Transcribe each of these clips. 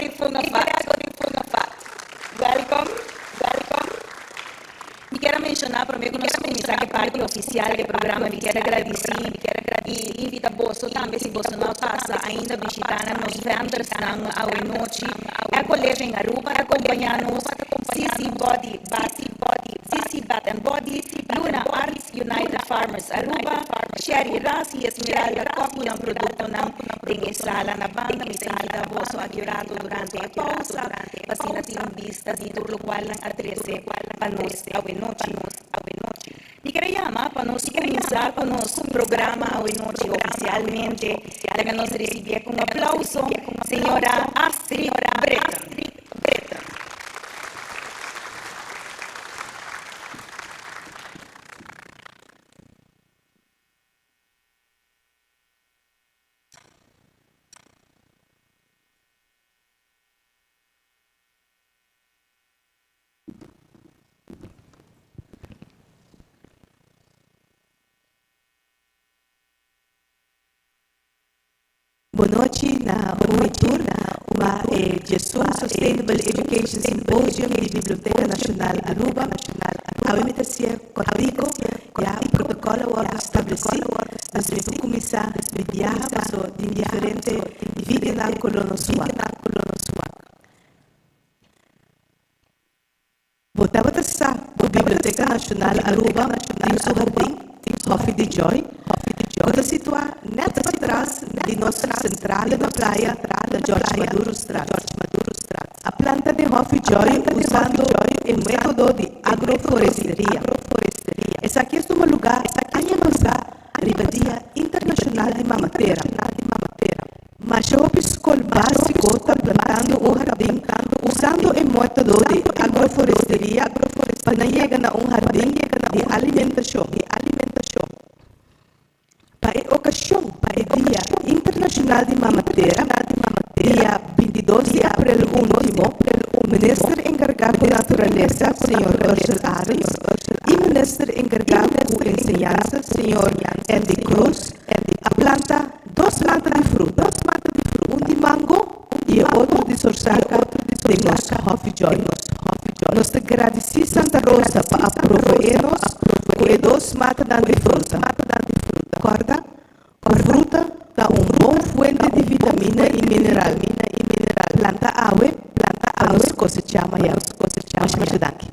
Gregory Funafat. Welcome, welcome. Mi kier a menciona prome cu nos cuminsa cu e parti oficial di e programa, mi kier a gradici y invita boso tambe si boso no a pasa ainda bishita nan nos vendersnan awe nochi. Eco Living Aruba ta compaña nos, CC Body Bath, CC Bath and Body, Luna Arts, United Farmers Aruba, Sherry Ras y Esmeralda Kok cu nan productonan den e sala na banda. Mi ta invita boso aki un rato durante e pausa pa asina tin un bista di tur locual nan a trece pa nos awe nochi. Mi kere yama pa nos cuminsa cu nos programa awe nochi oficialmente. Laga nos ricibié cu un aplauso señora Astrid Britten. Bon nochi na un y tur pa e djesun Sustainable Education Symposium di Biblioteca Nacional Aruba. Awe mi ta sier cortico, ya protocol a wordo estableci, dus mi por cuminsa mi biaha paso tin diferente videonan cu lo nos wak. Bo tabata sa ku Biblioteca Nacional Aruba tin su hardin, Hofi di Joy, ku ta situá nèt patras di nos sentrale na playa na George Madurostraat. A planta den Hofi Joy usando e método di agroforesteria. Esaki a tuma lugá aña pasá riba Dia Internashonal di Mama Tera. Masha hopi skol básiko ta plantando un hardin usando e método di agroforesteria pa nan yega na un hardin di alimentashon. Pa e okashon di Dia Internashonal di Mama Tera, dia 22 di aprel último, Minister enkargá ku Naturalesa, señor Ursell Arends, i Minister enkargá ku Enseñansa, señor Endy Croes, a planta Dos mata di fruta, un di mango i e otro di sorsaca den nos Hofi Joy. Nos ta gradisí Santa Rosa pa a proveé nos ku e dos matanan di fruta. Kòrda ku fruta ta un bon fuente di vitamina i mineral. Planta awe pa nos kosechá mañan. Masha masha danki.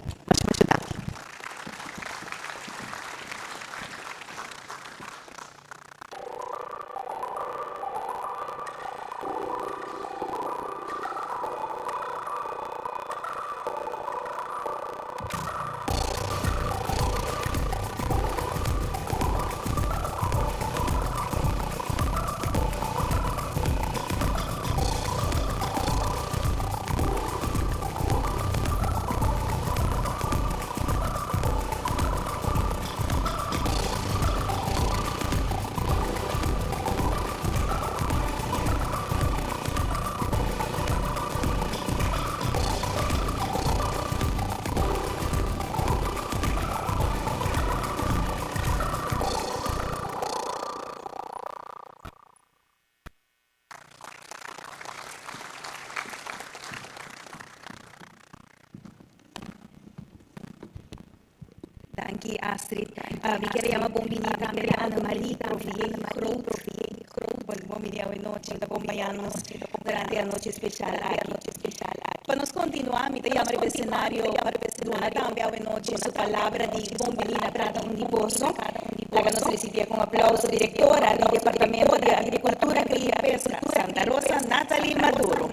Danki Astrid. Mi kier a yama bon bini tambe Annemarie Provier Groot. Bon bini awe nochi ta acompaña nos durante e anochi special aki. Pa nos continua mi ta yama riba escenario duna tambe awe nochi su palabra di bon bini na cada un di boso. Laga nos ricibi cu un aplauso directora di Departamento di Agricultura, Cria y Pesca, Santa Rosa, Nathalie Maduro.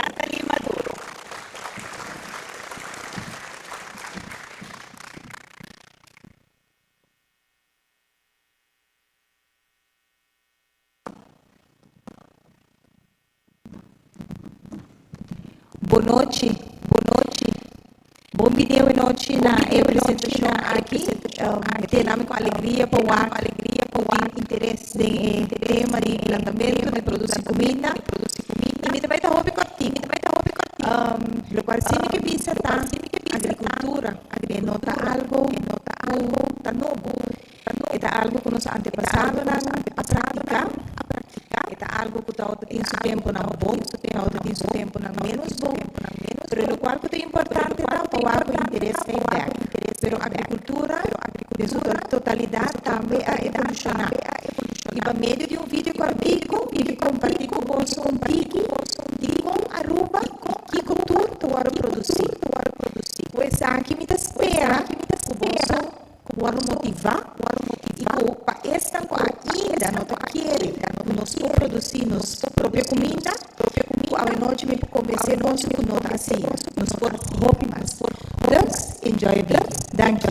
Bon nochi, bon nochi. Bon bini awe nochi na e presentacion aki. Mi tene ami cu alegria pa wak cu tin interes den e tema di plantamento, di produci cuminda. Y mi ta bay ta hopi cortico. Locual si mi ke bisa ta agricultura e no ta algo cu ta nobo. E ta algo cu nos antepasadonan a practica. E ta algo cu tawata tin su temponan bon, tawata tin su temponan menos bon. Locual cu ta importante ta pa wak cu interes ta bek. Pero agricultura den su totalidad tambe a evoluciona. Y pa medio di un video cortico mi ke comparti cu boso un tiki di con Aruba kico tur ta worde produci. Cu esaki mi ta spera cu boso worde motiva y cu pa esnan cu ainda no ta kere cu nos por produci nos propio cuminda, cu awenochi mi por convence boso cu no ta asina. Nos por hopi mas. Dus, enjoy e video. Danki.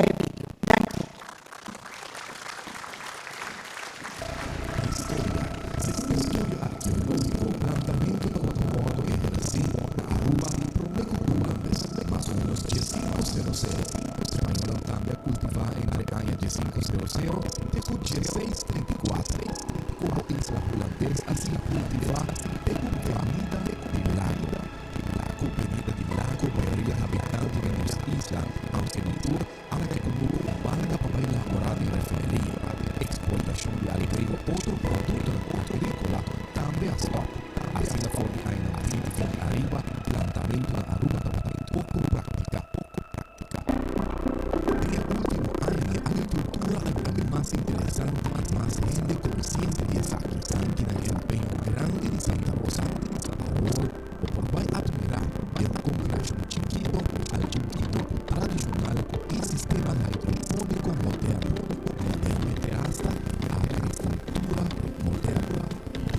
Historia. Segun estudio arkeológiko, plantamentu tabata wòrdu ehersí na Aruba promé ku Hulandes, mas o ménos diesinku sero sero. Spañolnan tambe a kultivá entre aña diesinku sero sero te ku dieseis trinta i kuater. Komo isla hulandes a siña kultivá te ku benida di lago. Ku benida di lago mayoria habitante di nos isla, aunke no tur, A laga e kunuku un banda pa bai laborá den refineria. Eksportashon di algu otro produktonan agríkola tambe a stòp. Asina for di añanan binti binti ariba, plantamentu na Aruba tabata poko praktiká. Den e último añanan agrikultura a bira mas interesante i mas hende konsiente di esaki. Danki na e empeño grandi di Santa Rosa, awor bo por bai admirá den un kombinashon chikito algun kunuku tradishonal i sistema hydroponico moderno, realmente hasta agrikultura moderno.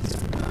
Disfrutá!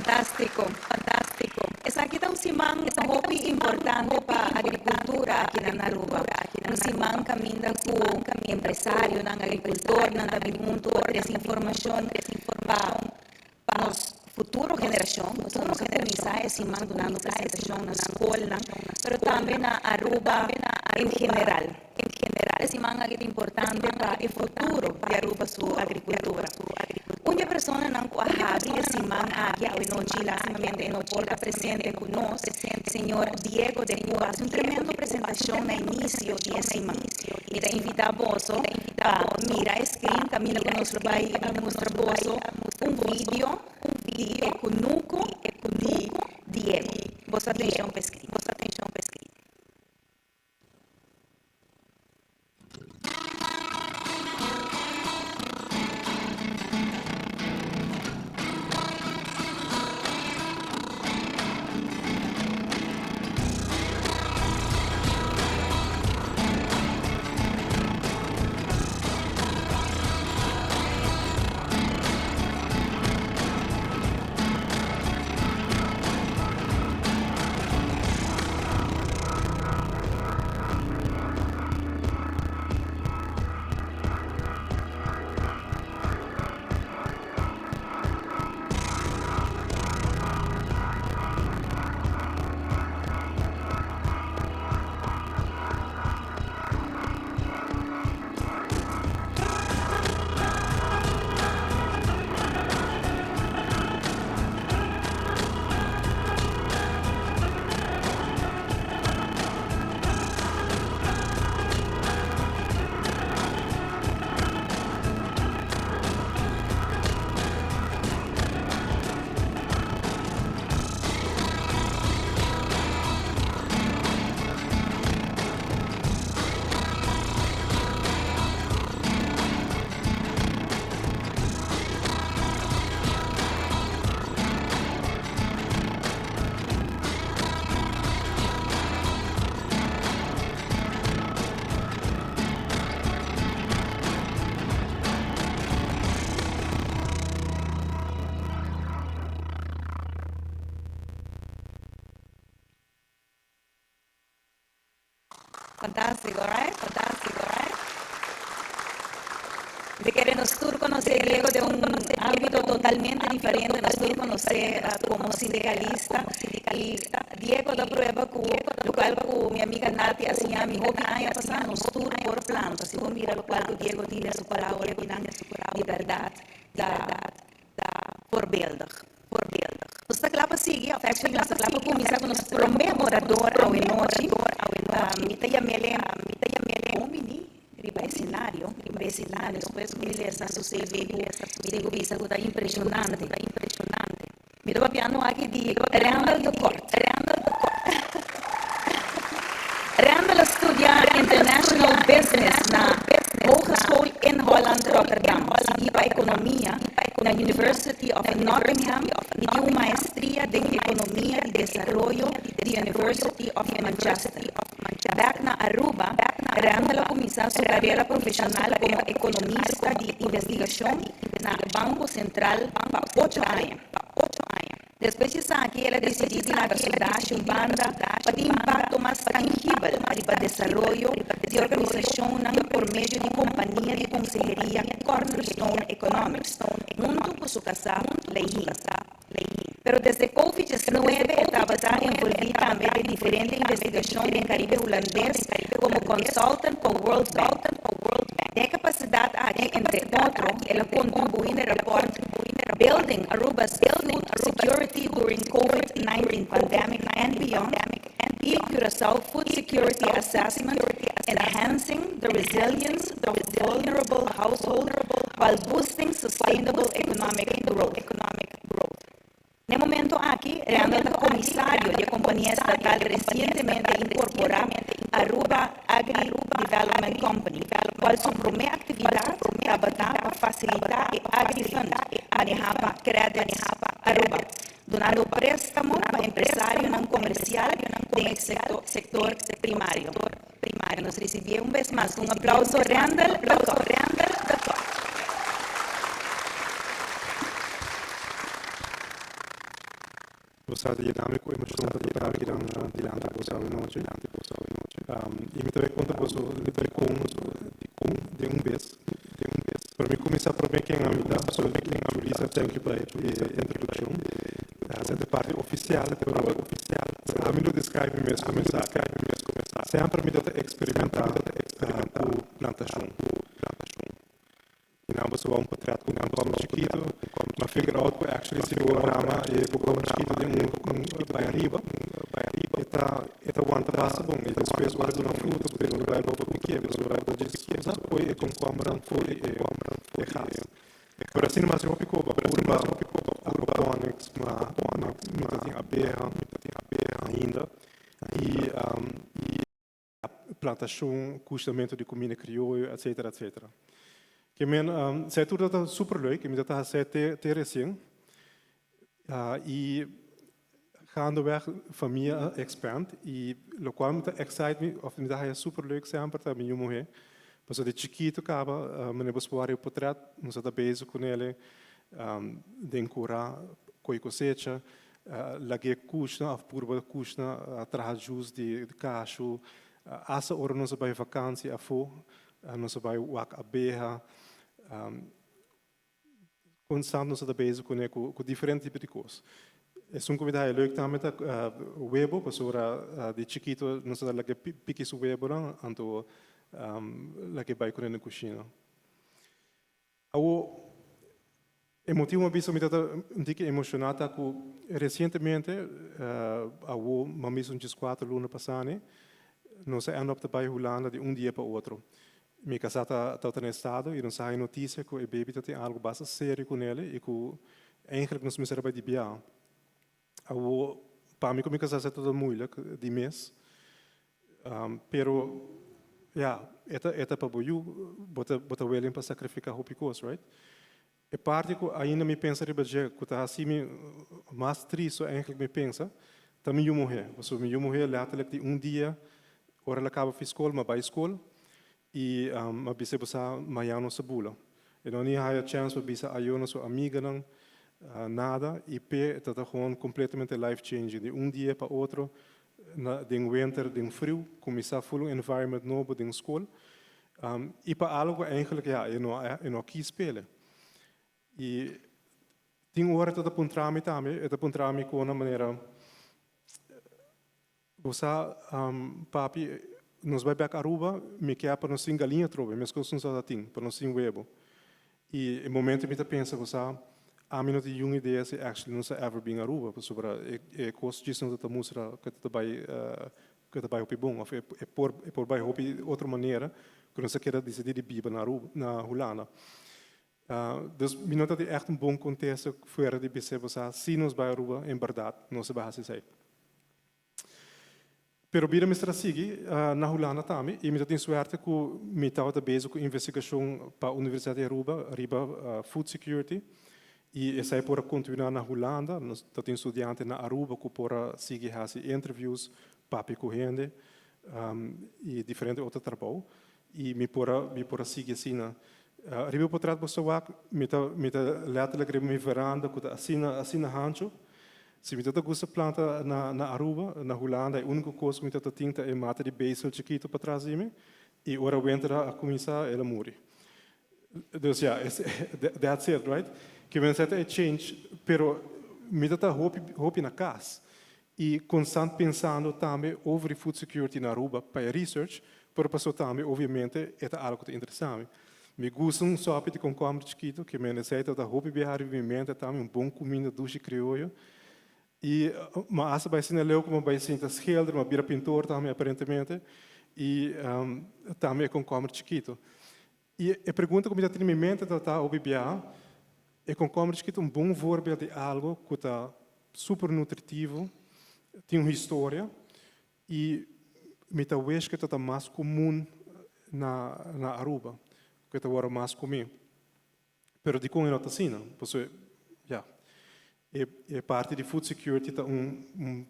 Fantástiko, fantástiko. Esaki ta un siman hopi importante pa agrikultura aki na Aruba. Un siman kaminda ku empresarionan, agrikultornan ta bin huntu pa trese informashon pa nos futuro generashon. Nos a kuminsá e siman dunando presentashon na skolnan, pero tambe na Aruba en general. E siman aki ta importante pa e futuro di Aruba su agrikultura. Un di e personanan ku a habri e siman aki awenochi lastimamente e no por ta presente ku nos, señor Diego de Cuba, hasi un tremendo presentashon na inisio di e siman. Mi ta invitá boso pa mira e screen kaminda ku nos lo bai mustra boso un video di e kunuku di Diego. Boso atenshon pa e screen. Fantástico, right? Fantástico, right? De kere nos tur conoce Diego de un ámbito totalmente diferente, nos tur conoce como sindicalista y Diego ta prueba cu locual cu mi amiga Nati a siña mi hopi aña pasa, nos tur por planta. Si bo mira locual cu Diego tin den su palabra kinan di berdad ta voorbeeldig. Nos ta kla pa sigui, of actually nos ta kla pa kuminsá ku nos promé orador awenochi. Mi ta yam'el, mi ta yam'el bon bini riba escenario, riba escenario. Despues ku mi lesa su CV ku mi tin ku bisa ku ta impresionante, ta impresionante. Mi ta papiando aki di Randall de Kort, Randall de Kort. Randall a studia International Business na Hogeschool Inholland Rotterdam, sigui pa Economia na University of Nottingham y tin un maestria den Economia di Desaroyo di University of Manchester. Bek na Aruba, Randall a cuminsa su carera profesional como economista di investigacion na Banco Central pa ocho aña. Despues di esaki el a disidí di laga su dashi un banda pa tin impakto mas tangibel riba desaroyo di organisashonnan por medio di kompania di konseheria Cornerstone Economics huntu ku su kasá Leihin. Pero desde Covid 19 e tabata envolví tambe den diferente investigashon den Karibe Hulandes komo consultant pa World Bank. Den e kapasidat aki entre otro el a kontribuí na e rapòrt Building Aruba's Food Security During Covid-19 Pandemic and Beyond y Curaçao Food Security Assessment, Enhancing the Resilience of Vulnerable Households While Boosting Sustainable Economic Growth. Na e momento aki, Randall ta komisario di e kompania estatal resientemente inkorporá Aruba Agri Development Company, kual su promé aktividat tabata pa fasilitá e Agri Fund manehá pa Credits Aruba, dunando préstamo pa empresarionan komersial den e sektor primario. Nos risibié un bes mas ku un aplauso Randall Bekoff. Sa ta yena mi ku emoshon pa ta akinan dilanti boso awe nochi. I mi ta bai konta boso dikon den un bes. Pero mi kuminsá promé ken ami ta, so Julissa thank you pa e introdukshon. Esei ta e parti ofisial, pero ami lo describe mi mes ku esaki. Semper mi ta ta eksperimentá ku plantashon. I nan boso wou un potret ku un kòm chikitu. Ma figure out ku actually si bo rama e kòm chikitu den un bai ariba, e ta wanta basta bon. I despues ora duna fruta bo tin ku bai bo por pikié, pasobra bo ta djis usa poi e komkombernan for di e gas. Pero asina mas hopi koba purba aquaponics, ma mi ta tin abeha ainda. I plantashon, kushinamentu di kuminda krioyo, etsetera, etsetera. Ke men, esei tur ta super leuk, mi ta ta hasi te te resien. I gaandeweg famia a expand i lokual mi ta excite mi òf mi ta haya super leuk semper ta mi yu muhé. Pasobra di chikitu kaba manera bo spora e potrèt nos a ta bezig kunele den kurá, koi kosecha. Lag'é kushna òf purba kushna, traha jus di kashu. Asta ora nos a bai vakansi afó, nos a bai wak abeha. Konstant nos a ta bezig kuné ku diferente tipo di kos. Esun ku mi ta haya leuk tambe ta webo, pasobra di chikitu nos a ta lag'é piki su webonan, anto lag'é bai kuné na kushina. Awor, e motibu mi a bisa mi ta un tiki emoshoná ta ku resientemente, awor mi a bisa un djeskuater luna pasá, nos a end up ta bai Hulanda di un dia pa otro. Mi kasá ta tabata na estado i nos a haña notisia ku e baby ta tin algu basta serio ku nel i ku eigenlijk nos mester a bai di biaha. Awor, pa mi ku mi kasá sa tabata moeilijk di mes. Pero, ya, e ta e ta pa bo yu, bo ta bo ta willing pa sacrifica hopi cos, right? E parti cu ainda mi pensa riba dje cu ta haci mi mas tristo eigenlijk mi pensa, ta mi yu muhe. Pasobra mi yu muhe letterlijk di un dia ora el a caba fi scol, mi a bay scol y mi a bisa bo sa mañana nos ta bula. E no ni haya chance pa bisa ayo na su amiganan, nada, y p'e ta ta gewoon completamente life changing, di un dia pa otro na den winter den friu kuminsá ful un environment nobo den skol i pa algu ku eigenlijk ya e no e no a kis p'ele. I tin ora ta ta puntra mi tambe, e ta puntra mi ku una manera, Bo sa papi nos bai bèk Aruba mi ke pa nos tin galiña atrobe meskos nos a tin pa nos tin webo. I e momento mi ta pensa ku sa ami no tin yun idea si actually nos a ever bin Aruba pasobra e e kos djis no ta mustra ku ta bai ku ta bai hopi bon of e por e por bai hopi otro manera ku nos a keda disidí di biba na Aruba na Hulanda. Dus mi no ta tin ègt un bon kontesta fuera di bis'é bo sa si nos bai Aruba en bèrdat nos a bai hasi esei. Pero bida mester a sigui na Hulanda tambe y mi ta tin suerte cu mi tabata bezig cu investigacion pa Universidad di Aruba riba food security y esai por a continua na Hulanda. Nos ta tin studiante na Aruba cu por a sigui haci interviews, papia cu hende y diferente otro trabou y mi por a mi por a sigui asina. Riba e potret bo sa wak mi ta mi ta letterlijk riba mi veranda cu ta asina asina hancho. Si mi ta ta gusta planta na na Aruba, na Hulanda e unico cos cu mi ta ta tin ta e mata di basil chikito patras di mi y ora winter a cuminsa el a muri. Dus ya, that's it, right? Ke men sa ta e change, pero mi ta ta hopi hopi na cas y constant pensando tambe over di food security na Aruba pa e research, pero paso tambe obviamente e ta algo cu ta interesa mi. Mi gusta un sopi di konkomber chikitu, ke men esei tabata hopi biaha riba mi mente tambe, un bon kuminda dushi krioyo. I mi a hasta bai asina leu ku mi a bai sinta schilder, mi a bira pintor tambe aparentemente, i tambe e konkomber chikitu. I e pregunta ku mi ta tene mi mente tabata hopi biaha, e konkomber chikitu un bon voorbeeld di algu ku ta super nutritivo, tin un historia, I mi ta wish ku e ta ta mas komun na na Aruba, ku e ta wòrdu mas komí. Pero dikon e no ta asina? Pasobra, ya, e e parti di food security ta un un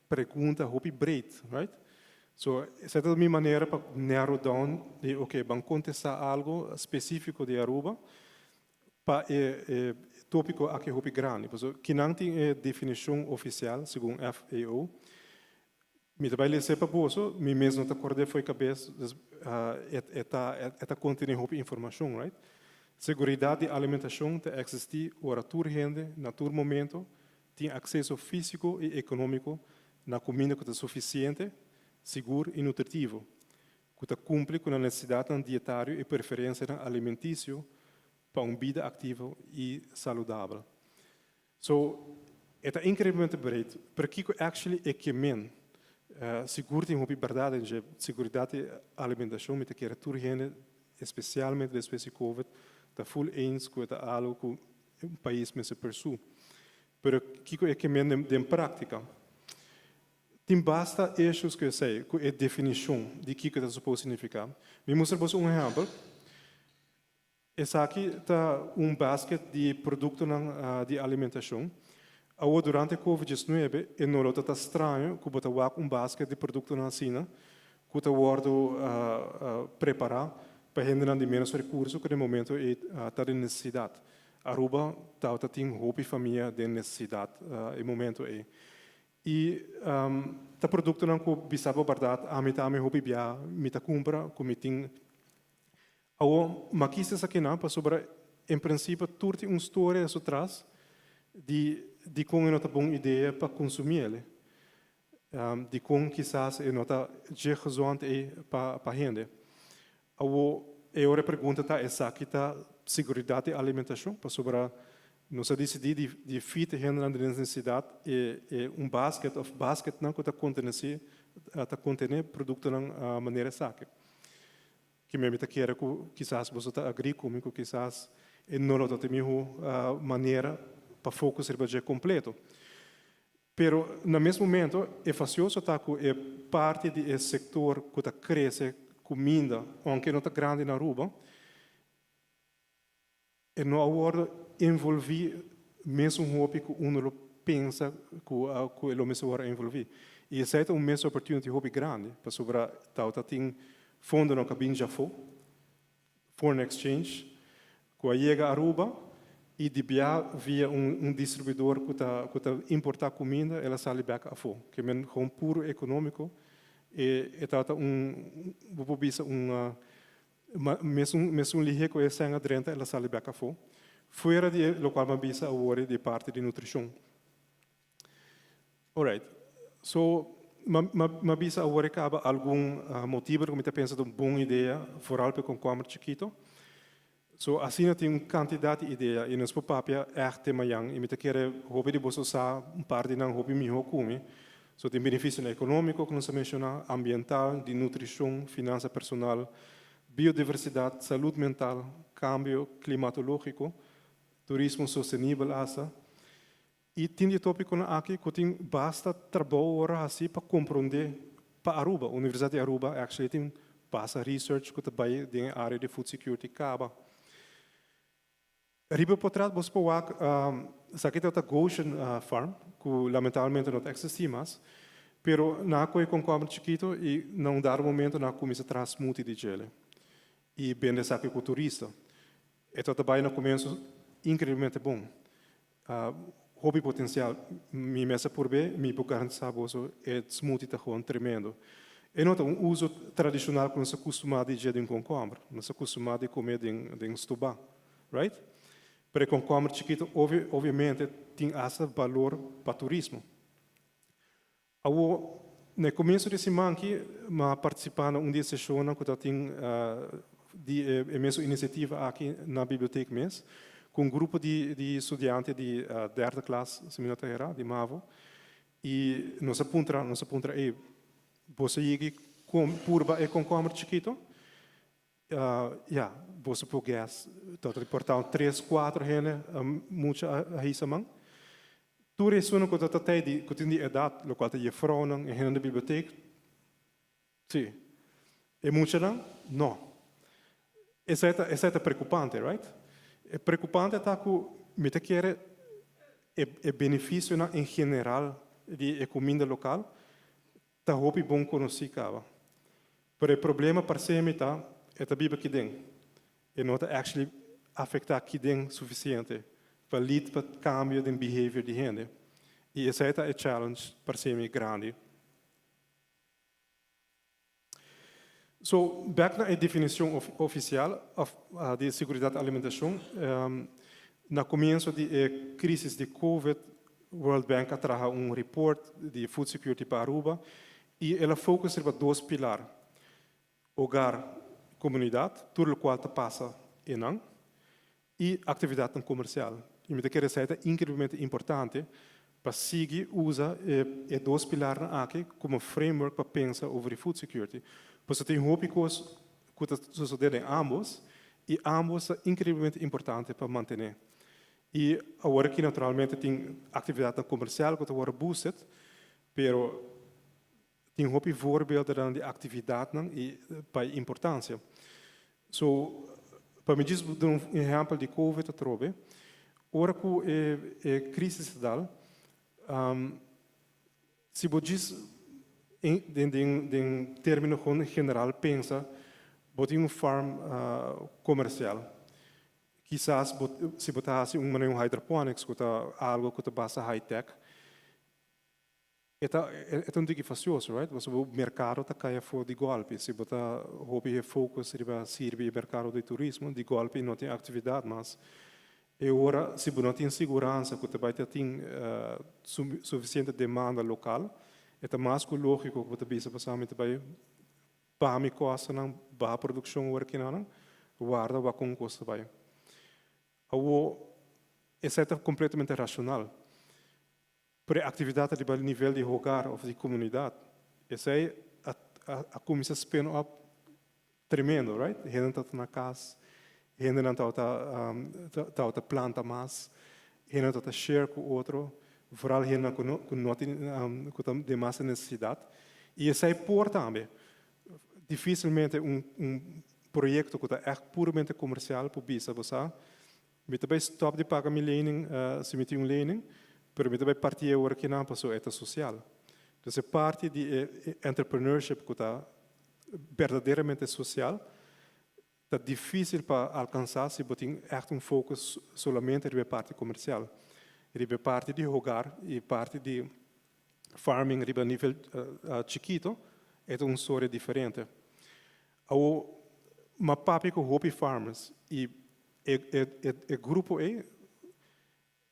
pregunta hopi breed, right? So, esei ta mi manera pa narrow down di, oke, ban kontestá algu spesífiko di Aruba pa e e. tópiko aki hopi grandi. Paso kinan tin e definishon ofisial segun FAO. Mi ta bai lesa pa boso, mi mes no ta kòrd'é fo'i kabes, dus e ta kontené hopi informashon, right? Seguridat di alimentashon ta eksistí ora tur hende na tur momento tin akseso físiko i ekonómiko na kuminda ku ta sufisiente, sigur i nutritivo, ku ta kumpli ku nan nesesidatnan dietario i preferensianan alimentisio pa un bida aktivo i saludabel. So, e ta inkreiblemente breed, pero kiko actually e ke men? Sigur tin hopi bèrdat den dje. Seguridat di alimentashon, mi ta kere tur hende, espesialmente despues di COVID, ta full eens ku e ta algu ku un pais mester pursue. Pero kiko e ke men den práktika? Tin basta issues ku esei, ku e definishon di kiko ta supos signifiká. Mi mustra boso un ehèmpel. Esaki ta un basket di produktonan di alimentashon. Awor, durante COVID-19, e no lo ta straño ku bo ta wak un basket di produktonan asina ku ta wòrdu prepará pa hendenan di menos rekurso ku den momento ei ta den nesesidat. Aruba tabata tin hopi famia den nesesidat e momento ei. I ta produktonan ku bisa bo bèrdat, ami tambe hopi bia mi ta kumpra ku mi tin. Awor, m'a kis esakinan pasobra en prinsipio tur tin un storia su tras di kon e no ta bon idea pa konsumí el. Di kon kisas e no ta dje gezond ei pa hende. Awor, e ora e pregunta ta esaki ta seguridat di alimentashon? Pasobra nos a disidí di feed e hendenan den nesesidat e un basket òf basketnan ku ta kontenesé ta kontené produktonan manera esaki. Ku mi ta kere ku kisas boso ta agree ku mi ku kisas e no lo ta e mihó manera pa focus riba dje kompleto. Pero na mes momento e fasioso ta ku e parti di e sektor ku ta krese kuminda, ounke no ta grandi na Aruba, e no a wòrdu envolví mesun hopi ku uno lo pensa ku e lo mester wòrdu envolví. I esei ta un missed opportunity hopi grandi, pasobra tabata tin fondonan ku a bin djafó, foreign exchange, ku a yega Aruba i di bia via un distribuidor ku ta importá kuminda, el a sali bèk afó. Ke men gewoon puro ekonómiko e tabata un, bo por bisa un mesun lihé ku e sèn a drenta, el a sali bèk afó. Fuera di lokual mi a bisa awor di parti di nutrishon. Alright. So, m'a bisa awor e kaba algun motibu ku mi ta pensa ta un bon idea, vooral pa e komkomber chikitu. So, asina tin un kantidat di idea i nos por papia ègt te mañan i mi ta kere hopi di boso sa un par di nan hopi mihó ku mi. So, tin benefisionan ekonómiko ku nos a menshoná, ambiental, di nutrishon, finansa personal, biodiversidat, salud mental, kambio klimatológiko, turismo sostenibel asta. I tin di tópikonan aki ku tin basta trabou ora hasi pa komprondé pa Aruba. Universidat di Aruba actually tin basta research ku ta bai den e área di food security kaba. Riba potret bo por wak esaki ta Goshen Farm ku lamentablemente no ta eksistí mas, pero nan a kohe komkomber chikitu i na un dado momento nan a kuminsá traha smoothie di djele i bende esaki ku turista. E ta bai na komienso inkreiblemente bon. Hopi potensial. Mi mes a purb'é, mi por garantisá boso e smoothie ta gewoon tremendo. E no ta un uso tradishonal ku nos a kustumá di dje den komkomber. Nos a kustumá di kome den stobá, right? Pero e komkomber chikitu obviamente tin asta balor pa turismo. Awor, na e komienso di e siman aki, mi a partisipá na un di e seshonnan ku ta tin di e mesun inisiativa aki na bibliotek mes, ku un grupo di studiante di derde klas, si mi no ta erá, di mavo. I nos a puntra, nos a puntra, Ey, boso a yega purba e komkomber chikito? Ya, boso por guess, ta reportá un tres, kuater hende mucha a hisa man. Tur esunnan ku ta tei di ku tin di edat, lokual ta jefrounan i hende di bibliotek, si. E muchanan, no. Esei ta esei ta preokupante, right? E preokupante ta ku mi ta kere e benefisionan en general di e kuminda lokal ta hopi bon konosí kaba. Pero e problema parse mi ta, e ta biba kiden. E no ta actually afektá kiden sufisiente. Pa lead pa cambio di behavior di hende. Y esey ta e challenge pa mi grandi. So, back na e definicion oficial di siguridad di alimentacion, na comienso di e crisis di COVID, World Bank a traha un report di food security pa Aruba y el a focus riba dos pilar: hogar, comunidad, tur loke ta pasa eynan, y actividad comercial. Y mi ta kere ta increiblemente importante pa sigui usa e dos pilar aki como framework pa pensa over food security. Pasobra tin hopi cos cu ta sucede den ambos y ambos ta increiblemente importante pa mantene. Y awor aki naturalmente tin actividad comercial cu ta boosted, pero tin hopi voorbeelden di actividad y pa importancia. So, pa mi duna un ehempel di COVID atrobe, ora cu e crisis dal, si bo den termino general pensa, bo tin un farm comercial. Kisas si bo ta un un hydroponics, cu ta algo cu ta basta high tech, e ta un tiki fastioso, right? Mas e mercado ta cay for di golpe. Si bo ta hopi focus riba sirbi e mercado di turismo, di golpe no tin actividad, mas y ora si bo no tin siguransa cu bay tin suficiente demanda local, ta mas cu logico cu bo bisa pasa mi bay pa mi costa nan ba produccion ora cu nan warda wa con costa bay. Awo esey ta completamente racional. Pero actividad di nivel di hogar of di comunidad, esey a cuminsa spin up tremendo, right? Hende ta na cas, hende nan ta planta mas, hende ta share cu otro, vooral hende cu no tin cu tin demas necesidad. Y esey por tambe. Dificilmente un proyecto cu ta echt puramente comercial por bisa, bo sa, mi tambe stop di paga mi lening, si mi tin un lening, pero mi tambe parti awor cu nan paso e ta social. Anto, e parti di entrepreneurship cu ta berdaderamente social, ta dificil pa alcansa si bo tin echt un focus solamente riba parti comercial. Riba parti di hogar y parti di farming riba nivel chikito, e un storia diferente. Awo, m'a papia cu hopi farmers y e grupo ey,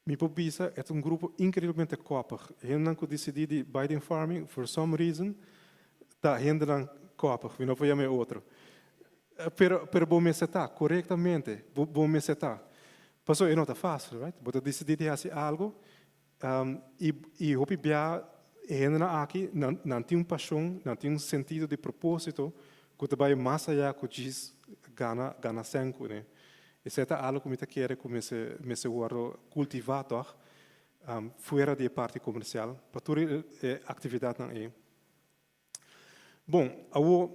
mi por bisa, e un grupo increiblemente koppig. Hende cu dicidi di bay den farming, for some reason, ta hende koppig, mi no por yama otro. Pero bo mester ta, corectamente, bo mester ta. Paso e no ta facil, right? Bo dicidi di haci algo, y hopi bia hende aki nan tin un pasion, nan tin un sentido di proposito cu ta bay mas aya cu djis gana cen, ne? Esey ta algo cu mi ta kere cu mester wordo cultiva toch, fuera di parti comercial, pa tur e actividad nan ey. Bon, awo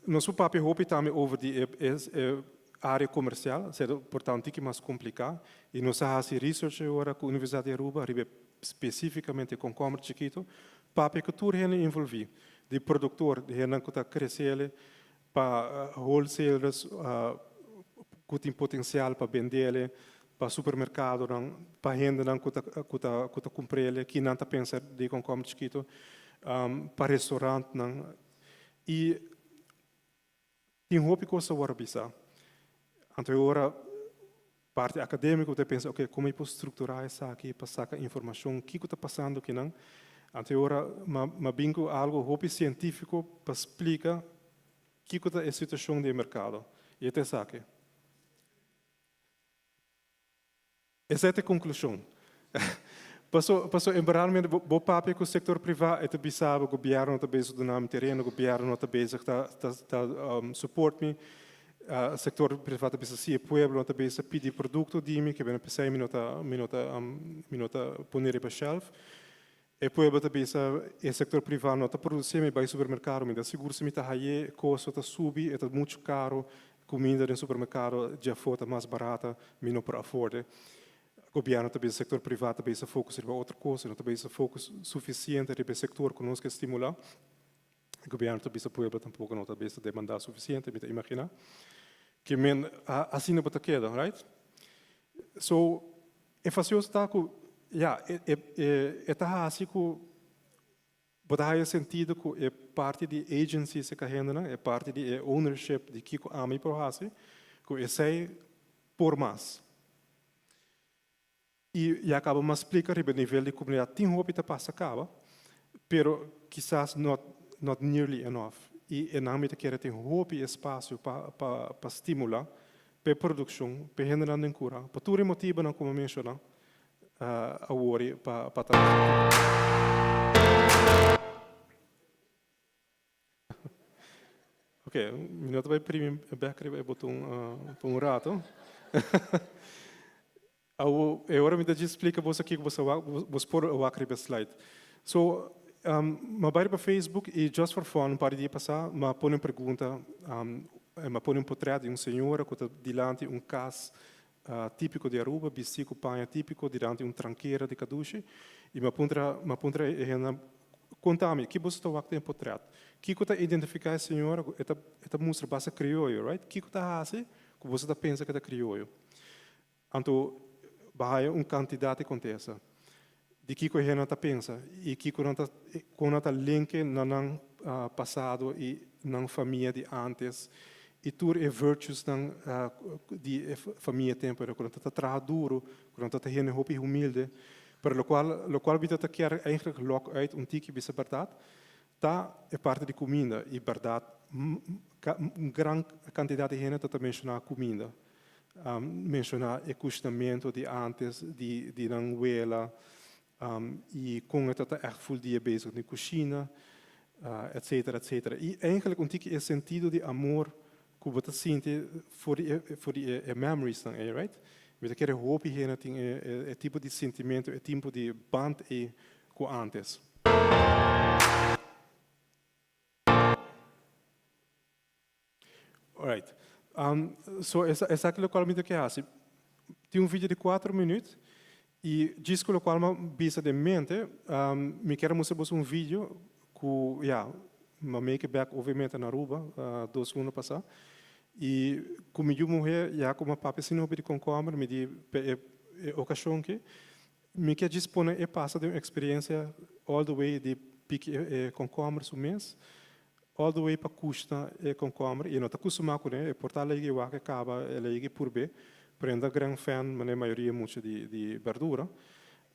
nos papia hopi tambe over di e area comercial, sea, portanto, cu mas complica, y nos a haci research awor cu Universidad di Aruba, riba specificamente concomber chikito, papia cu tur hende envolvi, di productor, di hende cu ta crece, pa wholesalers cu tin potencial pa bende, pa supermercado, pa hende cu ta cumpra, cu nan ta pensa di concomber chikito, pa restaurant nan, y tin hopi cos awor bisa. Anto ora parti academico ta pensa, ok, con por structura esaki pa saca informacion, kico ta pasando aki nan. Anto ora m'a bin cu algo hopi cientifico pa splica kico ta e situacion di mercado. Y ta esaki. Esey ta e conclusion. Paso realmente bo papia cu sector priva ta bisa gobierno ta bezig duna tereno, gobierno ta bezig ta support mi, sector priva ta bisa si e pueblo ta bezig pidi producto di mi, cu bin pensa mi no ta pone riba shelf. E pueblo ta bisa e sector priva no ta produci, mi bay supermercado, mi ta sigur si mi ta haye costo ta subi, ta mucho caro, cuminda den supermercado ya ta mas barata, mi no por afford. Gobierno tambe, sector priva tambe ta focus riba otro cos, no tambe ta focus suficiente riba sector cu nos kier stimula. Gobierno tambe pueblo tampoco no tambe ta demanda suficiente, mi ta imagina. Kiermen asina bo ta keda, right? So, E fastioso ta ku, ya, e e e e ta hasi ku bo ta haya sentido ku e parti di agency serka hendenan, e parti di e ownership di kiko ami por hasi, ku esei por mas. I ya kaba mas splika riba e nivel di komunidat tin hopi ta pasa kaba, pero kisas not not nearly enough. I e nan mi ta kere tin hopi espasio pa pa pa stimula pa e produkshon, pa e hendenan den kura, pa tur e motibonan ku mi a menshona awor pa pa ta. Ok, mi no ta bai primi bek riba e boton pa un rato. Awo, e ora mi ta djis splika boso kiko boso wak, bos por wak riba e slide. So, m'a bai riba Facebook i just for fun un par di dia pasá m'a pone un pregunta, m'a pone un potret di un señora ku ta dilanti un kas típiko di Aruba, bistí ku paña típiko dilanti un trankera di kadushi i m'a puntra, m'a puntra e hendenan, Konta mi, ki boso ta wak den e potret? Kiko ta identifiká e señora ku e ta e ta mustra basta krioyo, right? Kiko ta hasi ku boso ta pensa ku e ta krioyo? Anto bo haya un kantidat di kontesta di kiko e hendenan ta pensa i kiko nan ta kon nan ta linke na nan pasado i nan famia di antes i tur e virtuesnan di e famia tempu ku nan ta traha duru, ku nan ta hende hopi humilde, pero lokual lokual mi ta ta kier eigenlijk lòk uit un tiki bisa bèrdat ta e parti di kuminda i bèrdat un gran kantidat di hende ta ta menshoná kuminda. Menshoná e kushinamentu di ántes di di nan wela i kon e ta ta ègt ful dia bezig den kushina, etsetera, etsetera. I eigentlik un tiki e sentido di amor ku bo ta sinti for di e for di e memoriesnan ei, right? Mi ta kere hopi hende tin e e tipo di sintimentu, e tipo di band ei ku ántes. Alright. So esaki lokual mi ta ke hasi. Tin un video di kuater minüt i djis ku lokual mi a bisa den mente, mi kier a mustra boso un video ku ya, mi a make bek obviamente na Aruba dos luna pasá i ku mi yu muhé ya ku mi a papia asina hopi di konkomber mi di pa e okashon aki mi ke djis pone e pasa den un eksperensia all the way di piki e konkomber su mes All the way pa kushna e konkomber i e no ta kustumá kuné, e por ta lei e wak e kaba e lei e purbé, pero e no ta gran fan manera mayoria mucha di di berdura.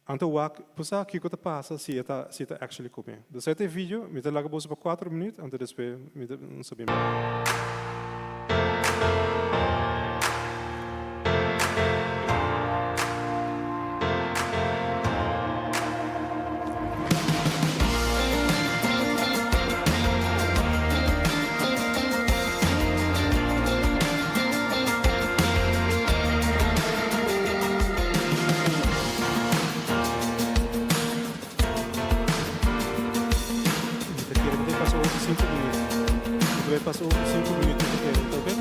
Anto wak bo sa kiko ta pasa si e ta si e ta actually kume. Dus e ta e video, mi ta laga boso pa kuater minuut anto despues mi ta nos ta bin bek. Mi ta kere mi ta pasa over sinku minuut. Mi ta bai pasa over sinku minuut mi ta kere, ta oke?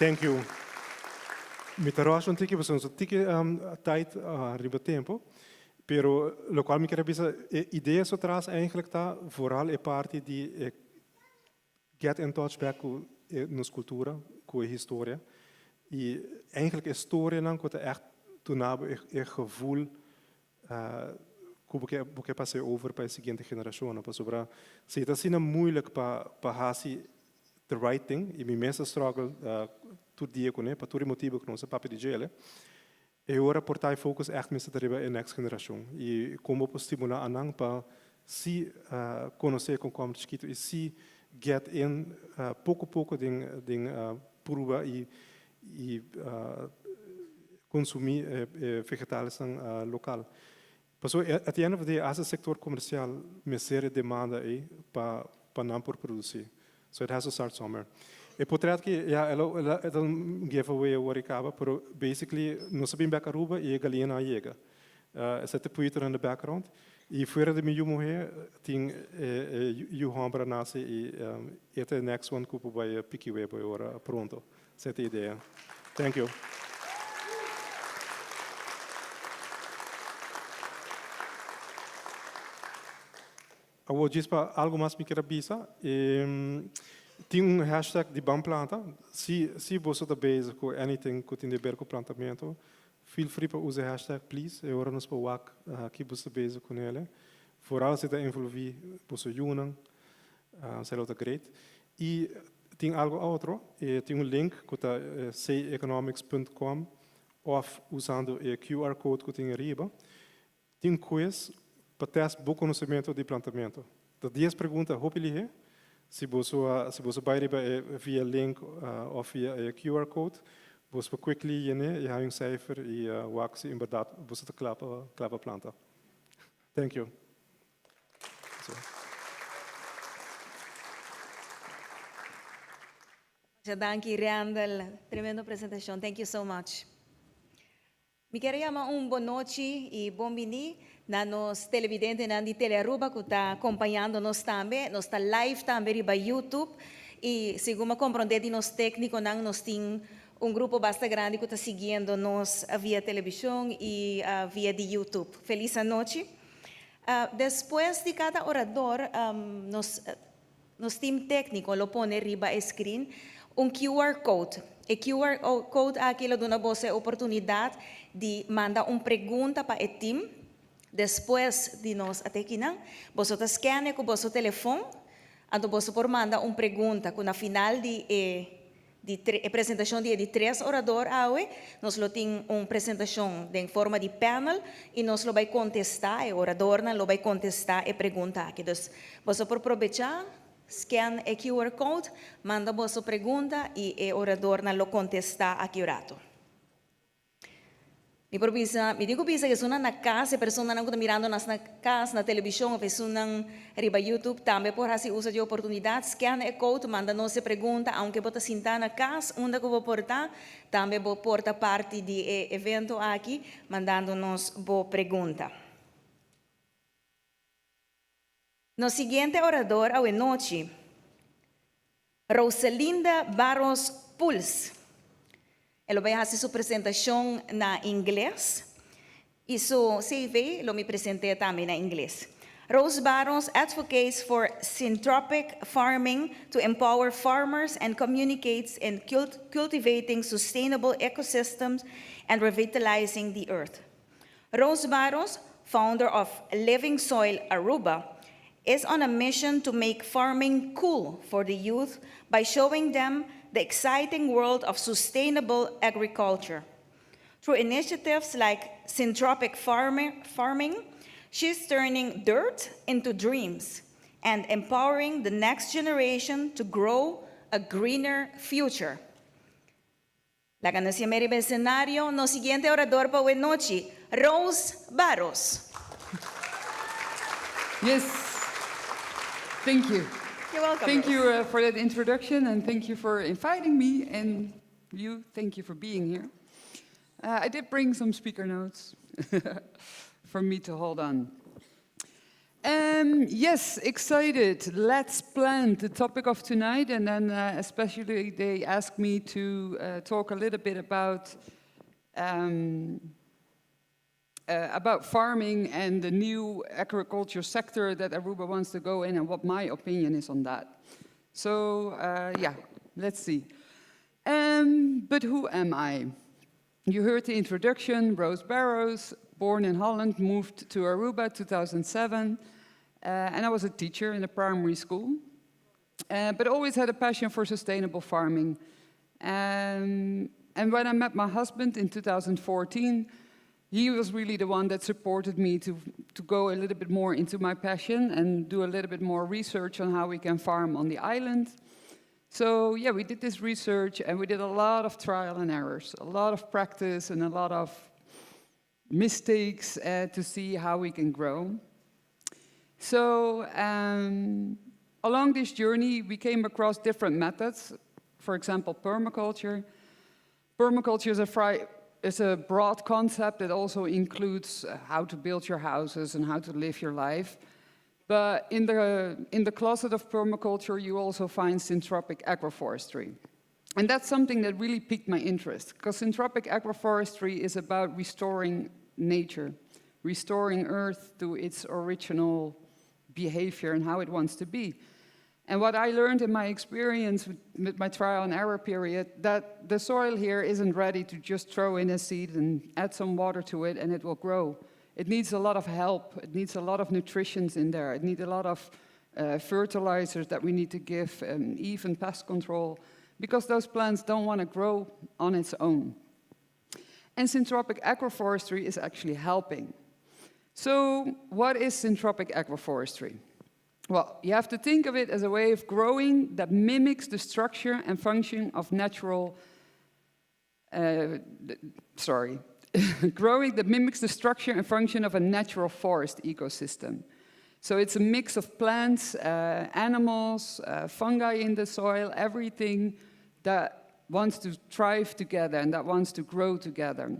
Thank you. Mi ta rush un tiki, pasobra nos ta tiki tight riba tempo, pero locual mi kier a bisa, e idea so tras eigenlijk ta vooral e parti di e get in touch back cu e nos cultura, cu e historia, y eigenlijk e storianan cu ta echt duna bo e gevoel cu bo ke bo ke pas'e over pa e siguiente generacionnan, pasobra si ta asina moeilijk pa pa haci the right thing, y mi mes ta struggle tur dia cune pa tur e motibo cu nos a papia di djele, e ora por ta e focus echt mester ta riba e next generacion y con bo por stimula anan pa si conoce con come chikito y si get in poco poco den den prueba y y consumi e vegetalesnan local. Pasobra at the end of the day hasta e sector comercial mester e demanda ey pa pa nan por produci. So it has to start somewhere. E potret ki ya el a e ta un giveaway awor y caba pero basically nos a bin bek Aruba y e galiñanan a yega. Esei ta puito in the background y fuera di mi yu muhe tin e yu homber a nace y e ta e next one cu por bay piki webo e ora pronto. Esei ta e idea. Thank you. Awor djis pa algo mas mi kier a bisa, tin un hashtag di Ban Planta. Si si boso ta bezig ku anything ku tin di ber ku plantamentu, feel free pa usa e hashtag please. E ora nos por wak ki boso ta bezig ku nele. Vooral si ta envolvi boso yunan, esei lo ta great. I tin algo otro, e tin un link ku ta sayeconomics punt com òf usando e QR code ku tin ariba. Tin quiz pa test bo konosementu di plantamentu. Ta dies pregunta hopi lihé. Si boso a si boso bai riba e via link òf via e QR code, boso por quickly yen'é i haña un seifer i wak si en bèrdat boso ta kla pa kla pa planta. Thank you. Masha danki Randall, tremendo presentacion, thank you so much. Mi kier a yama un bonochi y bon bini na nos televidentenan di Telearuba cu ta compañando nos tambe. Nos ta live tambe riba YouTube y segun mi a comprende di nos tecniconan nos tin un grupo basta grandi cu ta siguiendo nos via television y via di YouTube. Feliz anochi. Despues di cada orador nos Nos team técnico lo pone riba e screen un QR code. E QR code aki lo duna boso e oportunidad di manda un pregunta pa e team. Despues di nos a tekinan, boso ta scan e cu boso telefon, anto boso por manda un pregunta cu na final di e di e presentacion di e di tres orador awe, nos lo tin un presentacion den forma di panel y nos lo bay contesta, e oradornan lo bay contesta e pregunta aki. Dus, boso por probecha, scan e QR code, manda boso pregunta y e oradornan lo contesta aki un rato. Mi por bisa, mi tin ku bisa ku esunnan na kas, e personanan ku ta mirando nos na kas, na televishon òf esunnan riba YouTube tambe por hasi uso di e oportunidat. Scan e code, manda nos e pregunta, aunke bo ta sintá na kas, unda ku bo por ta, tambe bo por ta parti di e evento aki, mandando nos bo pregunta. Nos siguiente orador awenochi, Roselinda Barros Puls. E lo bai hasi su presentacion na ingles y su CV lo mi present'é tambe na ingles. Rose Barros advocates for syntropic farming to empower farmers and communicates in cultivating sustainable ecosystems and revitalizing the earth. Rose Barros, founder of Living Soil Aruba, is on a mission to make farming cool for the youth by showing them the exciting world of sustainable agriculture. Through initiatives like syntropic farming, she's turning dirt into dreams and empowering the next generation to grow a greener future. Laga nos yama riba escenario nos siguiente orador pa awe nochi, Rose Barros. Yes. Thank you. You're welcome, Thank Rose. you for that introduction and thank you for inviting me and you, thank you for being here. I did bring some speaker notes for me to hold on. Yes, excited. Let's plant the topic of tonight, and then especially they asked me to talk a little bit about farming and the new agriculture sector that Aruba wants to go in, and what my opinion is on that. So yeah, let's see. But who am I? You heard the introduction, Rose Barrows, born in Holland, moved to Aruba 2007, and I was a teacher in a primary school, but always had a passion for sustainable farming. And when I met my husband in 2014, he was really the one that supported me to go a little bit more into my passion and do a little bit more research on how we can farm on the island. So yeah, we did this research and we did a lot of trial and errors, a lot of practice and a lot of mistakes to see how we can grow. So along this journey, we came across different methods. For example, permaculture. Permaculture is a broad concept that also includes how to build your houses and how to live your life. But in the closet of permaculture, you also find syntropic agroforestry. And that's something that really piqued my interest, because syntropic agroforestry is about restoring nature, restoring Earth to its original behavior and how it wants to be. And what I learned in my experience with my trial and error period, that the soil here isn't ready to just throw in a seed and add some water to it and it will grow. It needs a lot of help. It needs a lot of nutrients in there. It needs a lot of fertilizers that we need to give, even pest control, because those plants don't want to grow on its own. And syntropic agroforestry is actually helping. So what is syntropic agroforestry? Well, you have to think of it as a way of growing that mimics the structure and function of natural, sorry, growing that mimics the structure and function of a natural forest ecosystem. So it's a mix of plants, animals, fungi in the soil, everything that wants to thrive together and that wants to grow together.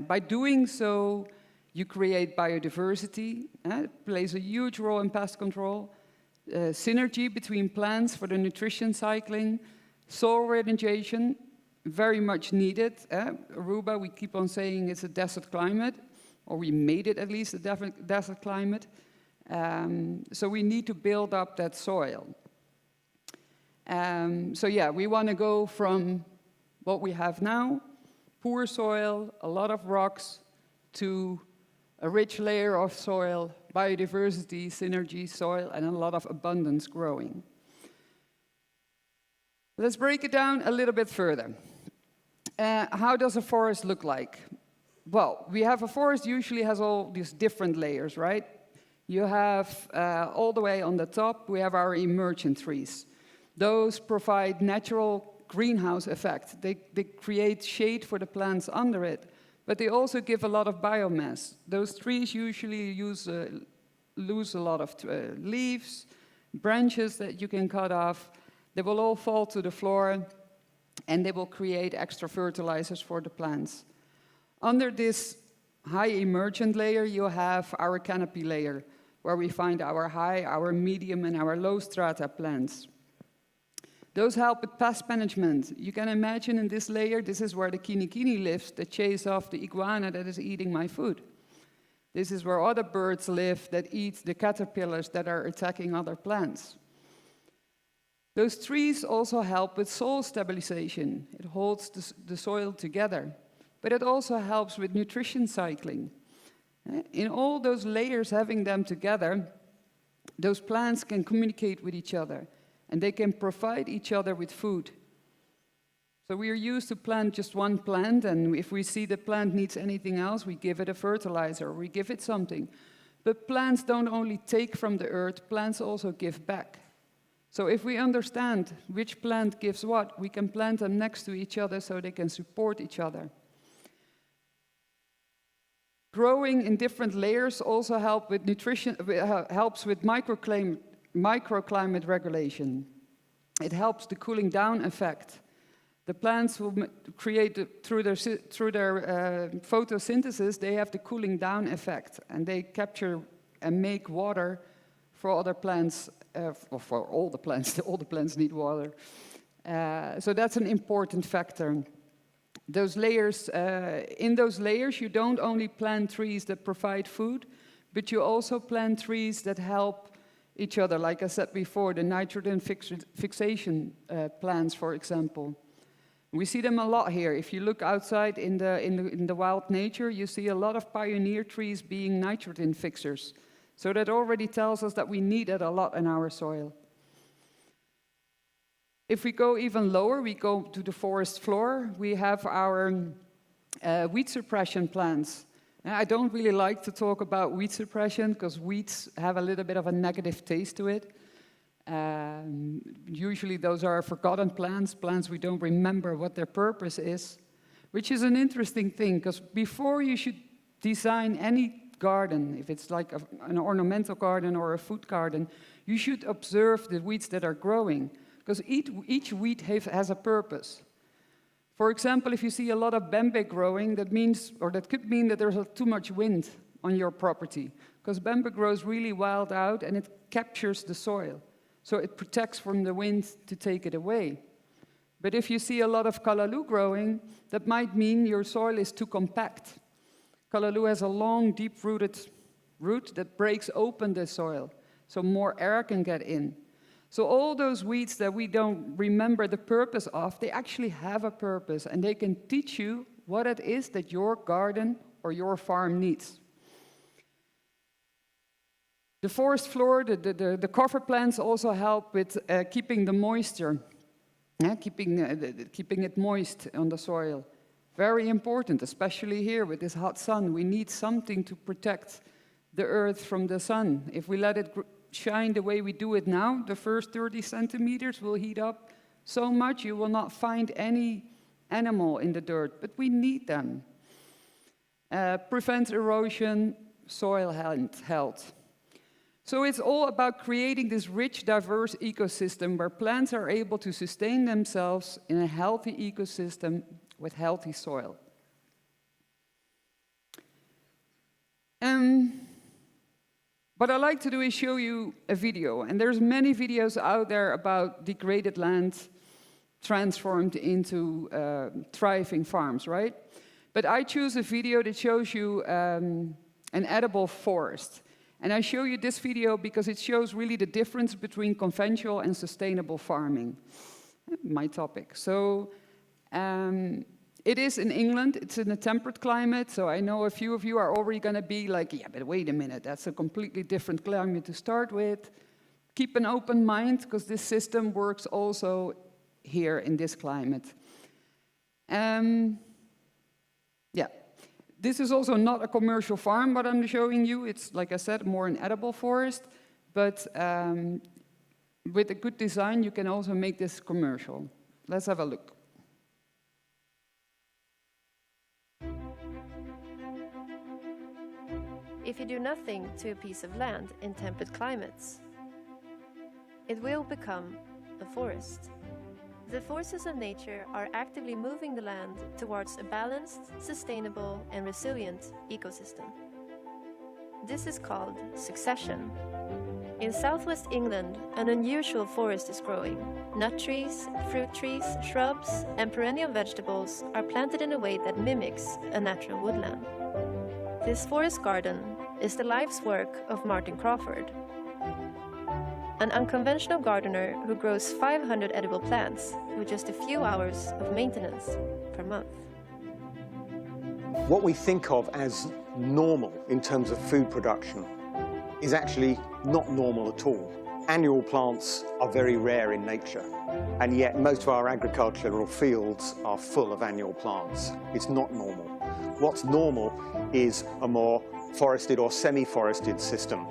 By doing so, you create biodiversity. It plays a huge role in pest control, synergy between plants for the nutrition cycling, soil regeneration, very much needed. Aruba, we keep on saying it's a desert climate, or we made it at least a desert climate. So we need to build up that soil. So yeah, we want to go from what we have now, poor soil, a lot of rocks, to a rich layer of soil, biodiversity, synergy, soil, and a lot of abundance growing. Let's break it down a little bit further. How does a forest look like? Well, we have a forest usually has all these different layers, right? You have all the way on the top, we have our emergent trees. Those provide natural greenhouse effect. They create shade for the plants under it, but they also give a lot of biomass. Those trees usually lose a lot of leaves, branches that you can cut off. They will all fall to the floor and they will create extra fertilizers for the plants. Under this high emergent layer, you have our canopy layer, where we find our high, our medium, and our low strata plants. Those help with pest management. You can imagine in this layer, this is where the kinikini lives that chase off the iguana that is eating my food. This is where other birds live that eat the caterpillars that are attacking other plants. Those trees also help with soil stabilization. It holds the soil together, but it also helps with nutrition cycling. In all those layers, having them together, those plants can communicate with each other and they can provide each other with food. So we are used to plant just one plant, and if we see the plant needs anything else, we give it a fertilizer, we give it something. But plants don't only take from the earth, plants also give back. So if we understand which plant gives what, we can plant them next to each other so they can support each other. Growing in different layers also help with nutrition, helps with microclimate regulation. It helps the cooling down effect. The plants will create, through their photosynthesis, they have the cooling down effect and they capture and make water for other plants, or for all the plants. All the plants need water. So that's an important factor. Those layers, in those layers, you don't only plant trees that provide food, but you also plant trees that help each other. Like I said before, the nitrogen fixation plants, for example. We see them a lot here. If you look outside in the wild nature, you see a lot of pioneer trees being nitrogen fixers. So that already tells us that we need it a lot in our soil. If we go even lower, we go to the forest floor, we have our weed suppression plants. I don't really like to talk about weed suppression because weeds have a little bit of a negative taste to it. Usually those are forgotten plants, plants we don't remember what their purpose is, which is an interesting thing because before you should design any garden, if it's like an ornamental garden or a food garden, you should observe the weeds that are growing because each weed has a purpose. For example, if you see a lot of bembe growing, that means, or that could mean that there's too much wind on your property, because bembe grows really wild out and it captures the soil. So it protects from the wind to take it away. But if you see a lot of callaloo growing, that might mean your soil is too compact. Callaloo has a long, deep-rooted root that breaks open the soil, so more air can get in. So all those weeds that we don't remember the purpose of, they actually have a purpose, and they can teach you what it is that your garden or your farm needs. The forest floor, the cover plants also help with keeping the moisture, yeah, keeping it moist on the soil. Very important, especially here with this hot sun. We need something to protect the earth from the sun. If we let it shine the way we do it now, the first 30 centimeters will heat up so much you will not find any animal in the dirt, but we need them. Prevent erosion, soil health. So it's all about creating this rich, diverse ecosystem where plants are able to sustain themselves in a healthy ecosystem with healthy soil. What I like to do is show you a video, and there's many videos out there about degraded land transformed into thriving farms, right? But I choose a video that shows you an edible forest. And I show you this video because it shows really the difference between conventional and sustainable farming, my topic. So it is in England, it's in a temperate climate, so I know a few of you are already gonna be like, "Yeah, but wait a minute, that's a completely different climate to start with." Keep an open mind, 'cause this system works also here in this climate. Yeah. This is also not a commercial farm, what I'm showing you. It's, like I said, more an edible forest, but with a good design, you can also make this commercial. Let's have a look. If you do nothing to a piece of land in temperate climates, it will become a forest. The forces of nature are actively moving the land towards a balanced, sustainable, and resilient ecosystem. This is called succession. In southwest England, an unusual forest is growing. Nut trees, fruit trees, shrubs, and perennial vegetables are planted in a way that mimics a natural woodland. This forest garden is the life's work of Martin Crawford, an unconventional gardener who grows 500 edible plants with just a few hours of maintenance per month. What we think of as normal in terms of food production is actually not normal at all. Annual plants are very rare in nature, and yet most of our agricultural fields are full of annual plants. It's not normal. What's normal is a more forested or semi-forested system.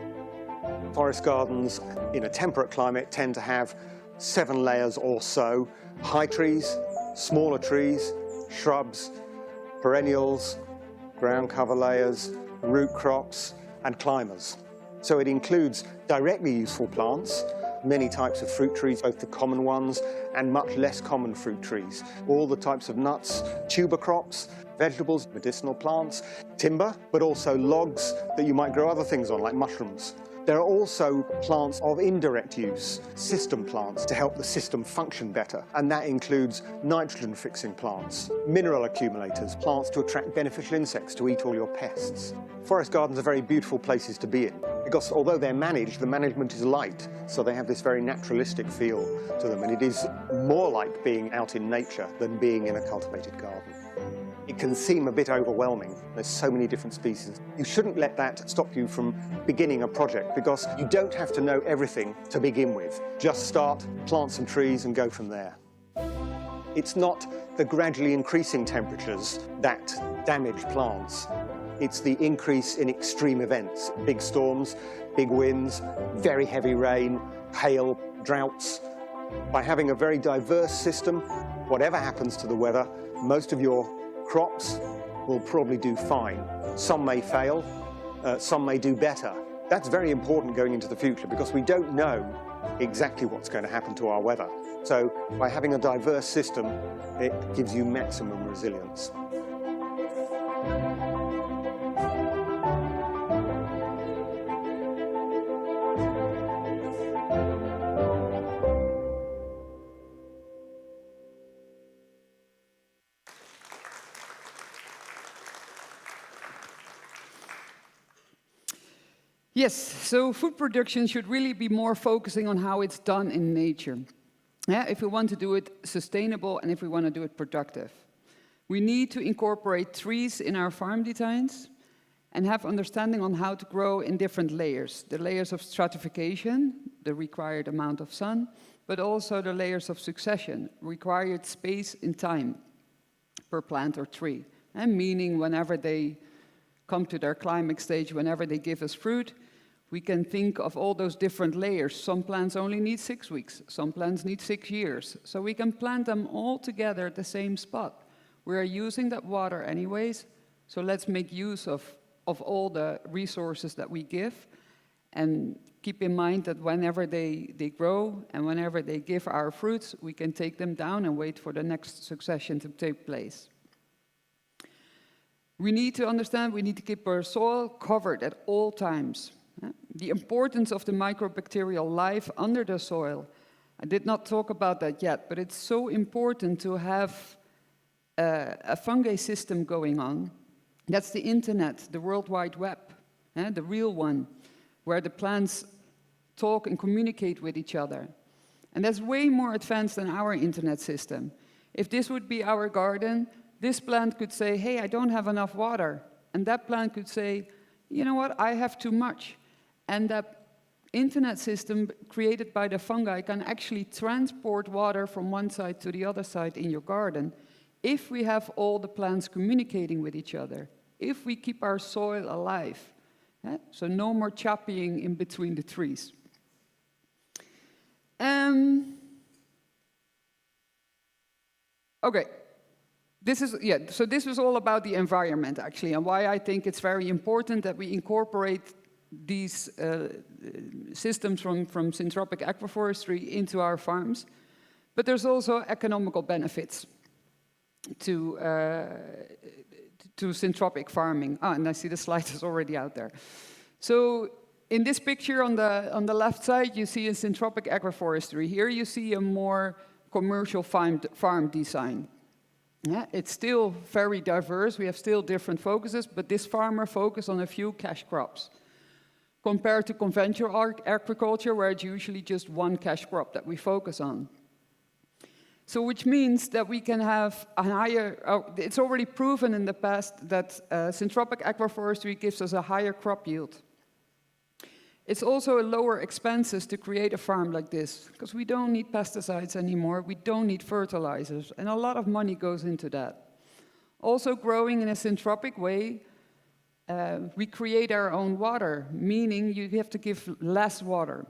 Forest gardens in a temperate climate tend to have seven layers or so: high trees, smaller trees, shrubs, perennials, ground cover layers, root crops, and climbers. So it includes directly useful plants. Many types of fruit trees, both the common ones and much less common fruit trees. All the types of nuts, tuber crops, vegetables, medicinal plants, timber, but also logs that you might grow other things on, like mushrooms. There are also plants of indirect use, system plants, to help the system function better. And that includes nitrogen fixing plants, mineral accumulators, plants to attract beneficial insects to eat all your pests. Forest gardens are very beautiful places to be in because although they're managed, the management is light, so they have this very naturalistic feel to them. And it is more like being out in nature than being in a cultivated garden. It can seem a bit overwhelming. There's so many different species. You shouldn't let that stop you from beginning a project because you don't have to know everything to begin with. Just start, plant some trees and go from there. It's not the gradually increasing temperatures that damage plants. It's the increase in extreme events, big storms, big winds, very heavy rain, hail, droughts. By having a very diverse system, whatever happens to the weather, most of your crops will probably do fine. Some may fail, some may do better. That's very important going into the future because we don't know exactly what's going to happen to our weather. So by having a diverse system, it gives you maximum resilience. Yes, so food production should really be more focusing on how it's done in nature. Yeah, if we want to do it sustainable and if we want to do it productive. We need to incorporate trees in our farm designs and have understanding on how to grow in different layers. The layers of stratification, the required amount of sun, but also the layers of succession, required space and time per plant or tree. And meaning whenever they come to their climax stage, whenever they give us fruit, we can think of all those different layers. Some plants only need 6 weeks, some plants need 6 years. So we can plant them all together at the same spot. We are using that water anyways, so let's make use of all the resources that we give, and keep in mind that whenever they grow and whenever they give our fruits, we can take them down and wait for the next succession to take place. We need to understand we need to keep our soil covered at all times. The importance of the microbacterial life under the soil, I did not talk about that yet, but it's so important to have a fungi system going on. That's the internet, the World Wide Web, the real one, where the plants talk and communicate with each other. And that's way more advanced than our internet system. If this would be our garden, this plant could say, hey, I don't have enough water. And that plant could say, you know what, I have too much. And that internet system created by the fungi can actually transport water from one side to the other side in your garden, if we have all the plants communicating with each other, if we keep our soil alive. So no more chopping in between the trees. Okay. This was all about the environment, actually, and why I think it's very important that we incorporate these systems from syntropic agroforestry into our farms. But there's also economical benefits to syntropic farming. And I see the slide is already out there. So in this picture on the left side, you see a syntropic agroforestry. Here you see a more commercial farm design. Yeah, it's still very diverse. We have still different focuses, but this farmer focused on a few cash crops compared to conventional agriculture, where it's usually just one cash crop that we focus on. So which means that we can have a higher, it's already proven in the past that syntropic agroforestry gives us a higher crop yield. It's also a lower expenses to create a farm like this, because we don't need pesticides anymore, we don't need fertilizers, and a lot of money goes into that. Also, growing in a syntropic way, we create our own water, meaning you have to give less water.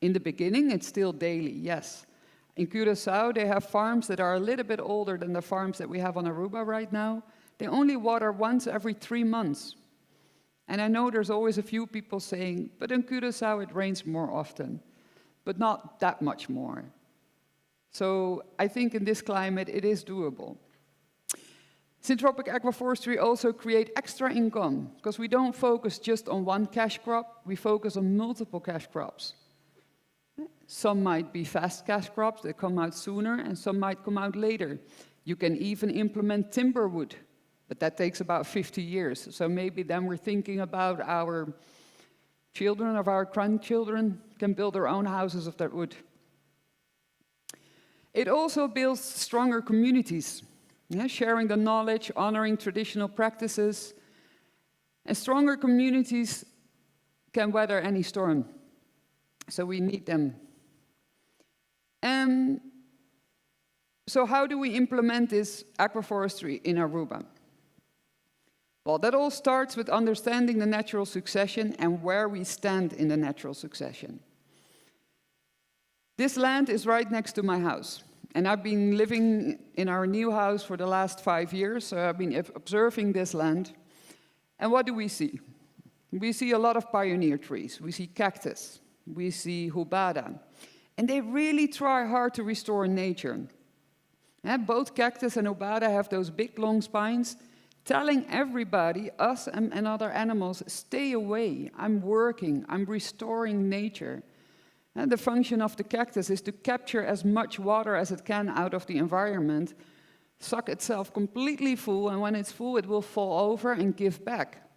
In the beginning, it's still daily, yes. In Curaçao, they have farms that are a little bit older than the farms that we have on Aruba right now. They only water once every 3 months. And I know there's always a few people saying, but in Curaçao it rains more often. But not that much more. So I think in this climate it is doable. Syntropic agroforestry also create extra income because we don't focus just on one cash crop, we focus on multiple cash crops. Some might be fast cash crops that come out sooner and some might come out later. You can even implement timber wood, but that takes about 50 years. So maybe then we're thinking about our children of our grandchildren can build their own houses of that wood. It also builds stronger communities, yeah, sharing the knowledge, honoring traditional practices. And stronger communities can weather any storm. So we need them. So how do we implement this agroforestry in Aruba? Well, that all starts with understanding the natural succession and where we stand in the natural succession. This land is right next to my house. And I've been living in our new house for the last 5 years, so I've been observing this land. And what do we see? We see a lot of pioneer trees. We see cactus. We see hubada. And they really try hard to restore nature. And both cactus and hubada have those big long spines, telling everybody, us and other animals, "Stay away, I'm working, I'm restoring nature." And the function of the cactus is to capture as much water as it can out of the environment, suck itself completely full, and when it's full, it will fall over and give back.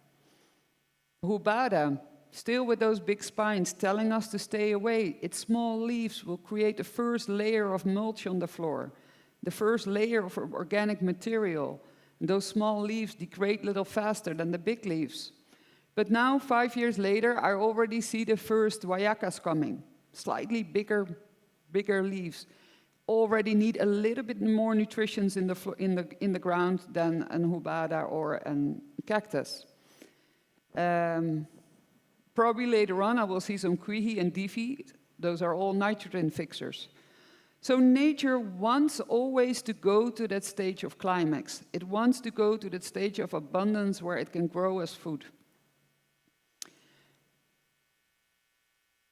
Hubada, still with those big spines, telling us to stay away. Its small leaves will create the first layer of mulch on the floor, the first layer of organic material. And those small leaves degrade a little faster than the big leaves. But now, 5 years later, I already see the first guayacas coming, slightly bigger leaves. Already need a little bit more nutrition in the ground than an hubada or a cactus. Probably later on, I will see some kwihi and divi. Those are all nitrogen fixers. So nature wants always to go to that stage of climax. It wants to go to that stage of abundance where it can grow as food.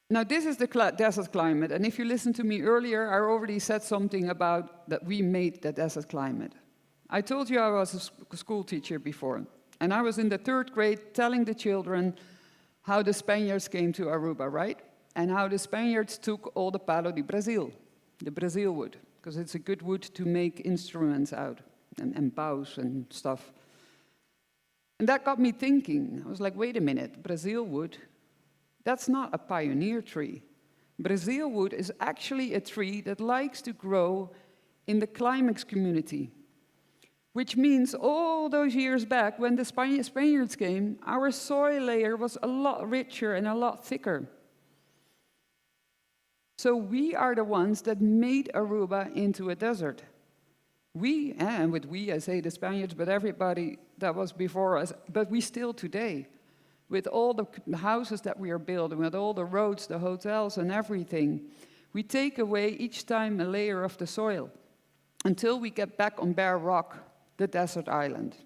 Now, this is the desert climate, and if you listened to me earlier, I already said something about that we made the desert climate. I told you I was a school teacher before, and I was in the third grade telling the children how the Spaniards came to Aruba, right? And how the Spaniards took all the palo di Brasil, the Brazil wood, because it's a good wood to make instruments out and bows and stuff. And that got me thinking. I was like, "Wait a minute, Brazil wood, that's not a pioneer tree." Brazil wood is actually a tree that likes to grow in the climax community, which means all those years back when the Spaniards came, our soil layer was a lot richer and a lot thicker. So we are the ones that made Aruba into a desert. We, and with we I say the Spaniards, but everybody that was before us, but we still today, with all the houses that we are building, with all the roads, the hotels and everything, we take away each time a layer of the soil until we get back on bare rock, the desert island.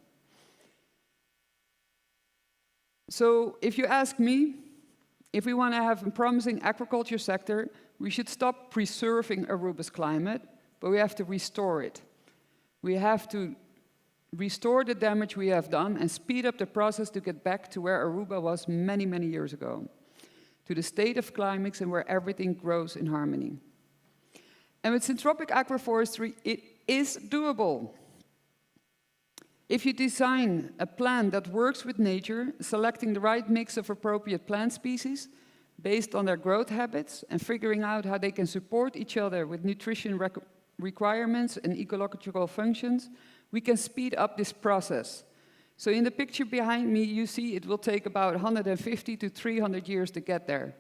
So if you ask me, if we want to have a promising agriculture sector, we should stop preserving Aruba's climate, but we have to restore it. We have to restore the damage we have done and speed up the process to get back to where Aruba was many, many years ago, to the state of climax and where everything grows in harmony. And with syntropic agroforestry, it is doable. If you design a plan that works with nature, selecting the right mix of appropriate plant species based on their growth habits and figuring out how they can support each other with nutrition requirements and ecological functions, we can speed up this process. So in the picture behind me, you see it will take about 150 to 300 years to get there.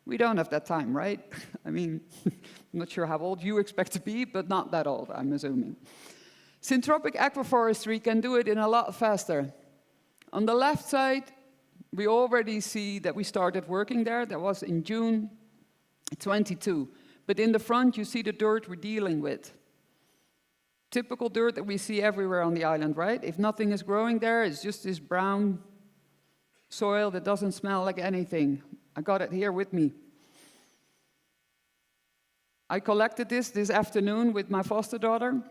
We don't have that time, right? I mean, I'm not sure how old you expect to be, but not that old, I'm assuming. Syntropic agroforestry can do it in a lot faster. On the left side, we already see that we started working there. That was in June 22. But in the front, you see the dirt we're dealing with. Typical dirt that we see everywhere on the island, right? If nothing is growing there, it's just this brown soil that doesn't smell like anything. I got it here with me. I collected this afternoon with my foster daughter,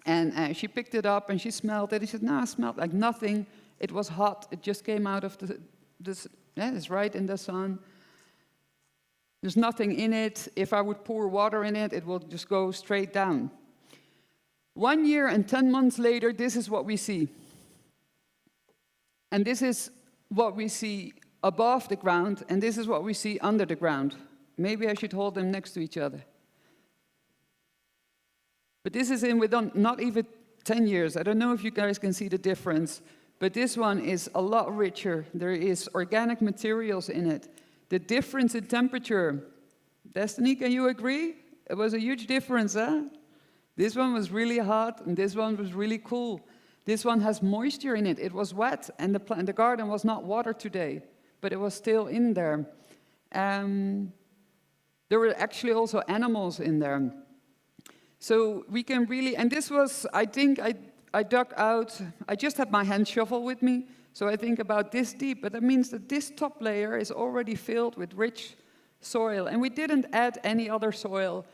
and she picked it up and she smelled it. She said, "No, it smelled like nothing." It was hot. It just came out of the, yeah, it's right in the sun. There's nothing in it. If I would pour water in it, it will just go straight down. 1 year and 10 months later, this is what we see. And this is what we see above the ground, and this is what we see under the ground. Maybe I should hold them next to each other. But this is in within not even 10 years. I don't know if you guys can see the difference, but this one is a lot richer. There is organic materials in it. The difference in temperature, Destiny, can you agree? It was a huge difference, huh? This one was really hot and this one was really cool. This one has moisture in it. It was wet and the garden was not watered today, but it was still in there. There were actually also animals in there. So we can really, and this was, I think I dug out, I just had my hand shovel with me, so I think about this deep, but that means that this top layer is already filled with rich soil. And we didn't add any other soil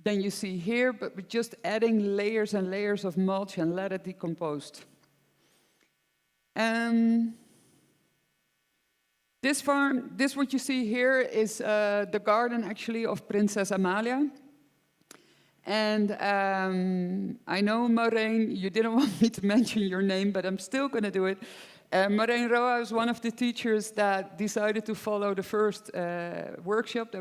than you see here, but we're just adding layers and layers of mulch and let it decompose. This farm, this what you see here is the garden actually of Princess Amalia. And I know, Maureen, you didn't want me to mention your name, but I'm still going to do it. Maureen Roa is one of the teachers that decided to follow the first workshop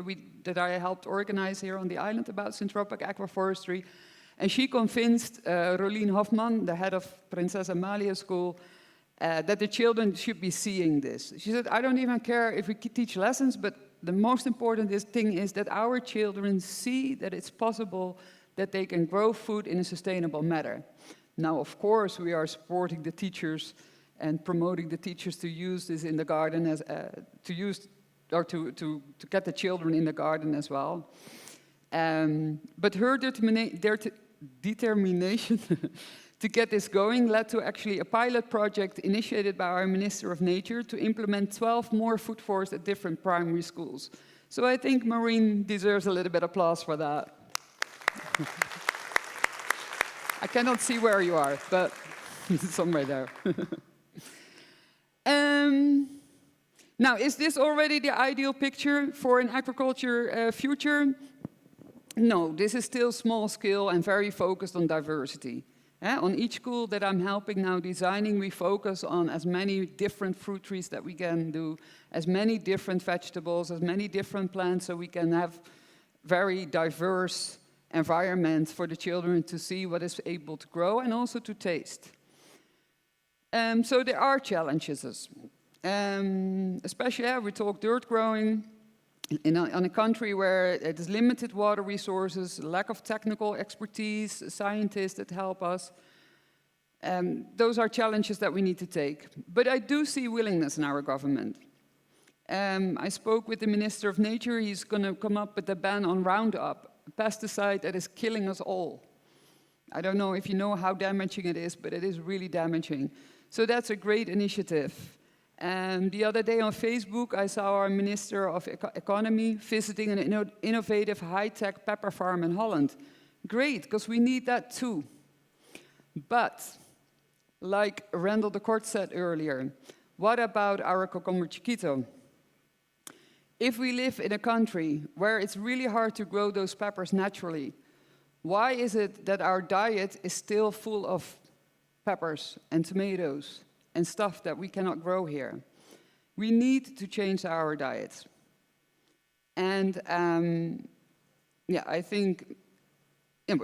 that I helped organize here on the island about syntropic agroforestry. And she convinced Rolien Hoffman, the head of Princess Amalia School, that the children should be seeing this. She said, "I don't even care if we teach lessons, but the most important thing is that our children see that it's possible that they can grow food in a sustainable manner." Now, of course, we are supporting the teachers and promoting the teachers to use this in the garden as to use or to get the children in the garden as well. But her determination to get this going led to actually a pilot project initiated by our Minister of Nature to implement 12 more food forests at different primary schools. So I think Maureen deserves a little bit of applause for that. I cannot see where you are, but somewhere there. Now, is this already the ideal picture for an agriculture future? No, this is still small scale and very focused on diversity. On each school that I'm helping now designing, we focus on as many different fruit trees that we can do, as many different vegetables, as many different plants, so we can have very diverse environment for the children to see what is able to grow and also to taste. So there are challenges, especially we talk dirt growing in a country where it is limited water resources, lack of technical expertise, scientists that help us. Those are challenges that we need to take. But I do see willingness in our government. I spoke with the Minister of Nature. He's going to come up with a ban on Roundup, a pesticide that is killing us all. I don't know if you know how damaging it is, but it is really damaging. So that's a great initiative. And the other day on Facebook, I saw our Minister of Economy visiting an innovative high-tech pepper farm in Holland. Great, because we need that too. But, like Randall de Kort said earlier, what about our Kokomber Chiquito? If we live in a country where it's really hard to grow those peppers naturally, why is it that our diet is still full of peppers and tomatoes and stuff that we cannot grow here? We need to change our diets. And yeah, I think, yeah,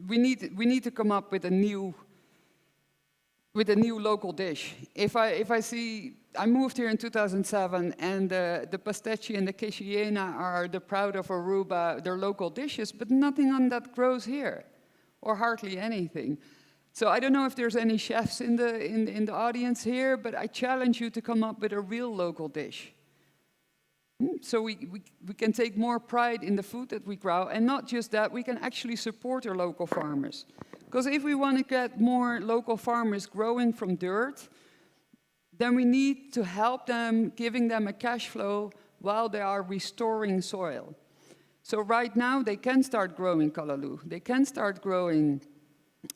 we need to come up with a new local dish. If I see, I moved here in 2007 and the pastechi and the quiche are the proud of Aruba, their local dishes, but nothing on that grows here, or hardly anything. So I don't know if there's any chefs in the audience here, but I challenge you to come up with a real local dish. So we can take more pride in the food that we grow, and not just that, we can actually support our local farmers. Because if we want to get more local farmers growing from dirt, then we need to help them, giving them a cash flow while they are restoring soil. So right now they can start growing callaloo, they can start growing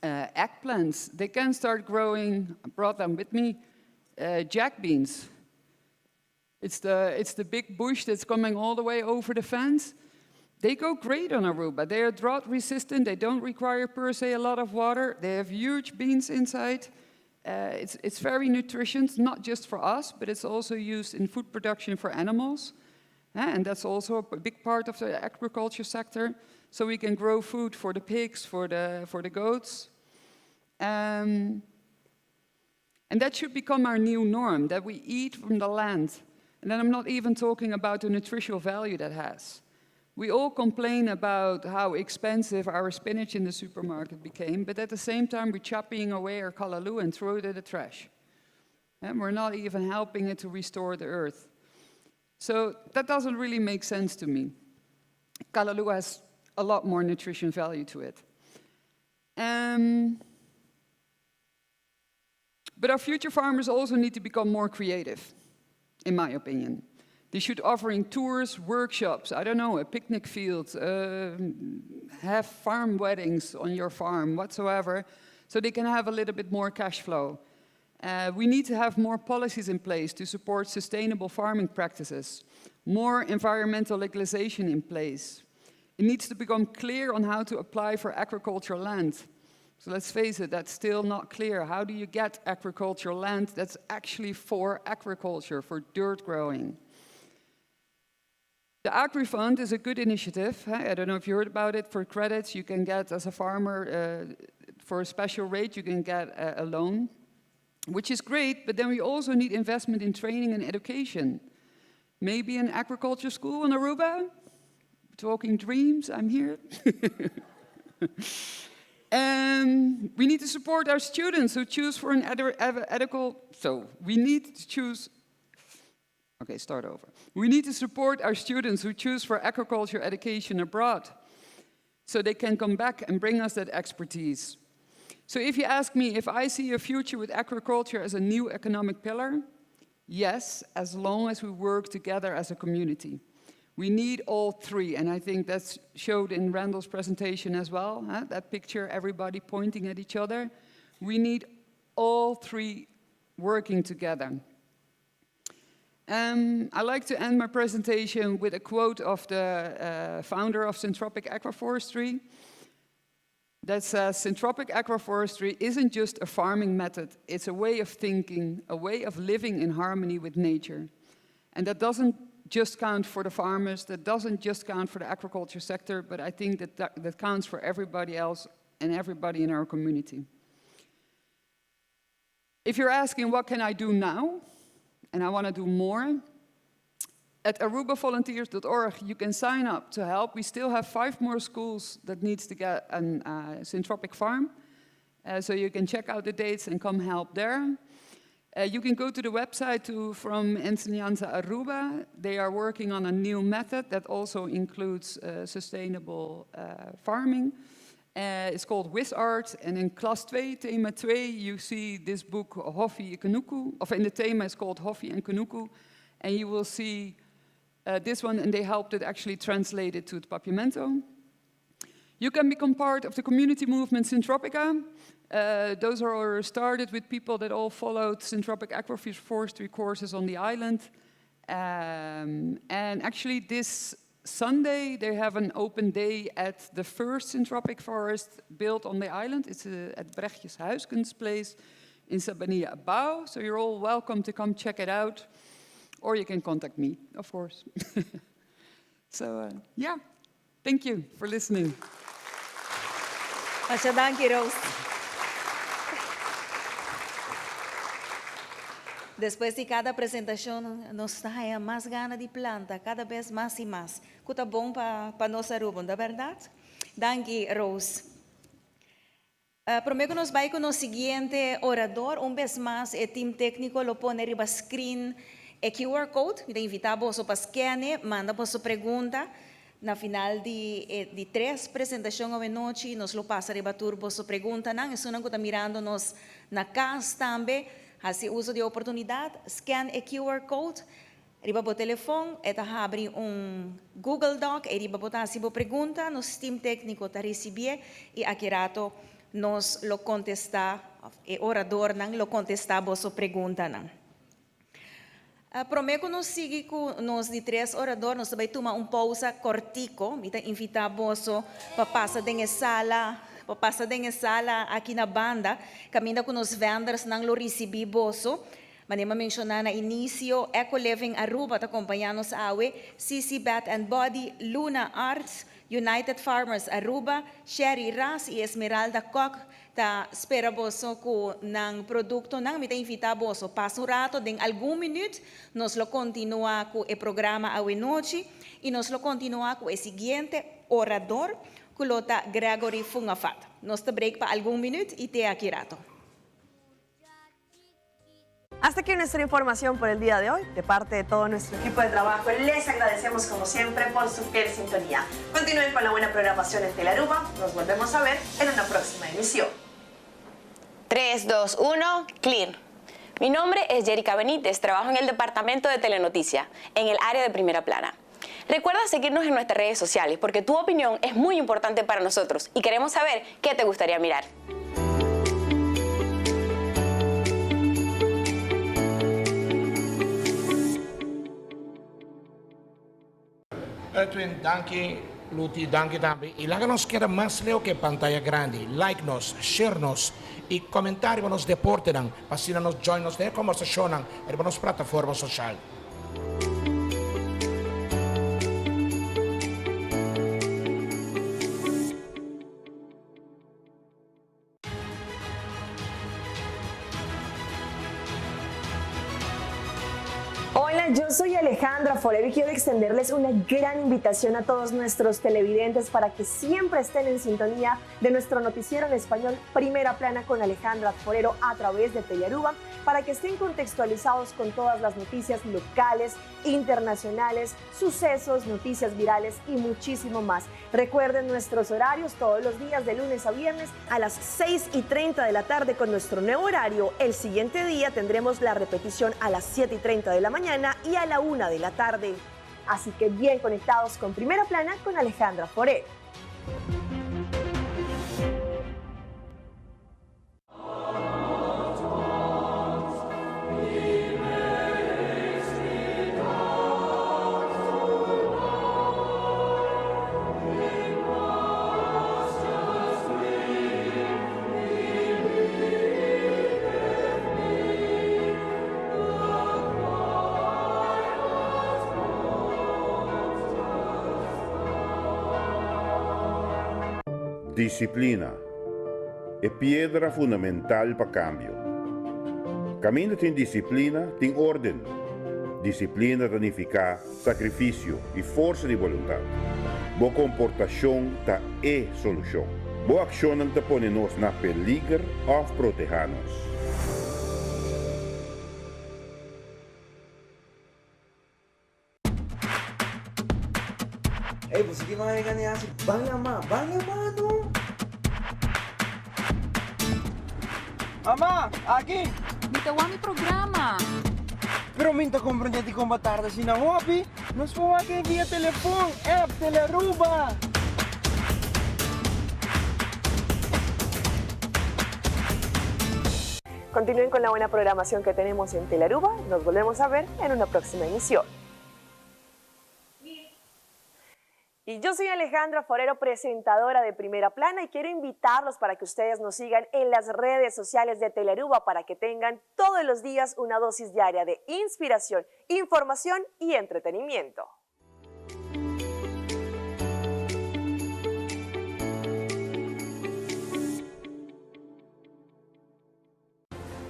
eggplants, they can start growing, I brought them with me, jack beans. It's the big bush that's coming all the way over the fence. They go great on Aruba. They are drought resistant. They don't require per se a lot of water. They have huge beans inside. It's very nutritious, not just for us, but it's also used in food production for animals. And that's also a big part of the agriculture sector. So we can grow food for the pigs, for the goats. And that should become our new norm, that we eat from the land. And then I'm not even talking about the nutritional value that has. We all complain about how expensive our spinach in the supermarket became, but at the same time we're chopping away our callaloo and throw it in the trash. And we're not even helping it to restore the earth. So that doesn't really make sense to me. Callaloo has a lot more nutrition value to it. But our future farmers also need to become more creative, in my opinion. They should offering tours, workshops, I don't know, a picnic field, have farm weddings on your farm, whatsoever, so they can have a little bit more cash flow. We need to have more policies in place to support sustainable farming practices, more environmental legalization in place. It needs to become clear on how to apply for agricultural land. So let's face it, that's still not clear. How do you get agricultural land that's actually for agriculture, for dirt growing? The AgriFund is a good initiative. I don't know if you heard about it. For credits, you can get, as a farmer, for a special rate, you can get a loan, which is great, but then we also need investment in training and education. Maybe an agriculture school in Aruba? Talking dreams, I'm here. We need to support our students who choose for an ethical, so we need to choose, okay, start over. We need to support our students who choose for agriculture education abroad, so they can come back and bring us that expertise. So if you ask me if I see a future with agriculture as a new economic pillar, yes, as long as we work together as a community. We need all three, and I think that's showed in Randall's presentation as well, huh? That picture, everybody pointing at each other. We need all three working together. I like to end my presentation with a quote of the founder of Syntropic Agroforestry that says, "Syntropic agroforestry isn't just a farming method, it's a way of thinking, a way of living in harmony with nature." And that doesn't just count for the farmers, that doesn't just count for the agriculture sector, but I think that counts for everybody else and everybody in our community. If you're asking, what can I do now? And I want to do more, at arubavolunteers.org you can sign up to help. We still have 5 more schools that needs to get a syntropic farm. So you can check out the dates and come help there. You can go to the website from Enseñanza Aruba. They are working on a new method that also includes sustainable farming. It's called WizArt, and in klas 2, thema 2, you see this book, Hofi y Kunuku, of in the thema it's called Hofi and Kunuku, and you will see this one, and they helped it actually translate it to the Papiamento. You can become part of the community movement Syntropica. Those are started with people that all followed Syntropic agroforestry courses on the island. And actually this Sunday, they have an open day at the first Syntropic forest built on the island. It's at Brechtjes Huiskens place in Sabanilla Abao. So you're all welcome to come check it out. Or you can contact me, of course. So, yeah, thank you for listening. Masha danki, Rose. Despues di cada presentacion, nos ta mas gana di planta, cada bes mas y mas. Cu ta bon pa nos Aruba, no ta berdad? Danki, Rose. Prome cu nos bay cu e siguiente orador, un bes mas, e team tecnico lo pone riba screen e QR code, mi ta invita bo pa scan, manda bo pregunta. Na final di tres presentacion anochi, nos lo pasa riba tur bo preguntanan, esunnan cu ta mirando nos na cas tambe, haci uso di oportunidad, scan e QR code. Riba bo telefon e ta habri un Google Doc, ei riba bo ta hasi bo pregunta, nos team tékniko ta risibié i aki rato nos lo kontestá, òf e oradornan lo kontestá boso preguntanan. Promé ku nos sigui ku nos di tres orador, nos ta bai tuma un pousa kòrtiko. Mi ta invitá boso pa pasa den e sala, pa pasa den e sala aki na banda, kaminda ku nos vendersnan lo risibí boso. Manera mi a menshoná na inisio, Eco Living Aruba ta kompañá nos awe, CC Bath and Body, Luna Arts, United Farmers Aruba, Sherry Ras i Esmeralda Kok ta spera boso ku nan produktonan. Mi ta invitá boso pasa un rato, den algun minüt nos lo kontinuá ku e programa awenochi i nos lo kontinuá ku e siguiente orador ku lo ta Gregory Fungafat. Nos ta break pa algun minüt i te aki rato. Hasta aquí nuestra información por el día de hoy. De parte de todo nuestro equipo de trabajo, les agradecemos como siempre por su fiel sintonía. Continúen con la buena programación en Telaruba. Nos volvemos a ver en una próxima emisión. 3, 2, 1, clear. Mi nombre es Jerica Benítez, trabajo en el departamento de Telenoticia, en el área de primera plana. Recuerda seguirnos en nuestras redes sociales porque tu opinión es muy importante para nosotros y queremos saber qué te gustaría mirar. Edwin, danki, Luti, danki tambe. Y laga nos keda mas leu ke pantaya grandi. Like nos, share nos y comenta riba nos deportenan pa asina nos join nos den e combersacionnan riba nos plataforma social. Hola, yo soy Alejandra Forero y quiero extenderles una gran invitación a todos nuestros televidentes para que siempre estén en sintonía de nuestro noticiero en español Primera Plana con Alejandra Forero a través de Telearuba para que estén contextualizados con todas las noticias locales, internacionales, sucesos, noticias virales y muchísimo más. Recuerden nuestros horarios todos los días de lunes a viernes a las 6 y 30 de la tarde con nuestro nuevo horario. El siguiente día tendremos la repetición a las 7 y 30 de la mañana y a la 1 de la tarde. Así que bien conectados con Primera Plana con Alejandra Forero. Disiplina, e piedra fundamental pa kambio. Kaminda tin disiplina, tin órden. Disiplina ta nifiká sakrifisio i forsa di boluntat. Bo komportashon ta e solushon. Bo akshonnan ta pone nos na peliger òf protehá nos. Ey, bo sigui manga gana hasi? Ban yama, ban yama no! Mama, aki! Mi ta wak mi programa. Pero mi ta comprende dikon bo tarda asina hopi. Nos por wak e via telefon, app, Telearuba. Continúen con la buena programación que tenemos en Telearuba. Nos volvemos a ver en una próxima emisión. Y yo soy Alejandra Forero, presentadora de Primera Plana, y quiero invitarlos para que ustedes nos sigan en las redes sociales de Telearuba para que tengan todos los días una dosis diaria de inspiración, información y entretenimiento.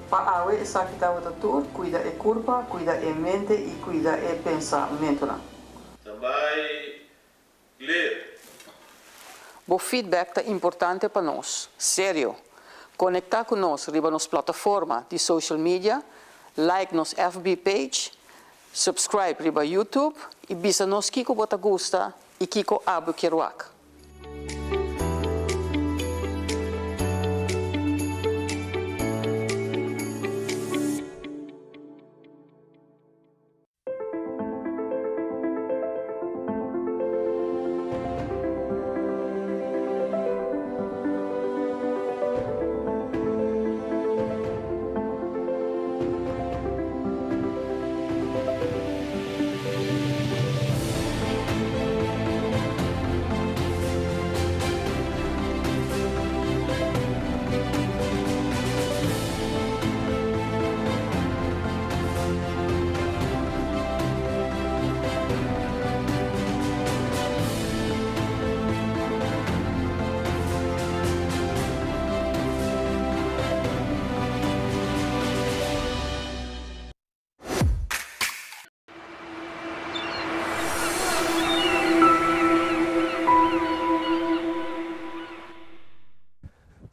Pa awe esaki tabata tur, cuida e curpa, cuida e mente y cuida e pensamentonan. Tambay clear. Bo feedback ta importante pa nos. Serio! Conecta cu nos riba nos plataforma di social media, like nos FB page, subscribe riba YouTube y bisa nos kico bo ta gusta y kico abo kier wak.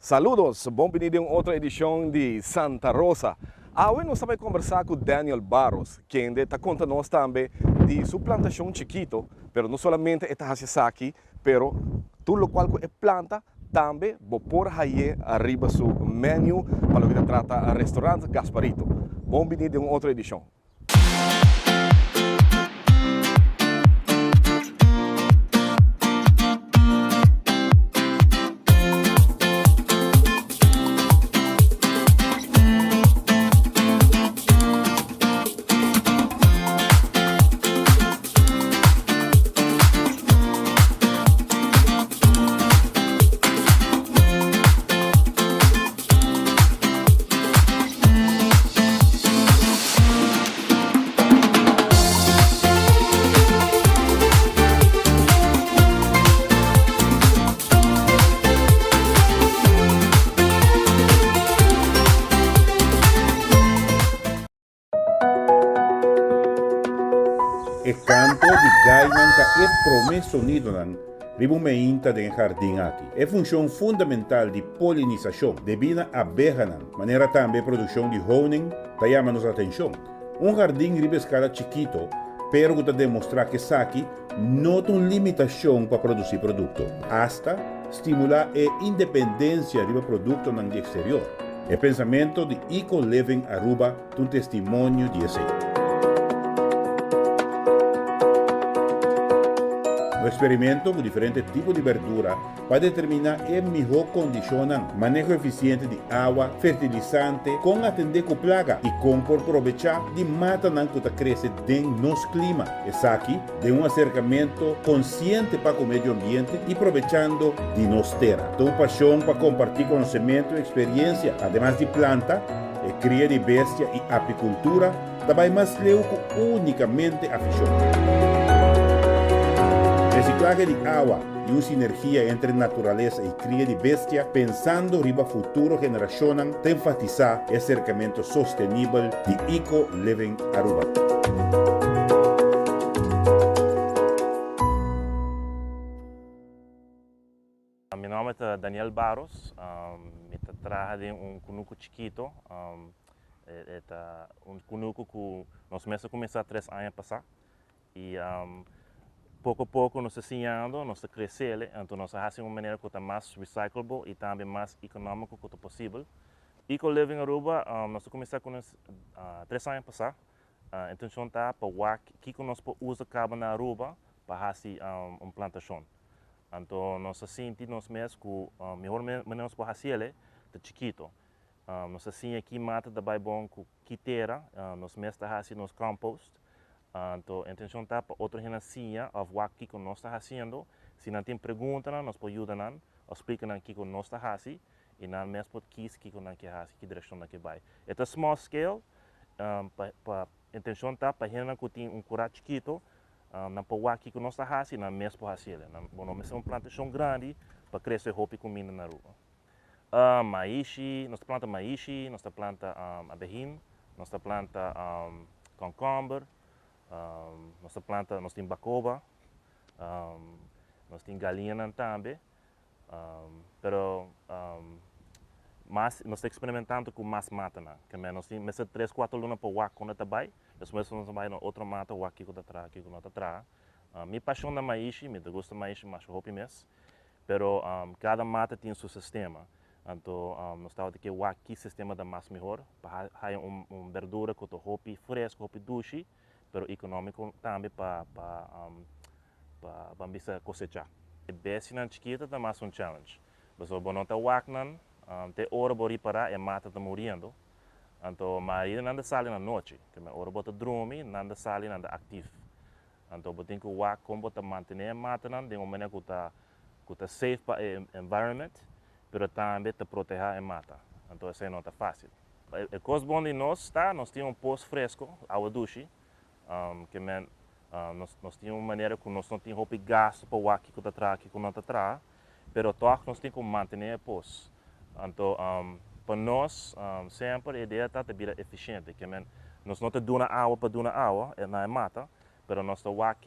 Saludos, bon bini den otro edicion di Santa Rosa. Awe nos ta bay combersa cu Daniel Barros, kende ta conta nos tambe di su plantacion chikito, pero no solamente e ta haci esaki, pero tur locual cu e planta tambe bo por haye ariba su menu pa loke ta trata Restaurant Gasparito. Bon bini den un otro edicion. E kanto di gainan ta e promé sonidonan riba un meinta den e hardin aki. E funshon fundamental di polinisashon debí na abehanan, manera tambe e produkshon di honing, ta yama nos atenshon. Un hardin riba eskala chikito, pero ku ta demostrá ku esaki no ta un limitashon pa produsí produkto, asta stimulá e independensia riba produktonan di eksterior. E pensamento di Eco Living Aruba ta un testimonio di esei. Un eksperimento ku diferente tipo di berdura pa determiná e mihó kondishonnan, maneho efisiente di awa, fertilisante, kon atendé ku plaga i kon por probechá di matanan ku ta krese den nos klima. Esaki den un aserkamentu konsiente pa ku medio ambiente i probechando di nos tera. Ta un pashon pa kompartí konosementu i eksperiensia, ademas di planta, E kria di bestia i apikultura ta bai mas leu ku únikamente afishon. Resiklahe di awa i un sinergia entre naturalesa i kria di bestia pensando riba futuro generashonnan ta enfatisá e aserkamentu sostenibel di Eco Living Aruba. Mi nomber ta Daniel Barros, mi ta traha den un kunuku chikito, e ta un kunuku ku nos mes a kuminsá tres aña pasá i poko poko nos ta siñando, nos ta kresele, anto nos a hasi un manera ku ta mas recyclable i tambe mas ekonómiko ku ta posibel. Eco Living Aruba nos a kuminsá ku nos tres aña pasá, e intenshon ta pa wak kiko nos por usa kaba na Aruba pa hasi un plantashon. Anto nos a sinti nos mes ku mihor manera nos por hasi el ta chikito. Nos a siña ki mata ta bai bon ku ki tera, nos mes ta hasi nos compost. Anto e intencion ta pa otro hende siña of wak kiko nos ta hasiendo. Si nan tin preguntanan nos por yuda nan of splika nan kiko nos ta hasi i nan mes por kis kiko nan ke hasi, ki direkshon nan ke bai. E ta small scale pa pa intencion ta pa hendenan ku tin un kura chikito Nan por wak kiko nos ta hasi, nan mes por hasi el. Nan bo no mester un plantashon grandi pa krese hopi kuminda na Aruba. Maishi, nos ta planta maishi, nos ta planta abehin, nos ta planta kònkòmber, nos ta planta, nos tin bakoba, nos tin galiñanan tambe. Pero mas nos ta eksperimentando ku mas matanan. Ke men nos tin mester tres kuater luna pa wak kon e ta bai. Despues nos ta bai na otro mata wak kiko ta traha kiko no ta traha. Mi pashon ta maishi, mi ta gusta maishi masha hopi mes. Pero kada mata tin su sistema. Anto nos tabata ke wak ki sistema ta mas mihor pa haya un berdura ku ta hopi fresco, hopi dushi, pero economico tambe pa pa pa ban bisa kosechá. E bestianan chikito ta mas un challenge, pasobra bo no ta wak nan, te ora bo ripará e mata ta muriendo, anto mayoria nan ta sali na nochi, kende ora bo ta drumi nan ta sali nan ta aktif, anto bo tin ku wak kon bo ta mantené e matanan den un manera ku ta ku ta safe pa e environment, pero tambe ta protehá e mata, anto esei no ta fásil. E kos bon di nos ta nos tin un pos fresko, awa dushi, Ke men nos nos tin un manera ku nos no tin hopi gastu pa wak kiko ta traha kiko no ta traha, pero tòg nos tin ku mantené e pos. Anto pa nos semper e idea ta ta bira efisiente, ke men nos no ta duna awa pa duna awa na e mata, pero nos ta wak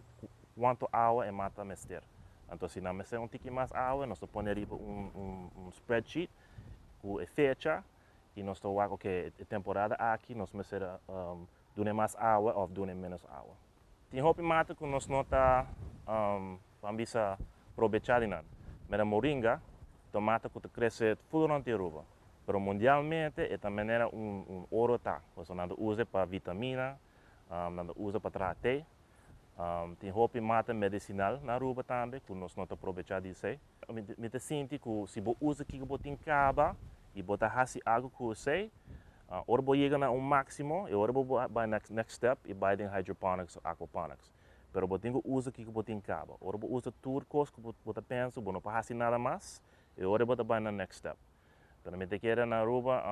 kuantu awa e mata mester. Anto si nan mester un tiki mas awa nos ta pone riba un un spreadsheet. ku e fecha i nos ta wak oke e temporada aki nos mester dun'e mas awa òf dun'e ménos awa. Tin hopi mata ku nos no ta ban bisa probechá di nan. Mira moringa ta un mata ku ta krese ful rònt di Aruba, pero mundialmente e ta manera un un oro ta, pasobra nan ta us'e pa vitamina, nan ta usa pa traha te. Tin hopi mata medisinal na Aruba tambe ku nos no ta probechá di esei. Mi ta sinti ku si bo usa kiko bo tin kaba i bo ta hasi algu ku esei, ora bo yega na un máksimo e ora bo bai next next step i bai den hydroponics òf aquaponics. Pero bo tin ku usa kiko bo tin kaba. Ora bo usa tur kos ku bo ta pensa bo no por hasi nada mas, e ora bo ta bai na next step. Pero mi ta kere na Aruba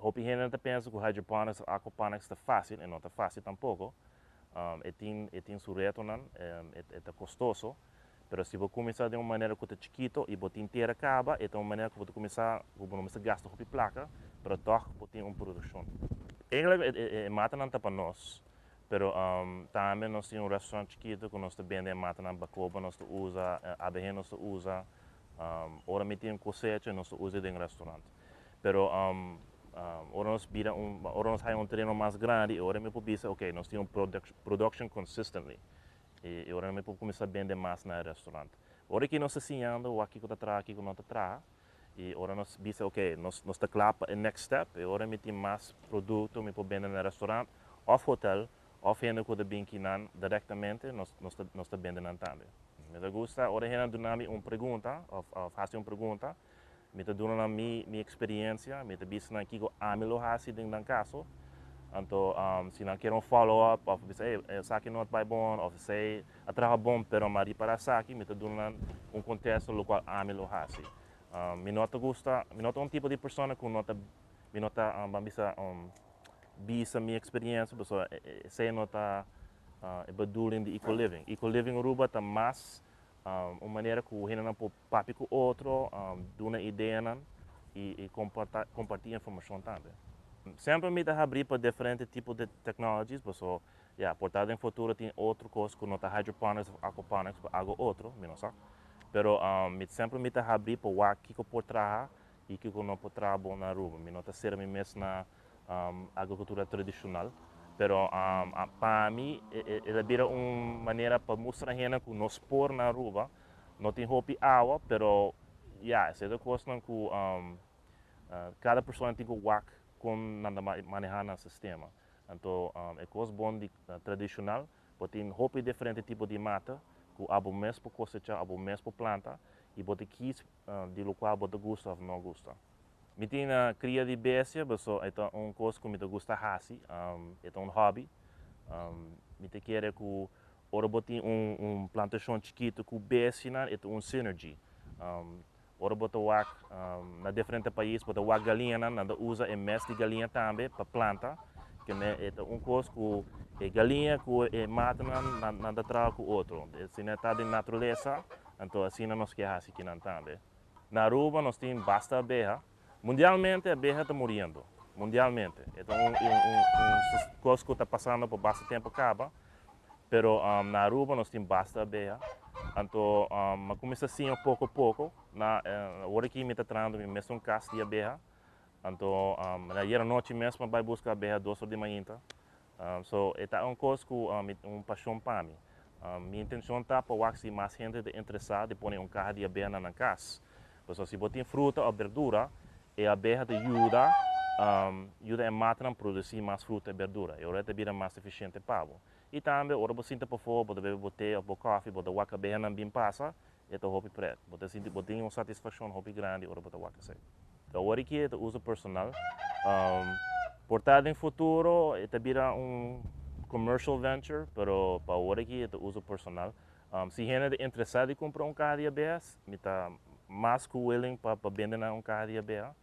Hopi hende ta pensa ku hydroponics of aquaponics ta fásil, e no ta fásil tampoko. E tin e tin su retonan, e ta kostoso, pero si bo kuminsá den un manera ku ta chikito i bo tin tera kaba, e ta un manera ku bo ta kuminsá ku bo no mester gasta hopi plaka, pero tòg bo tin un produkshon. Eigenlijk e matanan ta pa nos, pero tambe nos tin un restaurant chikito ku nos ta bende e matanan, bakoba nos ta usa, abehe nos ta usa, ora mi tin kosecha nos ta usa den restaurant. Pero ora nos bira un, ora nos haya un tereno mas grandi, e ora mi por bisa, ok, nos tin un production consistently. E ora mi por cuminsa bende mas na e restaurant. Ora ki nos ta siñando wak kiko ta traha, kiko no ta traha, y ora nos bisa, ok, nos nos ta cla pa e next step, e ora mi tin mas producto mi por bende na restaurant of hotel, of hende cu ta bin kinan directamente, nos nos ta nos ta bende nan tambe. Mi ta gusta ora hende duna mi un pregunta of of haci un pregunta, Mi ta duna nan mi mi experiencia, mi ta bisa nan kico ami lo haci den nan caso. Anto si nan kier un follow up of bisa ey esaki no a bay bon of esey a traha bon pero mi a ripara esaki, mi ta duna nan un contesto locual ami lo haci. Mi no ta gusta, mi no ta un tipo di persona cu no ta, mi no ta ban bisa bisa mi experiencia pasobra esey no ta e bedoeling di Eco Living. Eco Living Aruba ta mas Un manera ku hendenan por papia ku otro, duna ideanan i kompartí informashon tambe. Semper mi ta habrí pa diferente tipo di technologies, paso ya, por ta den futuro tin otro kos ku no ta hydroponics of aquaponics, pero algo otro, mi no sa. Pero mi semper mi ta habrí pa wak kiko por traha i kiko no por traha bon na Aruba. Mi no ta sera mi mes na agricultura tradicional, pero pa mi el a bira un manera pa mustra hende cu nos por na Aruba, no tin hopi awa, pero ya, esey ta cosnan cu cada persona tin cu wak con nan ta maneha nan sistema. Anto e cos bon di tradicional, bo tin hopi diferente tipo di mata cu abo mes por cosecha, abo mes por planta y bo ta kies di locual bo ta gusta of no gusta. Mi tin cria di bestia, paso e ta un cos cu mi ta gusta haci, e ta un hobby. Mi ta kere cu ora bo tin un plantacion chikito cu bestianan, e ta un synergy. Ora bo ta wak na diferente pais, bo ta wak galiñanan, nan ta usa e mes di galiña tambe pa planta. Kende e ta un cos cu e galiña cu e matanan, nan ta traha cu otro. Asina ta den naturalesa, anto asina nos ke haci kinan tambe. Na Aruba nos tin basta abeha. Mundialmente abeha ta muriendo. Mundialmente. E ta un un cos cu ta pasando pa basta tempo caba. Pero na Aruba nos tin basta abeha. Anto mi a cuminsa siña poco poco. Na ora aki mi ta trahando mi mesun cas di abeha. Anto ayer anochi mes mi a bay busca abeha dos or di mainta. So e ta un cos cu un pasion pa mi. Mi intencion ta pa wak si mas hende ta interesa di pone un caha di abeha na nan cas. Pasobra si bo tin fruta of berdura, e abeha ta yuda yuda e matanan produci mas fruta y berdura. E ora e ta bira mas eficiente pa bo. Y tambe ora bo sinta pafó, bo ta bebe bo te of bo koffie, bo ta wak abehanan bin pasa, e ta hopi pret. Bo ta sinti bo tin un satisfaccion hopi grandi ora bo ta wak esey. Awor aki e ta uso personal. Por ta den futuro e ta bira un commercial venture, pero pa awor aki e ta uso personal. Si hende ta interesa di cumpra un caha di abeha, mi ta mas cu willing pa bende nan un caha di abeha,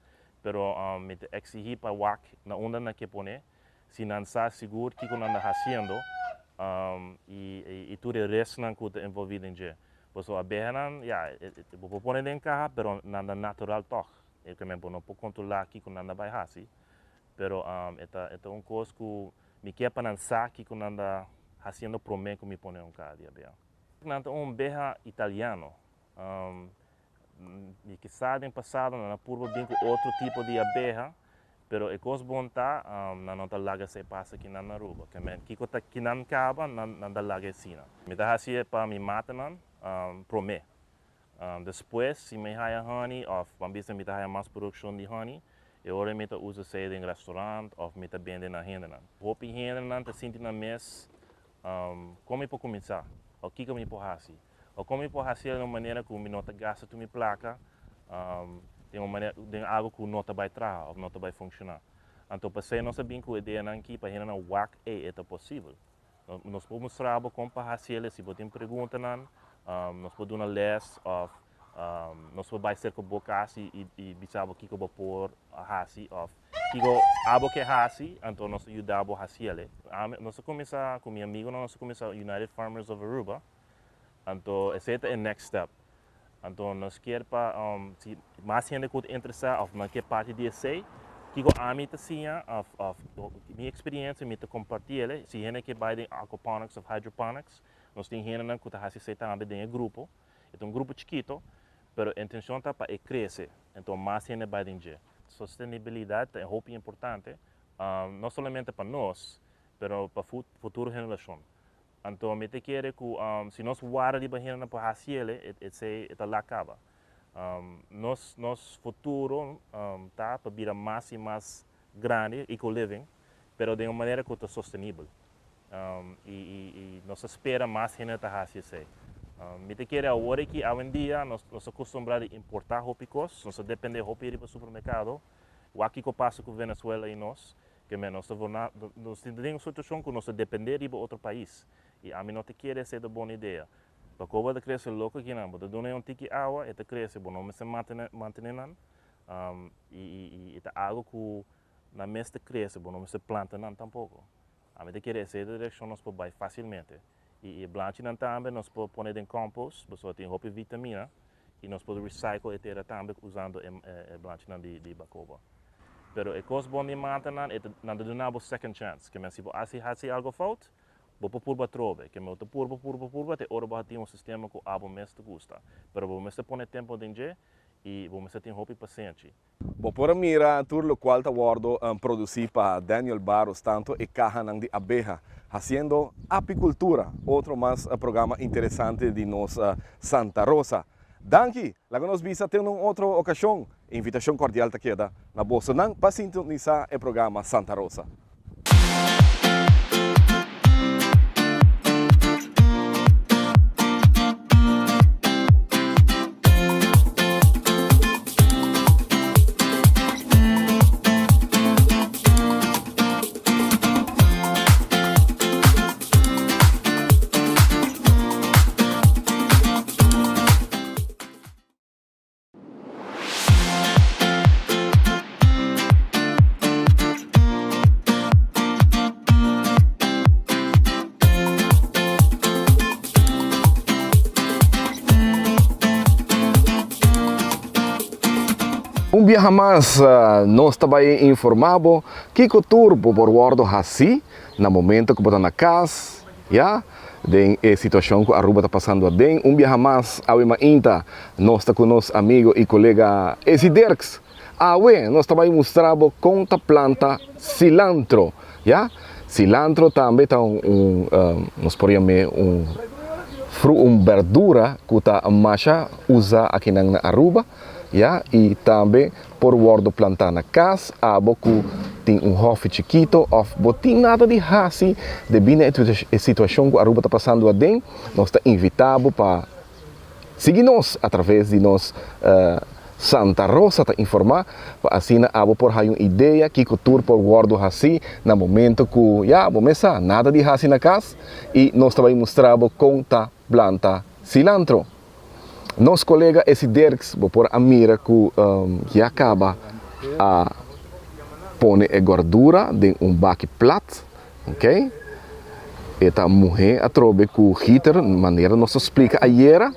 pero mi ta exigi pa wak na unda nan ke pone, si nan sa sigur kiko nan ta haciendo y tur e risknan cu ta envolvi den dje. Pasobra abehanan, ya, bo por pone den caha, pero nan ta natural tog. E ke men bo no por controla kiko nan ta bay haci, pero e ta e ta un cos cu mi kier pa nan sa kiko nan ta haciendo prome cu mi pone un caha di abeha. Nan ta un beha italiano. Mi kisa den pasado nan a purba bin ku otro tipo di abeha, pero e kos bon ta nan no ta laga esei pasa kinan na Aruba. Ke men kiko ta kinan kaba nan nan ta laga esina. Mi ta hasi e pa mi matanan promé. Despues si mi haya honey òf ban bisa mi ta haya mas produkshon di honey, e ora mi ta usa esei den restaurant òf mi ta bende na hendenan. Hopi hendenan ta sinti nan mes kon mi por kuminsá òf kiko mi por hasi. O kon mi por hasi el na un manera ku mi no ta gasta tur mi plaka den un manera, den algu ku no ta bai traha òf no ta bai funshoná. Anto p'esei nos a bin ku ideanan aki pa hendenan wak ey e ta posibel. Nos por mustra bo kon pa hasi el, si bo tin preguntanan nos por duna lès òf nos por bai serka bo kas i bisa bo kiko bo por hasi òf kiko abo ke hasi anto nos ta yuda bo hasi el. Nos a kuminsá ku mi amigunan nos a kuminsá United Farmers of Aruba. Anto esei ta e next step. Anto nos kier pa si mas hende ku ta interesá òf nan ke parti di esei, kiko ami ta siña òf òf mi eksperiencia mi ta kompartí el. Si hende ke bai den aquaponics òf hydroponics, nos tin hendenan ku ta hasi esei tambe den e grupo. E ta un grupo chikito, pero e intenshon ta pa e krese, anto mas hende bai den dje. Sostenibilidat ta hopi importante, no solamente pa nos, pero pa futuro generashon. Anto mi ta kere ku si nos warda riba hendenan por hasi el, esei e ta lak kaba. Nos nos futuro ta pa bira mas i mas grandi, eco living, pero den un manera ku ta sostenibel. I i nos ta spera mas hende ta hasi esei. Mi ta kere awor aki, awendia, nos nos a kustumbrá di importá hopi kos, nos ta dependé hopi riba supermerkado. Wak kiko pasa ku Venezuela i nos. Ke men nos ta vorna, nos tin den un situashon ku nos ta dependé riba otro pais i ami no ta kere esei ta bon idea. Pakoba ta krese loko akinan, bo ta duna e un tiki awa, e ta krese, bo no mester mantene mantene nan i i i ta algu ku nan mes ta krese, bo no mester planta nan tampoko. Ami ta kere esei ta direkshon nos por bai fasilmente. I e blanchinan tambe nos por pone den compost, pasobra tin hopi vitamina i nos por recycle e tera tambe usando e e blanchinan di di bakoba. Pero e kos bon di matanan e ta nan ta duna bo second chance. Ke men si bo hasi hasi algo fout, bo por purba atrobe. Ke men bo ta purba purba purba te ora bo a tin un sistema ku abo mes ta gusta. Pero bo mester pone tempo den dje i bo mester tin hopi pasenshi. Bo por a mira tur locual ta wordo produci pa Daniel Barros, tanto e cahanan di abeha, haciendo apicultura, otro mas programa interesante di nos Santa Rosa. Danki! Laga nos bisa te un otro ocasion. Invitacion cordial ta keda na bosonan pa sintonisa e programa Santa Rosa. Un biaha mas nos ta bai informa bo kiko tur bo por wordo haci na momento ku bo ta na kas, ya. Den e situacion cu Aruba ta pasando aden, un biaha mas awe mainta nos ta cu nos amigo y colega Ezi Dirks. Awe nos ta bay mustra bo con ta planta cilantro, ya. Cilantro tambe ta un, un nos por yam'e un fru, un berdura cu ta masha usa akinan na Aruba. Ya, y tambe por wordo planta na cas, abo cu tin un hofi chikito of bo tin nada di haci debi na e situacion cu Aruba ta pasando aden, nos ta invita bo pa sigui nos a traves di nos Santa Rosa ta informa, pa asina abo por haya un idea kico tur por wordo haci na momento cu ya bo mes sa nada di haci na cas y nos ta bay mustra bo con ta planta cilantro. Nos kolega Essie Dirks bo por a mira ku ya kaba a pone e gordura den un baki plat, ok. E ta muhé atrobe ku giter, manera nos a splika ayera,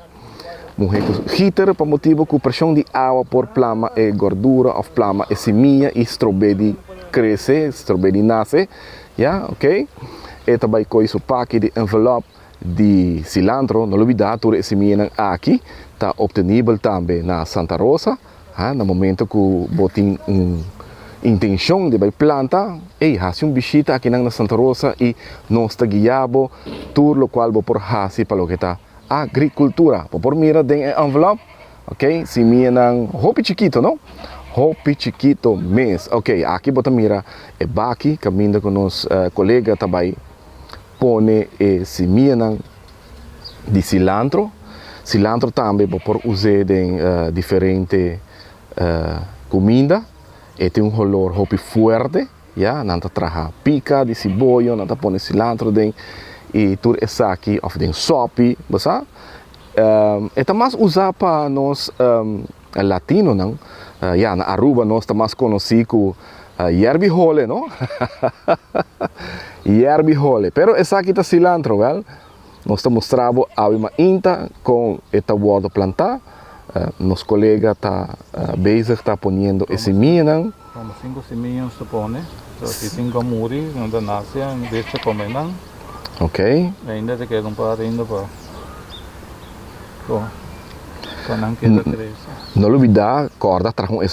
muhé ku giter pa motibu ku preshon di awa por plama e gordura òf plama e simia i strob'é di krese, strob'é di nase, ya, ok. E ta bai kohe su paki di envelòp. di cilantro, no lubida tur e simianan aki ta obtenibel tambe na Santa Rosa, ha, na momento cu bo tin un intencion di bay planta, ey, haci un bishita akinan na Santa Rosa y nos ta guia bo tur locual bo por haci pa loke ta agricultura. Bo por mira den e envelop, ok, simianan hopi chikito, no? Hopi chikito mes. Ok, aki bo ta mira e baki caminda cu nos colega ta bay Pone e simianan di cilantro. Cilantro tambe bo por us'é den diferente cuminda. E tin un holor hopi fuerte, ya. Nan ta traha pica di siboyo, nan ta pone cilantro den y tur esaki of den sopi, bo sa. E ta mas usa pa nos latinonan. Ya, na Aruba nos ta mas conoci cu yerbi hole, no? Yerbi hole. Pero esaki ta cilantro, wel. Nos ta mustra bo awe mainta con e ta wordo planta. Nos colega ta bezig ta poniendo e simianan. Como cinco simia nos ta pone. So si cinco a muri, nan ta nace, bestia come nan. Ok. Ainda ta keda un par ainda pa pa nan keda crece. No lubida corda traha un.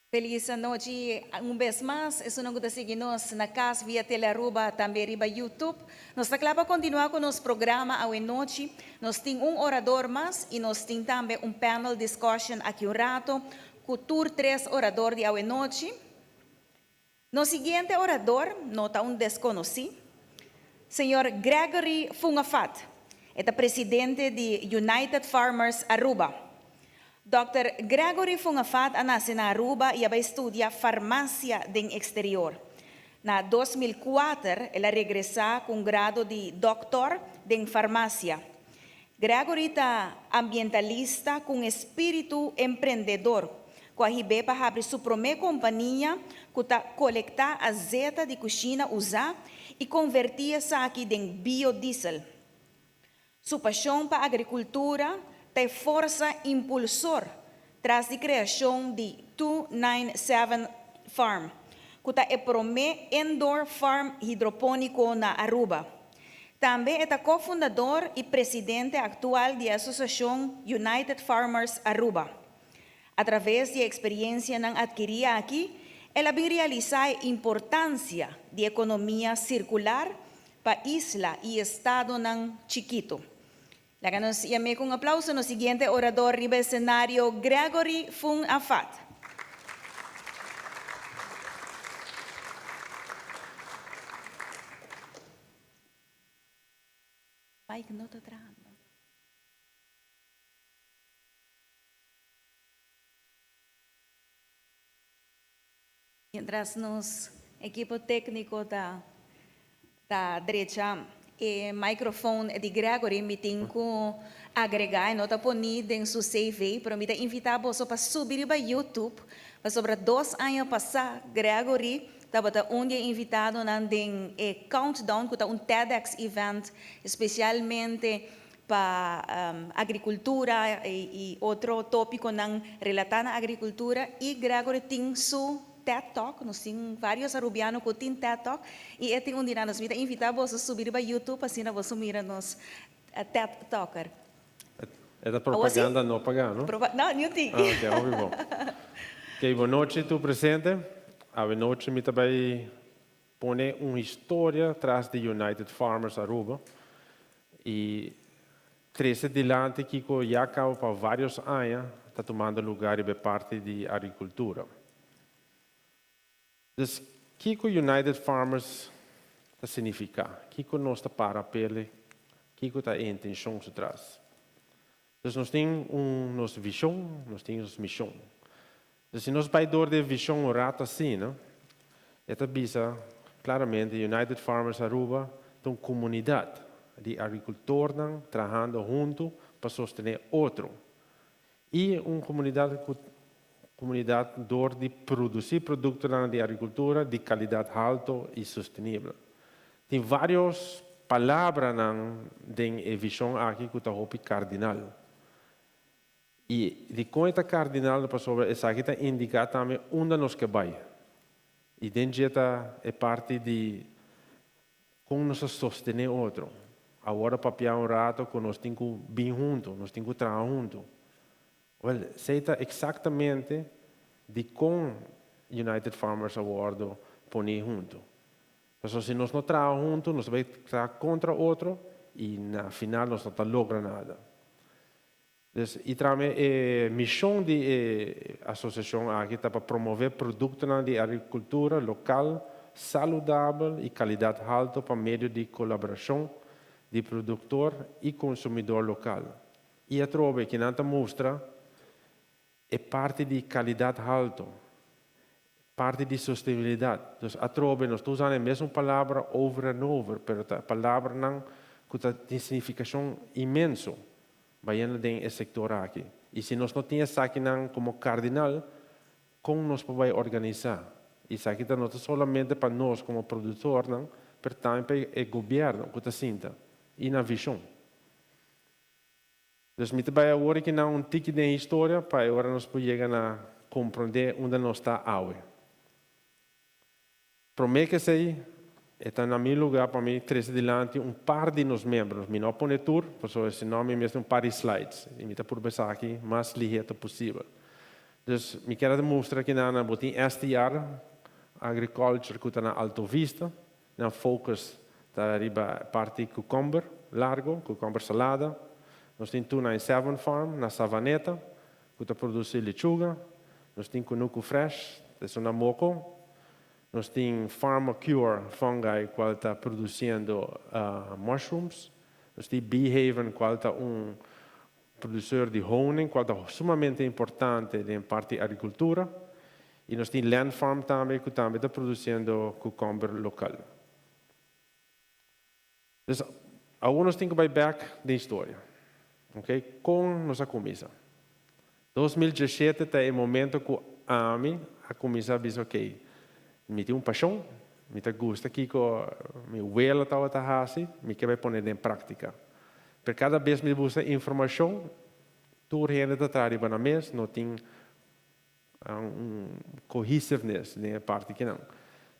Feliz anochi un bes mas esunnan ku ta sigui nos na kas via Telearuba tambe riba YouTube. Nos ta kla pa kontinua ku nos programa awe nochi. Nos tin un orador mas i nos tin tambe un panel discussion aki un rato ku tur tres orador di awe nochi. Nos siguiente orador no ta un deskonosí, señor Gregory Fungafat. E ta presidente di United Farmers Aruba. Dòkter Gregory Fungafat a nase na Aruba i a bai studia farmasia den eksterior. Na 2004 el a regresá ku un grado di dòktor den farmasia. Gregory ta ambientalista ku un espíritu emprendedor ku a hib'é pa habri su promé kompania ku ta kolektá azeta di kushina usá i konvertí esaki den biodiesel. Su pashon pa agrikultura ta e forsa impulsor tras di kreashon di 297 Farm, ku ta e promé indoor farm hidropóniko na Aruba. Tambe e ta kofundador i presidente aktual di e asosiashon United Farmers Aruba. A traves di e eksperiensianan atkirí aki, el a bin realisá e importansia di ekonomia sirkular pa isla i estadonan chikitu. Laga nos yam'é ku un aplauso nos siguiente orador riba esenario, Gregory Fung Afat. Mike no ta trahando. Mientras nos ekipo tékniko ta ta drecha e microfoon di Gregory mi tin ku agregá e no ta poní den su CV pero mi ta invitá boso pa subi riba YouTube pasobra dos aña pasá Gregory tabata un di e invitadonan den e Countdown ku ta un TEDx event spesialmente pa agrikultura i otro tópikonan relatá na agrikultura i Gregory tin su TED Talk, nos tin varios Arubiano ku tin TED Talk i e tin un di nan. Nos mi ta invitá boso subi riba YouTube asina boso mira nos TED Talker. E ta propaganda no pagá, no? No, niun tin. Ah, ok, hopi bon. Ok, bon nochi tur presente. Awe nochi mi ta bai pone un historia tras di United Farmers Aruba i trese dilanti kiko ya kaba pa varios aña ta tumando lugar riba e parti di agrikultura. Dus kiko United Farmers ta signifiká? Kiko nos ta para p'e? Kiko ta e intenshon su tras? Dus nos tin un nos vishon, nos tin nos mishon. Dus si nos bai dor di e vishon un rato asina, e ta bisa klaramente United Farmers Aruba ta un komunidat di agrikultornan trahando huntu pa sostené otro i un komunidat ku komunidat dor di produsí produktonan di agrikultura di kalidat halto i sostenibel. Tin vários. palabranan den e vishon aki ku ta hopi kardinal. I dikon e ta kardinal? Pasobra esaki ta indiká tambe unda nos ke bai. I den dje ta e parti di kon nos ta sostené otro. Awor a papia un rato ku nos tin ku bin huntu, nos tin ku traha huntu. Wèl, esei ta eksaktamente dikon United Farmers a wòrdu poní huntu. Pasobra si nos no traha huntu, nos ta bai traha kontra otro i na final nos no ta logra nada. Dus i trame e mishon di e asosiashon aki ta pa promové produktonan di agrikultura lokal saludabel i kalidat haltu pa medio di kolaborashon di produktor i konsumidor lokal. I atrobe kinan ta mustra e parti di kalidat haltu, parti di sostenibilidat. Dus atrobe nos ta usando e mesun palabra over en over, pero ta palabranan ku ta tin signifikashon inmenso bayendo den e sektor aki. I si nos no tin esakinan komo kardinal, kon nos por bai organisá? I esaki ta no ta solamente pa nos komo produktornan, pero tambe pa e gobièrnu ku ta sinta i nan vishon. Dus mi ta bai awor aki na un tiki den historia pa e ora nos por yega na komprondé unda nos ta awe. Promé ku esei, e ta na mi lugá pa mi trese dilanti un par di nos miembronan. Mi no a pone tur, pasobra si no mi mester un par di slides i mi ta purba esaki mas lihé ta posibel. Dus mi kier a mustra aki nan bo tin STR Agriculture ku ta na Alto Vista, Nan focus ta riba parti cucumber largo, cucumber salada. Nos tin 297 Farm na Savaneta cu ta produci lechuga. Nos tin Cunucu Fresh, ta esun na Moko. Nos tin Pharmacure Fungi cual ta produciendo mushrooms. Nos tin Bee Haven cual ta un produceur di honing cual ta sumamente importante den parti agricultura y nos tin Land Farm tambe cu tambe ta produciendo cucumber local. Dus awor nos tin cu bay bek den historia. Ok, con nos a cuminsa? 2017 ta e momento cu ami a cuminsa bisa ok, mi tin un pasion, mi ta gusta kico mi wela tabata haci, mi ke bay pone den practica. Pero kada bes mi buska informashon, tur hende ta traha riba nan mes, no tin un cohesiveness den e parti kinan.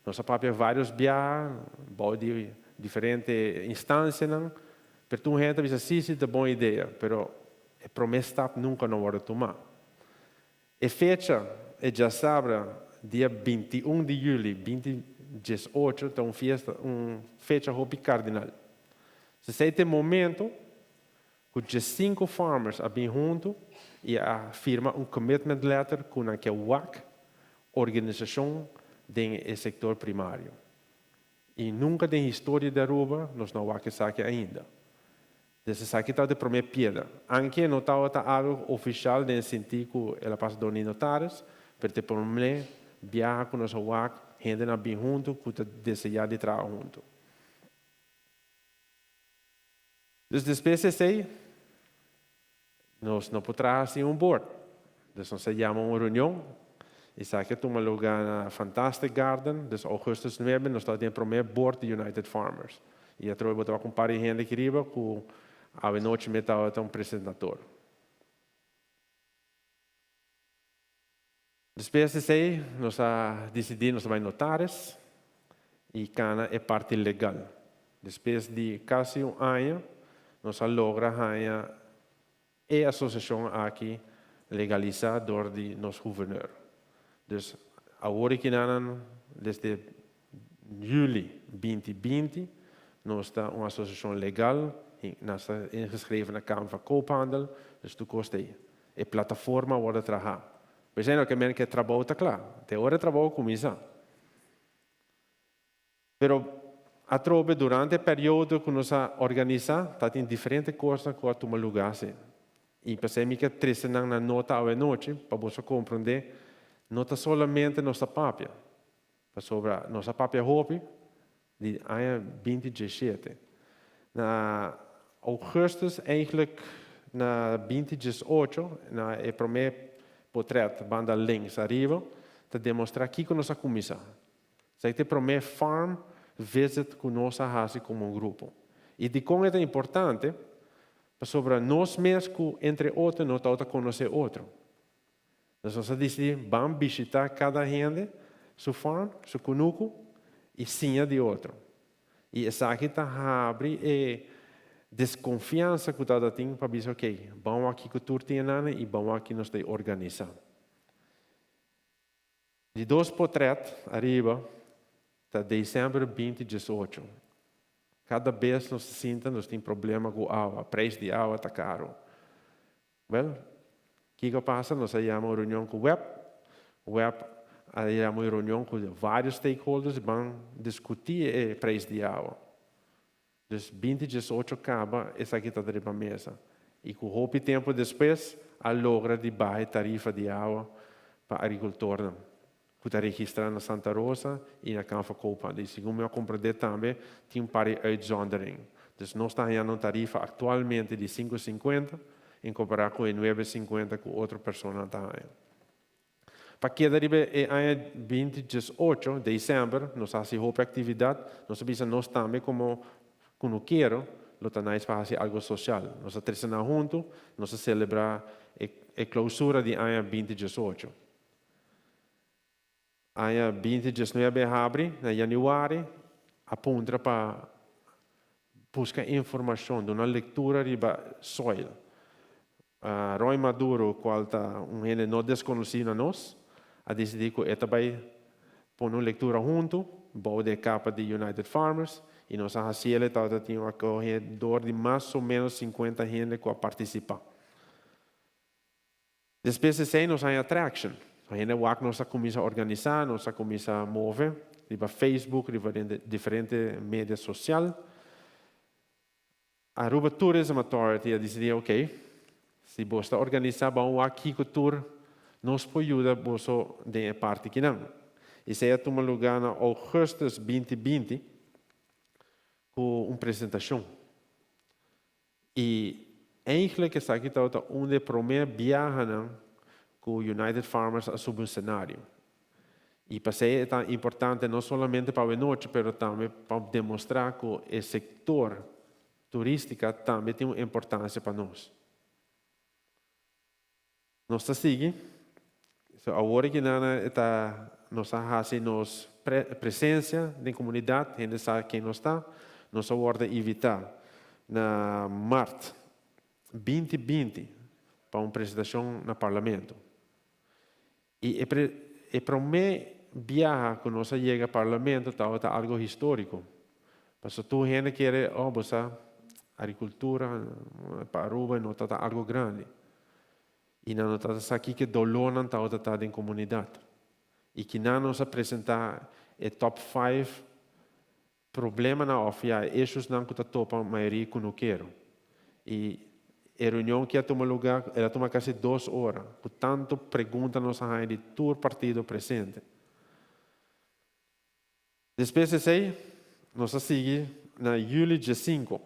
Nos a papia varios biaha bou di diferente instancianan, pero tur hende ta bisa si, si ta bon idea, pero e prome stap nunca no wordo tuma. E fecha, e djasabra, dia 21 di juli 2018 ta un fiesta, un fecha hopi cardinal. Esei ta e momento cu 15 farmers a bin hunto y a firma un commitment letter cu nan ke wak organisacion den e sector primario. Y nunca den historia di Aruba nos no a wak esaki ainda. Des esaki tabata e prome piedra. Anke no tabata algo oficial den e sinti cu el a pasa door ni notaris, pero ta e prome biaha cu nos a wak hendenan bin hunto cu ta desea di traha hunto. Dus despues di esei, nos no por traha sin un board. Dus nos a yama un reunion. Esaki a tuma luga na Fantastic Garden. Dus augustus 9 nos tabata den e prome board di United Farmers. I atrobe bo tabata ku un par di hende aki riba ku awe nochi mi tabata un presentator. Despues di esei nos a disidí nos a bai notaris i kana e parti legal. Despues di kasi un aña nos a logra haña e asosiashon aki legalisá dor di nos guvernor. Dus awor i kinanan desde juli 2020 nos ta un asosiashon legal i nos ta ingeschreven na Kamer van Koophandel, dus tur kos ta ei. E plataforma a wòrdu trahá. P'esei no ke men ku e trabou ta kla. Te ora e trabou a kuminsá. Pero atrobe durante e periodo ku nos a organisá ta tin diferente kosnan ku a tuma lugá asina. I p'esei mi ke trese nan na nota awenochi pa boso komprondé no ta solamente nos ta papia. Pasobra nos a papia hopi di aña 2017. Na augustus eigenlijk na 2018 na e prome potret banda links ariba ta demostra kiko nos a kuminsá. Esaki ta e prome farm visit ku nos a hasi komo un grupo. I dikon e ta importante? Pasobra nos mes ku entre otro no tabata konosé otro. Dus nos a disidí ban bishitá kada hende su farm, su kunuku i siña di otro. I esaki ta habri e deskonfiansa ku tabata tin pa bisa ok, ban wak kiko tur tin enana i ban wak ki nos ta organisá. Di dos potret ariba ta december binti diesocho. Cada bes nos ta sinta nos tin problema cu awa, prijs di awa ta caro. Wel, kico a pasa? Nos a yama un reunion cu web, web a yama un reunion cu varios stakeholders ban discuti e prijs di awa. Dus binti diesocho caba esaki ta riba mesa y cu hopi tempo despues a logra di baha e tarifa di awa pa agricultornan cu ta registra na Santa Rosa y na Canfa Koophandel. Y segun mi a comprende tambe tin un par di uitzondering. Dus nos ta hañando un tarifa actualmente di cinco cincuenta en compara cu e nuebe cincuenta cu otro personanan ta haña. Pa keda riba e aña binti diesocho, december, nos a hasi hopi actividad. Nos a bisa nos tambe como cunukero lo ta nice pa hasi algo social. Nos a trece nan hunto, nos a celebra e clausura di aña binti diesocho. Aña binti diesnuebe a habri, na januari, a puntra pa busca informacion, duna lectura riba soil. Roy Maduro, cual ta un hende no desconoci na nos, a dicidi cu e ta bay pone un lectura hunto bou di e capa di United Farmers y nos a haciele, tabata tin un acogedor di mas o menos cincuenta hende cu a participa. Despues di esey nos haña traction. Hende wak nos a cuminsa organisa, nos a cuminsa move riba Facebook, riba diferente media social. Aruba Tourism Authority a dicidi, ok, si bo ta organisa ban wak kico tur nos por yuda boso den e parti kinan. Esey a tuma luga na augustus binti binti cu un presentacion. Y eigenlijk esaki tabata un di e prome biahanan cu United Farmers a subi un scenario. Y pasey e ta importante no solamente pa awenochi pero tambe pa demostra cu e sector turistica tambe tin un importancia pa nos. Nos ta sigui. So awor aki nana e ta nos a haci nos presencia den comunidad, hende sa ken nos ta. Nos a wordo invita na maart binti binti pa un presentacion na Parlamento. Y e prome biaha cu nos a yega Parlamento tabata algo historico. Pasobra tur hende kere, oh bo sa, agricultura pa Aruba no tabata algo grandi. Y nan no tabata sa kiko e dolornan tabata ta den comunidad. Y kinan nos a presenta e top five Problemanan of ya e issuesnan cu ta topa mayoria cunukero. Y e reunion ki a tuma lugar, el a tuma casi dos ora, cu tanto pregunta nos a haña di tur partido presente. Despues di esey, nos a sigui na juli diesinco.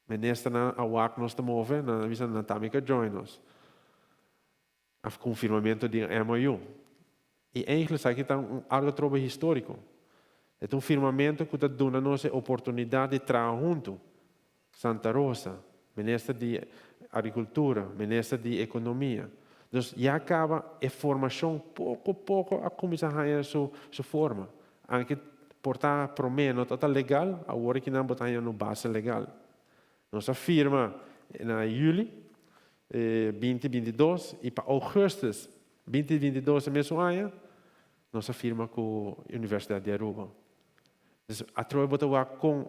Ministernan a wak nos ta move, nan a bisa nan tambe ke join nos. A konfirmamentu di un MOU. I eigenlijk esaki ta un algo trobe historico. E ta un firmamentu ku ta duna nos e oportunidat di traha huntu. Santa Rosa, Minister di Agrikultura, Minister di Ekonomia. Dus ya kaba e formashon poko poko a kuminsá haña su su forma. Anke por ta promé no ta ta legal, awor kinan bo ta haña un base legal. Nos a firma na juli binti binti dos i pa ougùstùs binti binti dos e mesun aña nos a firma ku Universidat di Aruba. Dus atrobe bo ta wak kon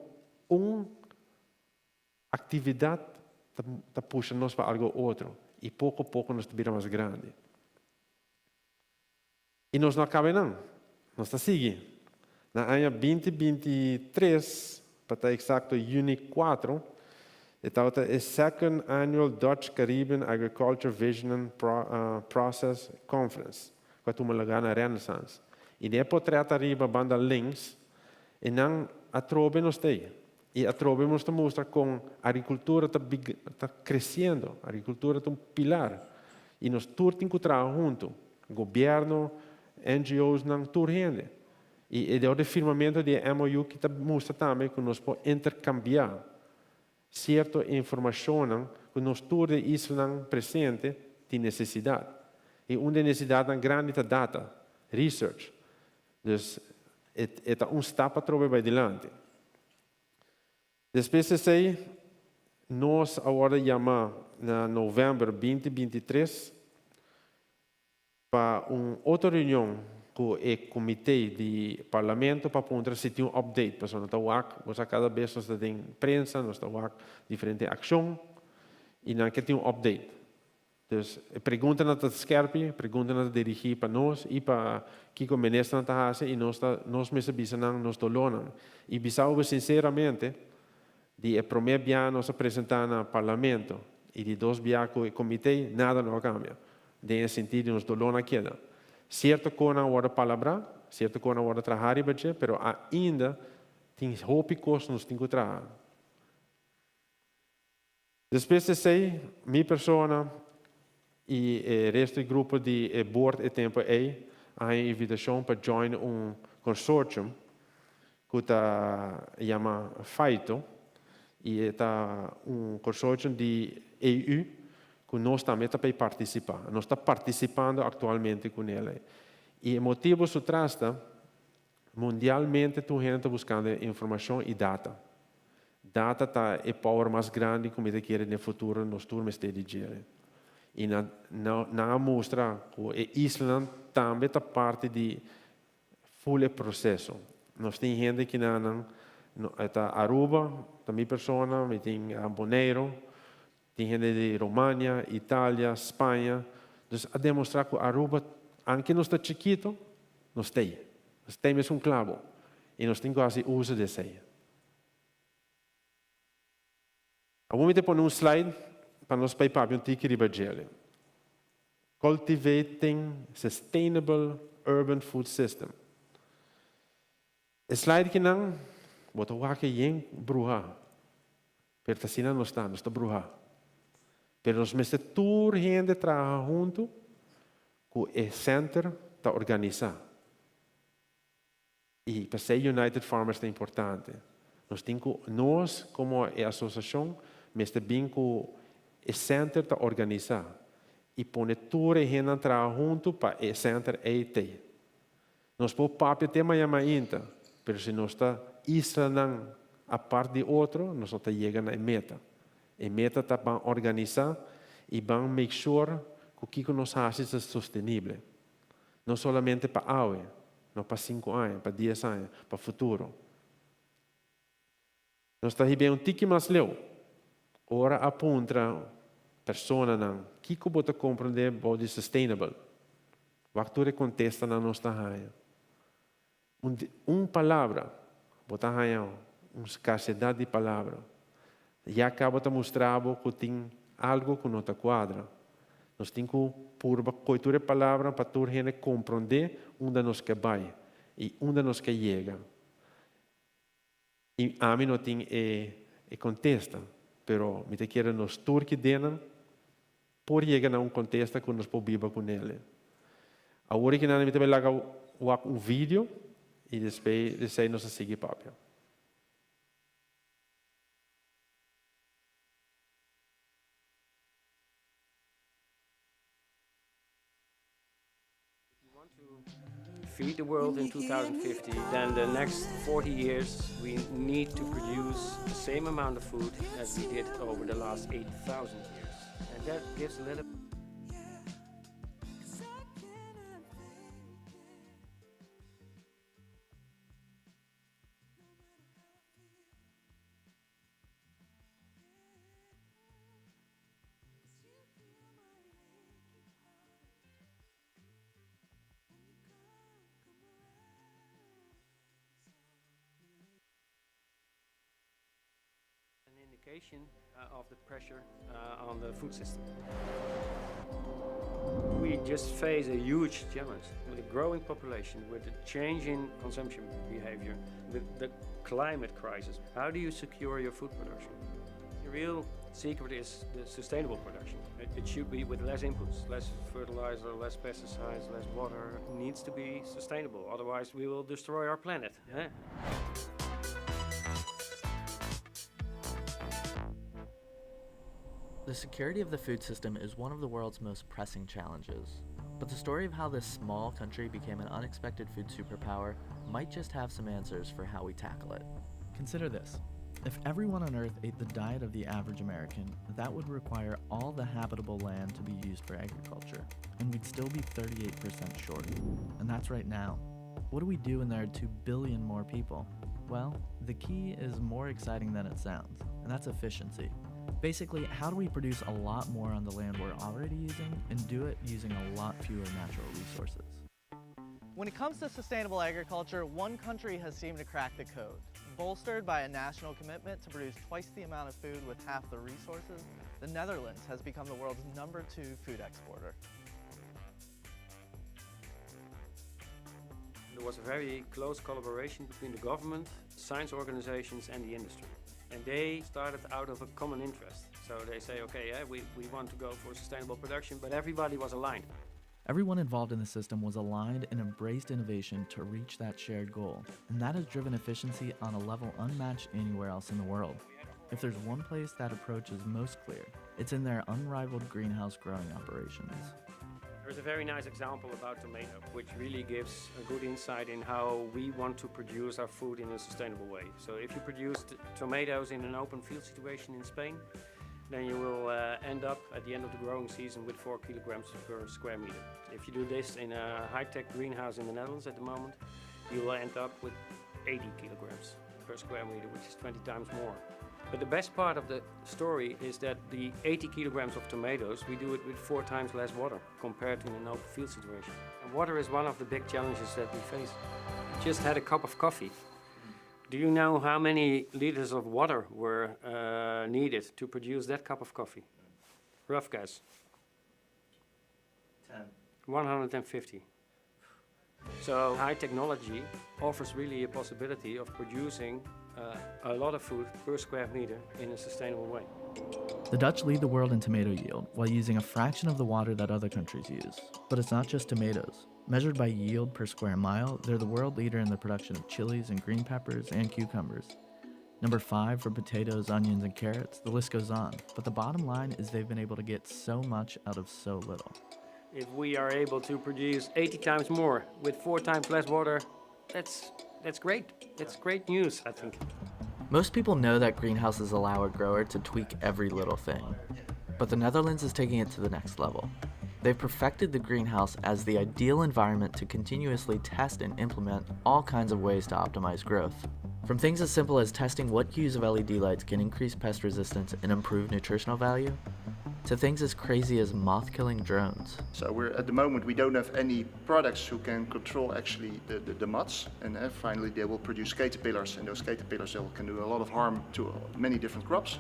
un aktividat ta pusha nos pa algo otro i poko poko nos ta bira mas grandi. I nos no a kaba einan. Nos ta sigui. Na aña binti binti tres, pa ta eksakto yüni kuatro, e tabata e Second Annual Dutch Caribbean Agriculture Vision and Process Conference, ku a tuma lugá na Renaissance. I den e potrèt ariba banda links, einan atrobe nos ta ei. I atrobe nos ta mustra kon agrikultura ta ta kresiendo. Agrikultura ta un pilar. I nos tur tin ku traha huntu. Gobièrnu, NGOsnan, tur hende. I e dor di firmamentu di e MOU ki ta mustra tambe ku nos por interkambiá sierto informashonnan ku nos tur di e islanan presente tin nesesidat. I un di e nesesidatnan grandi ta data, research. Dus e ta un stap atrobe bai dilanti. Despues di esei nos a wòrdu yamá na novèmber binti 23 pa un otro reunion ku e komité di parlamento pa puntra si tin un update, pasobra no ta wak, bo sa kada bes nos ta den prensa, nos ta wak diferente akshon i nan ke tin un update. Dus e preguntanan ta skerpi, preguntanan ta dirigí pa nos i pa kiko ministernan ta hasi i nos ta nos mester bisa nan nos dolónan. I bisa bo sinseramente di e promé bia nos a presentá na parlamento i di dos bia ku e komité nada no a kambia den e sintido di nos dolónan a keda. Sierto konan a wòrdu palabrá, sierto konan a wòrdu trahá riba dje, pero ainda tin hopi kos nos tin ku traha. Despues di esei, mi persona i e resto di grupo di e board e tempu ei a haña invitashon pa join un consortium ku ta yama FAITO i e ta un consortium di EU ku nos tambe ta pei partisipá. Nos ta partisipando aktualmente ku nel. I e motibu su tras ta Mundialmente tur hende ta buskando informashon i data. Data ta e power mas grandi ku mi ta kere den futuro nos tur mester di djere. I nan nan a mustra ku e islanan tambe ta parti di ful e proseso. Nos tin hende kinanan ta Aruba, ta mi persona, mi tin Boneiru, Tin hende di Romania, Italia, Spaña. Dus a demostra cu Aruba, anke nos ta chikito, nos t'ey. Nos t'ey mesun clabo. Y nos tin cu haci uso di esey. Awor mi ta pone un slide pa nos bay papia un tiki riba djele. Cultivating Sustainable Urban Food System. E slide kinan bo ta wak e yen bruha. Pero ta asina nos ta, nos ta bruha. Pero nos mester tur hende traha huntu ku e center ta organisa. I p'esei United Farmers ta importante. Nos tin ku nos komo e asosiashon mester bin ku e center ta organisa i pone tur e hendenan traha huntu pa e center ei t'ei. Nos por papia te maña mainta, pero si nos ta islanan apart di otro, nos no ta yega na e meta. E meta ta ban organisa y ban make sure cu kico nos haci ta sostenible. No solamente pa awe, no pa cinco aña, pa dies aña, pa futuro. Nos ta hib'é un tiki mas leu. Ora a puntra personanan kiko bo ta komprendé bou di sustainable, wak tur e kontestanan nos ta haña. Un un palabra bo ta haña un skarsedat di palabra. Ya kaba ta mustra bo ku tin algu ku no ta kuadra. Nos tin ku purba koi tur e palabra pa tur hende komprendé unda nos ke bai i unda nos ke yega. I ami no tin e e kontesta, pero mi ta kere nos tur ki denan por yega na un kontesta ku nos por biba ku nele. Awor aki nan mi ta bai laga wak un video i despues di esei nos ta sigui papia. Feed the world in 2050, then the next 40 years we need to produce the same amount of food as we did over the last 8,000 years. And that gives a little An indication uh, of the pressure uh, on the food system. We just face a huge challenge with a growing population, with a change in consumption behavior, with the climate crisis. How do you secure your food production? The real secret is the sustainable production. It, it should be with less inputs, less fertilizer, less pesticides, less water. It needs to be sustainable, otherwise we will destroy our planet. Eh? The security of the food system is one of the world's most pressing challenges. But the story of how this small country became an unexpected food superpower might just have some answers for how we tackle it. Consider this. If everyone on Earth ate the diet of the average American, that would require all the habitable land to be used for agriculture, and we'd still be 38% short. And that's right now. What do we do when there are 2 billion more people? Well, the key is more exciting than it sounds, and that's efficiency. Basically, how do we produce a lot more on the land we're already using and do it using a lot fewer natural resources? When it comes to sustainable agriculture, one country has seemed to crack the code. Bolstered by a national commitment to produce twice the amount of food with half the resources, the Netherlands has become the world's number two food exporter. There was a very close collaboration between the government, science organizations and the industry. And they started out of a common interest. So they say, okay, yeah, we, we want to go for sustainable production, but everybody was aligned. Everyone involved in the system was aligned and embraced innovation to reach that shared goal, and that has driven efficiency on a level unmatched anywhere else in the world. If there's one place that approach is most clear, it's in their unrivaled greenhouse growing operations. There's a very nice example about tomato, which really gives a good insight in how we want to produce our food in a sustainable way. So if you produce tomatoes in an open field situation in Spain, then you will uh, end up at the end of the growing season with 4 kilograms per square meter. If you do this in a high-tech greenhouse in the Netherlands at the moment, you will end up with 80 kilograms per square meter, which is 20 times more. But the best part of the story is that the 80 kilograms of tomatoes, we do it with four times less water compared to an open field situation. And water is one of the big challenges that we face. Just had a cup of coffee. Do you know how many liters of water were uh, needed to produce that cup of coffee? Rough guess. 10. 150. So high technology offers really a possibility of producing uh, a lot of food per square meter in a sustainable way. The Dutch lead the world in tomato yield while using a fraction of the water that other countries use. But it's not just tomatoes. Measured by yield per square mile, they're the world leader in the production of chilies and green peppers and cucumbers. Number five for potatoes, onions, and carrots, the list goes on. But the bottom line is they've been able to get so much out of so little. If we are able to produce 80 times more with four times less water, that's, that's great. That's great news, I think. Most people know that greenhouses allow a grower to tweak every little thing. But the Netherlands is taking it to the next level. They've perfected the greenhouse as the ideal environment to continuously test and implement all kinds of ways to optimize growth. From things as simple as testing what hues of LED lights can increase pest resistance and improve nutritional value, to things as crazy as moth killing drones. So we're at the moment we don't have any products who can control actually the, the, the moths and uh, finally they will produce caterpillars and those caterpillars they will, can do a lot of harm to many different crops.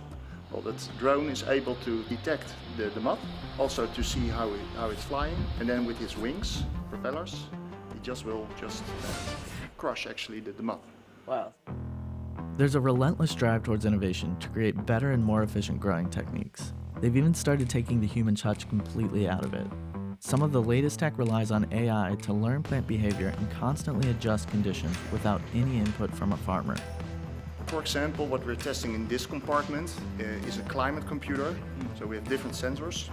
Well, that drone is able to detect the, the moth, also to see how, it, how it's flying and then with his wings, propellers, he just will just uh, crush actually the, the moth. Wow. There's a relentless drive towards innovation to create better and more efficient growing techniques. They've even started taking the human touch completely out of it. Some of the latest tech relies on AI to learn plant behavior and constantly adjust conditions without any input from a farmer. For example, what we're testing in this compartment uh, is a climate computer. So we have different sensors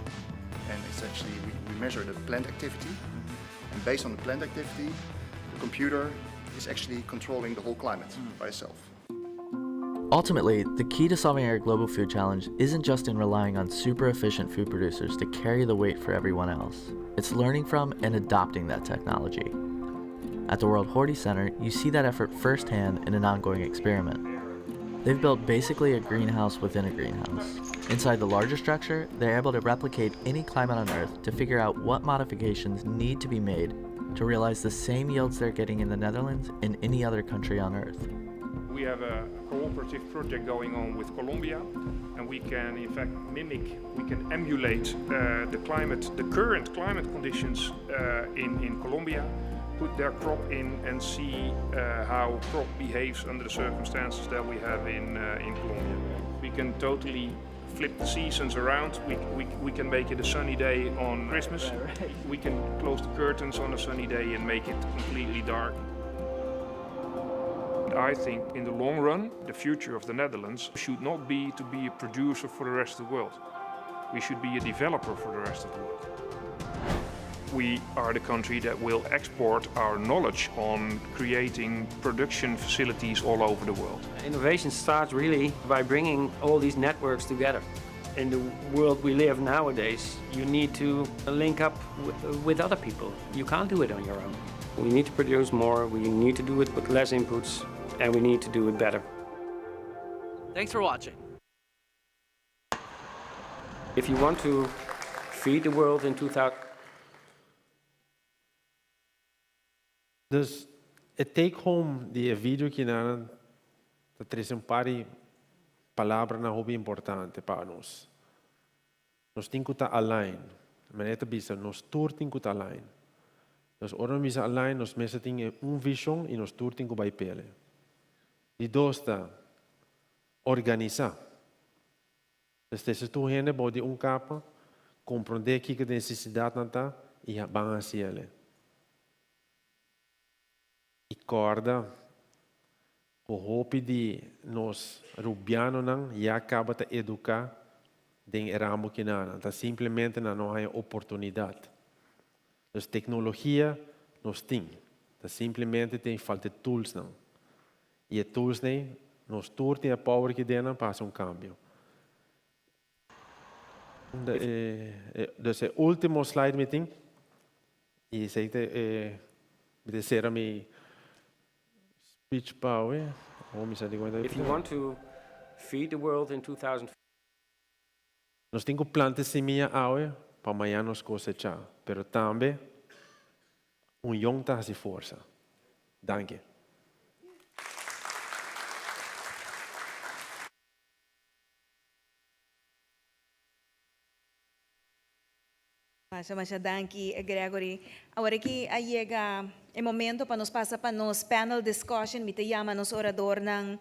and it's actually, we, we measure the plant activity. And based on the plant activity, the computer is actually controlling the whole climate mm. by itself. Ultimately, the key to solving our global food challenge isn't just in relying on super efficient food producers to carry the weight for everyone else. It's learning from and adopting that technology. At the World Horti Center, you see that effort firsthand in an ongoing experiment. They've built basically a greenhouse within a greenhouse. Inside the larger structure, they're able to replicate any climate on Earth to figure out what modifications need to be made to realize the same yields they're getting in the Netherlands and any other country on Earth. We have a cooperative project going on with Colombia, and we can in fact mimic, we can emulate uh, the climate, the current climate conditions uh, in, in Colombia, put their crop in and see uh, how crop behaves under the circumstances that we have in, uh, in Colombia. We can totally flip the seasons around. We, we, we can make it a sunny day on Christmas. Right, right. We can close the curtains on a sunny day and make it completely dark. I think in the long run, the future of the Netherlands should not be to be a producer for the rest of the world. We should be a developer for the rest of the world. We are the country that will export our knowledge on creating production facilities all over the world. Innovation starts really by bringing all these networks together. In the world we live nowadays, you need to link up with other people. You can't do it on your own. We need to produce more, we need to do it with less inputs, and we need to do it better. Thanks for watching. If you want to feed the world in 2000... Dus e take home di e video kinan ta trese un par di palabranan hopi importante pa nos. Nos tin ku ta align. Manera ta bisa nos tur tin ku ta align. Dus ora nos bisa align nos mester tin e un vision i nos tur tin ku bai pele. Di dos ta organisá. Dus tese tur hende bou di un kapa, komprondé kiko e nesesidatnan ta i ban hasi el'e. I kòrda ku hopi di nos rubianonan ya kaba ta eduká den e ramo kinanan, ta simplemente nan no haña oportunidat. Dus teknologia nos tin, ta simplemente tin falta e toolsnan. I e toolsnan nos tur tin e power ki den nan pa hasi un kambio. Dus e ultimo slide mi tin y esey ta e mi ta cera mi speech pa awe. Awor mi sa di cuenta. If you want to feed the world in 2000. Nos tin cu planta e semilla awe pa mañana nos cosecha, pero tambe union ta haci forsa. Danki. Masha masha danki Gregory. Awor aki a yega e momento pa nos pasa pa nos panel discussion. Mi ta yama nos oradornan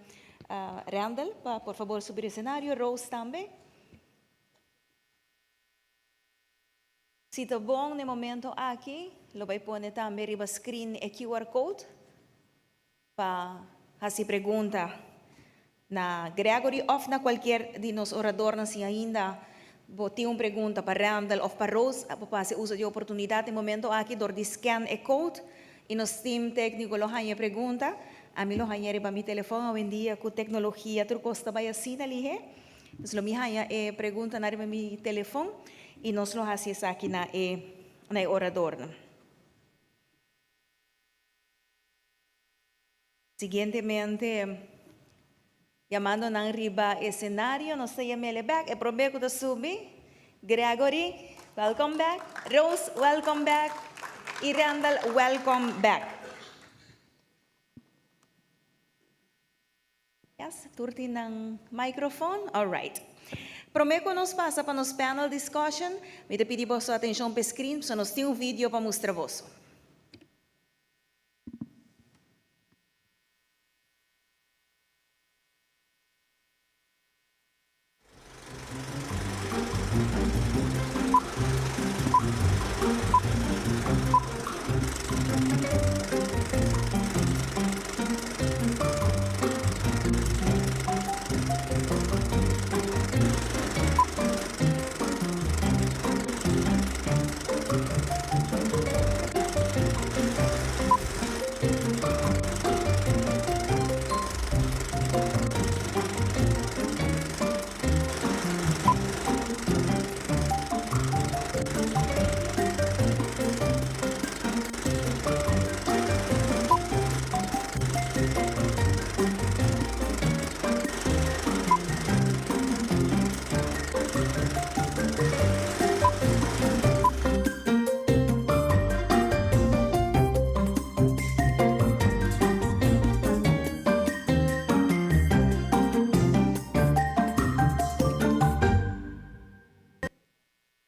Randall pa por fabor subi e escenario, Rose tambe. Si ta bon na e momento aki lo bay pone tambe riba screen e QR code. Pa hasi pregunta na Gregory of na cualkier di nos oradornan si ainda bo tin un pregunta pa Randall of pa Rose bo por hasi uso di e oportunidad e momento aki dor di scan e code y nos team tecnico lo haña e pregunta. Ami lo haña riba mi telefon awendia cu tecnologia tur cos ta bay asina lihe. Pues lo mi haña e preguntanan riba mi telefon y nos lo hasi esaki na e na e oradornan. Siguientemente, yamando nan riba escenario, nos ta yam'ele bek. E prome cu ta subi, Gregory, welcome back. Rose, welcome back. Y Randall, welcome back. Yes, tur tin nan microfoon? All right. Prome cu nos pasa pa nos panel discussion, mi ta pidi boso atencion p'e screen, pasobra nos tin un video pa mustra boso.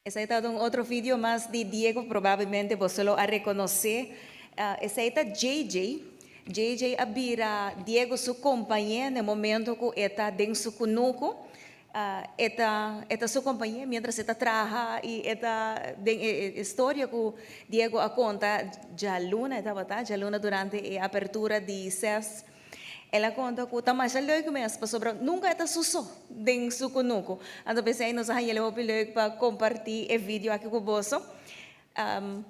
Esei ta un otro video mas di Diego, probablemente boso lo a reconoce. Esei ta JJ. JJ a bira Diego su compañe na e momento cu e ta den su cunucu. E ta e ta su compañia mientras e ta traha y e ta den e e historia cu Diego a conta djaluna e tabata djaluna durante e apertura di ses el a conta cu ta masha leuk mes pasobra nunca e ta su so den su cunucu anto p'esey nos a haña hopi leuk pa comparti e video aki cu boso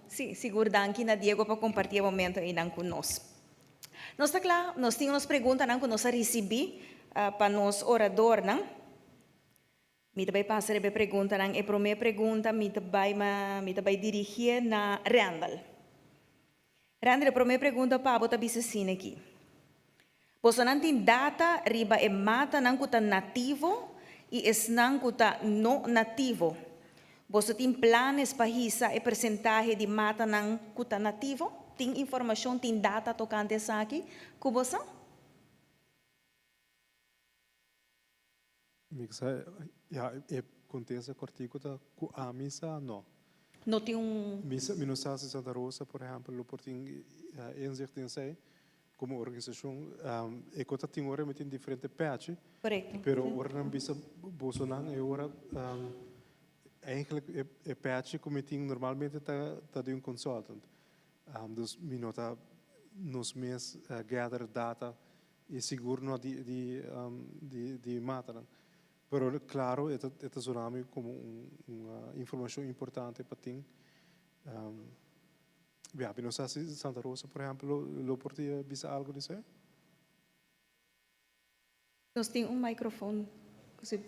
si sigur danki na Diego pa comparti e momento eynan cu nos. Nos ta kla, nos tin unos preguntanan ku nos a risibí pa nos oradornan. Mi ta bai pasa riba e preguntanan. E promé pregunta mi ta bai mi ta bai dirigié na Randall. Randall, e promé pregunta pa bo ta bisa asina aki. Bosonan tin data riba e matanan ku ta nativo i esnan ku ta no nativo. Boso tin planes pa hisa e persentahe di matanan ku ta nativo? Tin informashon, tin data tokante esaki ku bo sa? Mi sa, ya, e kontesta kòrtiku ta ku ami sa no. No tin un. Mi sa, mi no sa si Santa Rosa, por ehèmpel, lo por tin inzicht den esei. Komo organisashon, e ku ta tin ora mi tin diferente pèchi. Korekto. Pero ora nan bisa bosonan e ora eigenlijk e pèchi ku mi tin normalmente ta ta di un consultant. Dus mi no ta nos mes gather data i sigur no di di di di matanan. Pero klaro e ta e ta zona mi komo un un informashon importante pa tin. Ya, mi no sa si Santa Rosa, por ehempel, lo, lo por di bisa algo di esei. Nos tin un microfoon cu si.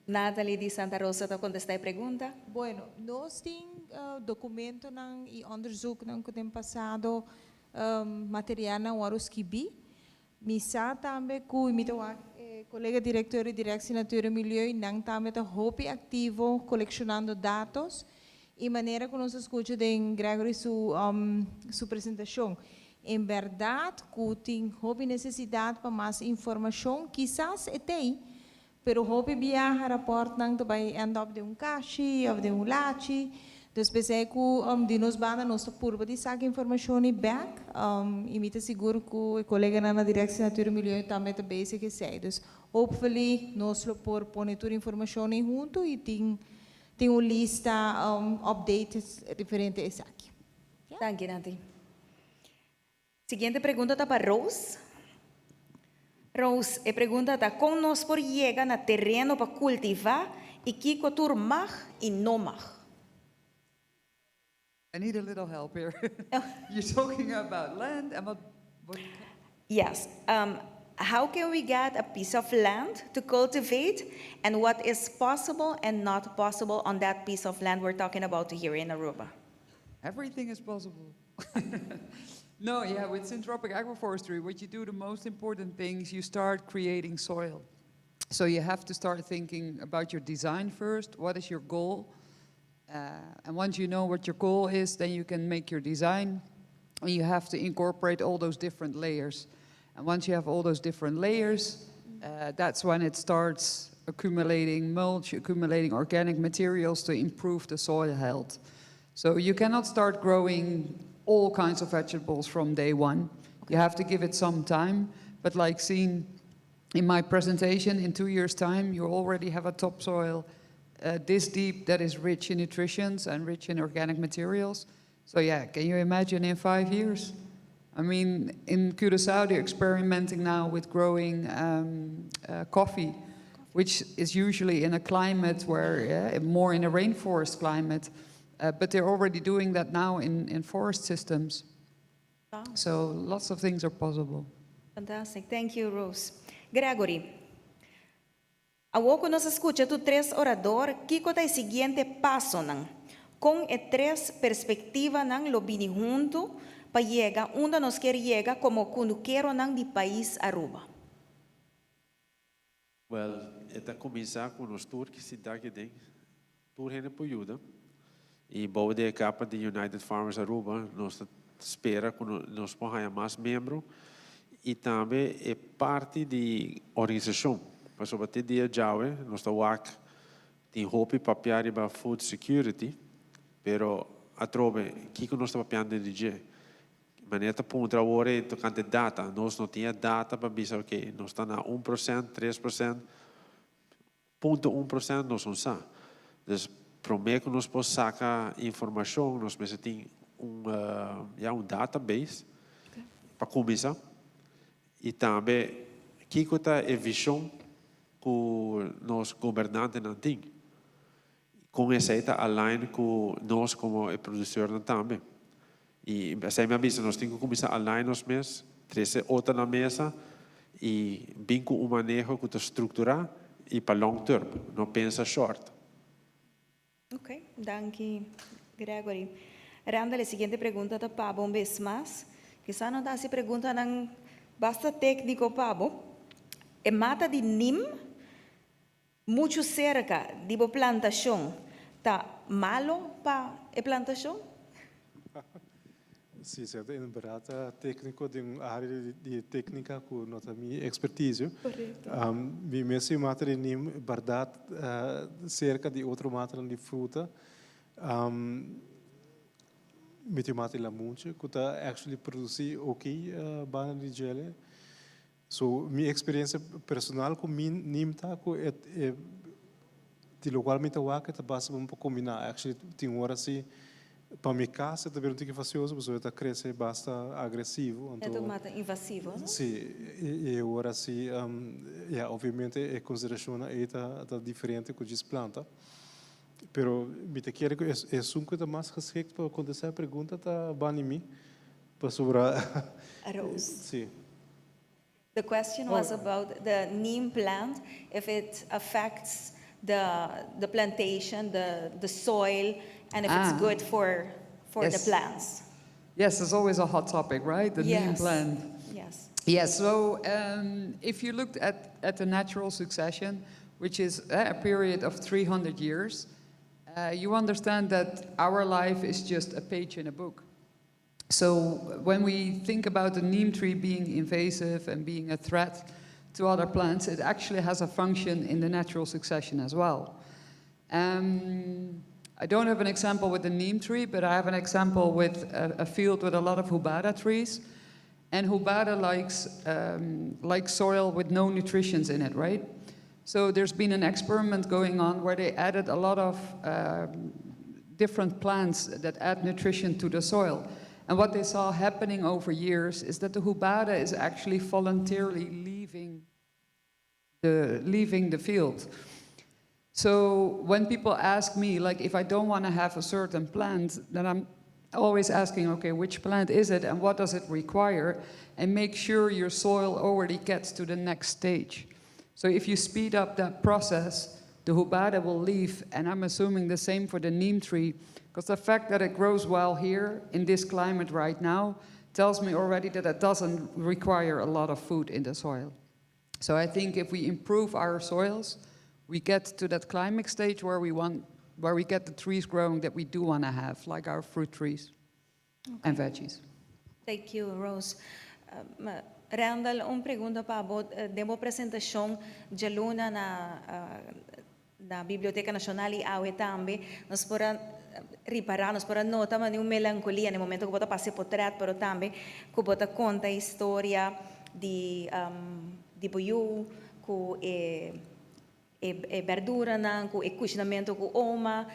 Natalie di Santa Rosa ta contesta e pregunta. Bueno, nos tin documentonan y onderzoeknan cu den pasado materialnan worde skibi. Mi sa tambe cu mi ta wak e colega director di Directie Natuur en Milieu, nan tambe ta hopi activo coleccionando datos y manera cu nos a scucha den Gregory su su presentacion, en berdad cu tin hopi necesidad pa mas informacion, kisas e tey, Pero hopi biaha raportnan ta bai end up den un kashi of den un lachi. Dus p'esei ku di nos banda nos ta purba di saka informashon ei bek i mi ta sigur ku e koleganan na Directie Natuur en Milieu tambe ta bezig esei. Dus hopefully nos lo por pone tur informashon ei huntu i tin tin un lista updated referente esaki. Danki Nanti. Siguiente pregunta ta pa Rose. Rose, e pregunta ta kon nos por yega na tereno pa kultivá i kiko tur mag i no mag? I need a little help here. You're talking about land and what, what Yes. How can we get a piece of land to cultivate and what is possible and not possible on that piece of land we're talking about here in Aruba? Everything is possible. No, yeah, with syntropic agroforestry, what you do, the most important things, you start creating soil. So you have to start thinking about your design first. What is your goal? And once you know what your goal is, then you can make your design. And you have to incorporate all those different layers. And once you have all those different layers, that's when it starts accumulating mulch, accumulating organic materials to improve the soil health. So you cannot start growing all kinds of vegetables from day one. You have to give it some time. But like seen in my presentation, in 2 years' time, you already have a topsoil this deep that is rich in nutrients and rich in organic materials. So yeah, can you imagine in 5 years? I mean, in Curaçao, they're experimenting now with growing coffee, which is usually in a climate where, yeah, more in a rainforest climate, but they're already doing that now in forest systems. Wow. So lots of things are possible. Fantastic. Thank you, Rose. Gregory, awor ku nos a skucha tur tres orador, kiko ta e siguiente pasonan? Kon e tres perspektivanan lo bini huntu pa yega unda nos kier yega komo kunukeronan di pais Aruba? Wel, e ta cuminsa cu nos tur ki sinta aki den. Tur hende por yuda. Y bou di e capa di United Farmers Aruba nos ta spera cu nos por haya mas miembro y tambe e parti di organisacion. Pasobra te dia djawe nos ta wak tin hopi papia riba food security, pero atrobe kico nos ta papiando di dje? Manera ta puntra awor e tocante data. Nos no tin data pa bisa, ok, nos ta na 1%, 3%, 0.1%, nos no sa. Dus prome cu nos por saca informacion, nos mester tin ja, un database pa cuminsa. Y tambe, kico ta e vision cu nos gobernantenan tin. Con esey ta align cu nos como productor tambe. Y esey mi a bisa, nos tin cu cuminsa align nos mes, trece otro na mesa y bin cu un maneho cu ta structura y pa long term, no pensa short. Ok, danki, Gregory. Randall, e siguiente pregunta ta pa bo un bes mas. Kisas no ta e preguntanan basta tecnico pa bo. E mata di neem mucho cerca di bo plantacion ta malo pa e plantacion? Si, cierto. En berdad, tecnico di un area di tecnica cu no ta mi expertise. Mi mes mata di neem, berdad, cerca di otro mata di fruta. Mi tin mata di lamunchi, cu ta actually produci ok banda di dje. So, mi experiencia personal cu mi neem ta cu e di locual mi ta wak ta basta pa combina. Actually, tin ora si pa mi cas ta un tiki fastidioso, pasobra e ta crece basta agresivo. E ta mata invasivo, no? Si, y ora si, ja, obviamente e consideracion ey ta diferente cu djis planta. Pero mi ta kere cu esun cu ta mas geschikt pa contesta e pregunta ta bani mi pasobra Rose. Si. The question was about the neem plant, if it affects the plantation, the soil, and if it's good for the plants. Yes, it's always a hot topic, right? The neem plant. Yes. Yes, so if you looked at the natural succession, which is a period of 300 years, you understand that our life is just a page in a book. So when we think about the neem tree being invasive and being a threat to other plants, it actually has a function in the natural succession as well. I don't have an example with the neem tree, but I have an example with a field with a lot of hubada trees. And hubada likes soil with no nutrients in it, right? So there's been an experiment going on where they added a lot of different plants that add nutrition to the soil. And what they saw happening over years is that the hubada is actually voluntarily leaving the field. So when people ask me, like, if I don't want to have a certain plant, then I'm always asking, okay, which plant is it and what does it require? And make sure your soil already gets to the next stage. So if you speed up that process, the hubada will leave, and I'm assuming the same for the neem tree, because the fact that it grows well here in this climate right now tells me already that it doesn't require a lot of food in the soil. So I think if we improve our soils, we get to that climax stage where we want, where we get the trees growing that we do want to have, like our fruit trees and veggies. Thank you, Rose. Randall, un pregunta pa bo. Den bo presentacion dialuna na Biblioteca Nacional y awe tambe, nos por a ripara, nos por a nota un melancolia na momento cu bo ta pasa portret, pero tambe cu bo ta conta historia di bo yiu, cu e berduranan, cu e cushinamento cu oma,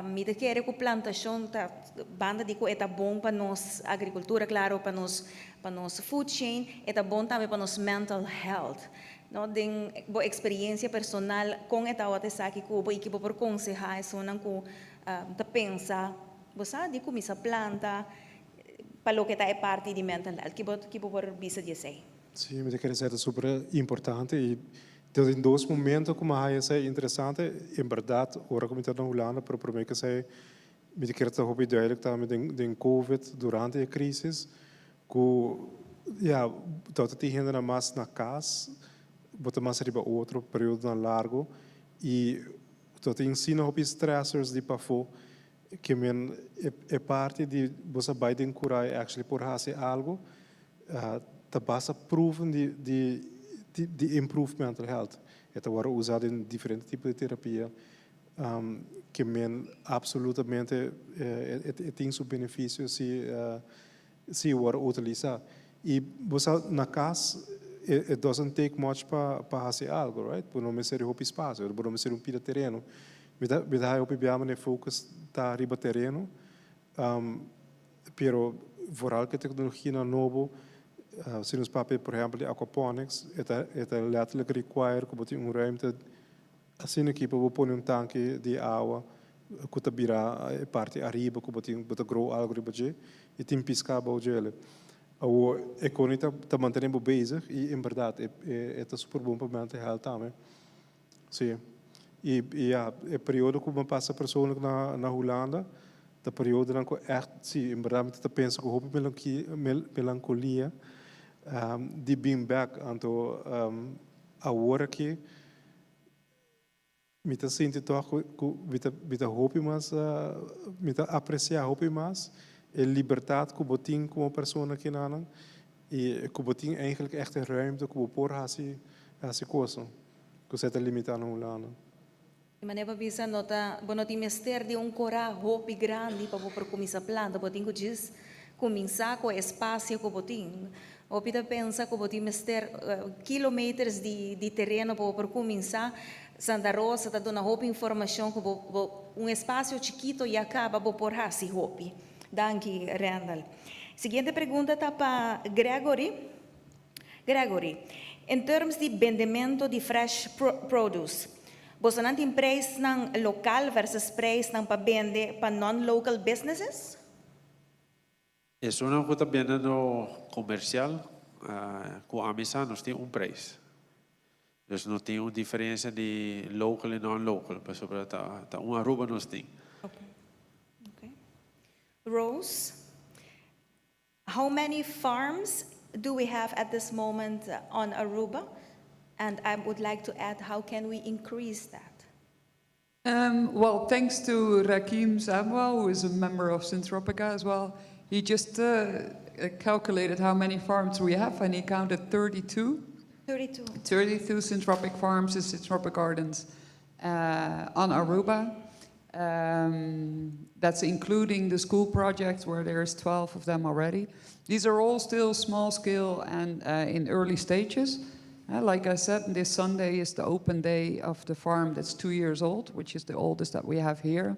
mi ta kere cu plantacion ta banda di cu ta bon pa nos agricultura, claro, pa nos food chain, ta bon tambe pa nos mental health. No, den bo experiencia personal con e ta esaki cu bo y cu bo por conseha esunnan cu ta pensa, bo sa, di cuminsa planta pa loke ta e parti di mental health, cu bo por bisa di esey? Si, mi ta kere ta super importante y den dos momento cu esey ta interesante, en berdad, ora cu mi ta na Hulanda, pero pa mi cu esey, mi ta kere ta hopi duidelijk tambe den COVID, durante e crisis, cu ja, dat tin hende mas na cas, bo ta mas riba otro periodo largo y dat tin asina hopi stressors di pafo kiermen e parti di bo bay den cura actually por haci algo ta basta proven di improve mental health. E ta wordo usa den diferente tipo di terapia kiermen absolutamente e tin su beneficio si. Si wòrdu utilisá. I bo na kas, it doesn't take much pa hasi algu, right? Bo no mester hopi espasio, bo no mester un pida tereno. Mi ta hopi biaha e focus ta riba tereno, pero vooral ku teknologia nobo, si nos papia, por ehèmpel, di aquaponics, e ta letterlijk require ku bo tin un ruimte asina aki pa pone un tanki di awa ku ta bira e parti ariba ku bo tin bo ta grow algu riba dje i tin piská bou dje. O economia ta mantenendo bezig i en berdat e ta super bon pa mental health tambe. Si. I ja, e periodo ku mi a pasa persoonlijk na Hulanda, e periodonan ku echt, si, en berdat ta pensa ku hopi melankolia di being back, anto awor aki mi ta sinti toch ku mi ta hopi mas, mi ta apresiá hopi mas e libertat ku bo tin komo persona akinan i ku bo tin eigenlijk echt e ruimte ku bo por hasi kos ku esei ta limitá na Hulanda. E manera bisa no ta, bo no tin mester di un kurá hopi grandi pa por kuminsá planta, bo tin ku djis kuminsá ku espasio ku bo tin. Hopi ta pensa ku bo tin mester kilometers di tereno pa por kuminsá. Santa Rosa ta duna hopi informashon ku bo un espasio chikitu ya kaba bo por hasi hopi. Danki, Randall. Siguiente pregunta ta pa Gregory. Gregory, in terms di bendementu di fresh produce, boso nan tin prijsnan lokal versus prijsnan pa bende pa non-local businesses? Esunnan ku ta bendiendo komersial, ku ami sa nos tin un prijs. Dus no tin un diferensia di local i non-local, pasobra ta un Aruba nos tin. Okay. Rose, how many farms do we have at this moment on Aruba? And I would like to add, how can we increase that? Well, thanks to Rakim Samuel, who is a member of Syntropica as well, he just calculated how many farms we have, and he counted 32. 32. 32 syntropic farms and syntropic gardens on Aruba. That's including the school project where there's 12 of them already. These are all still small scale and in early stages. Like I said, this Sunday is the open day of the farm that's 2 years old, which is the oldest that we have here.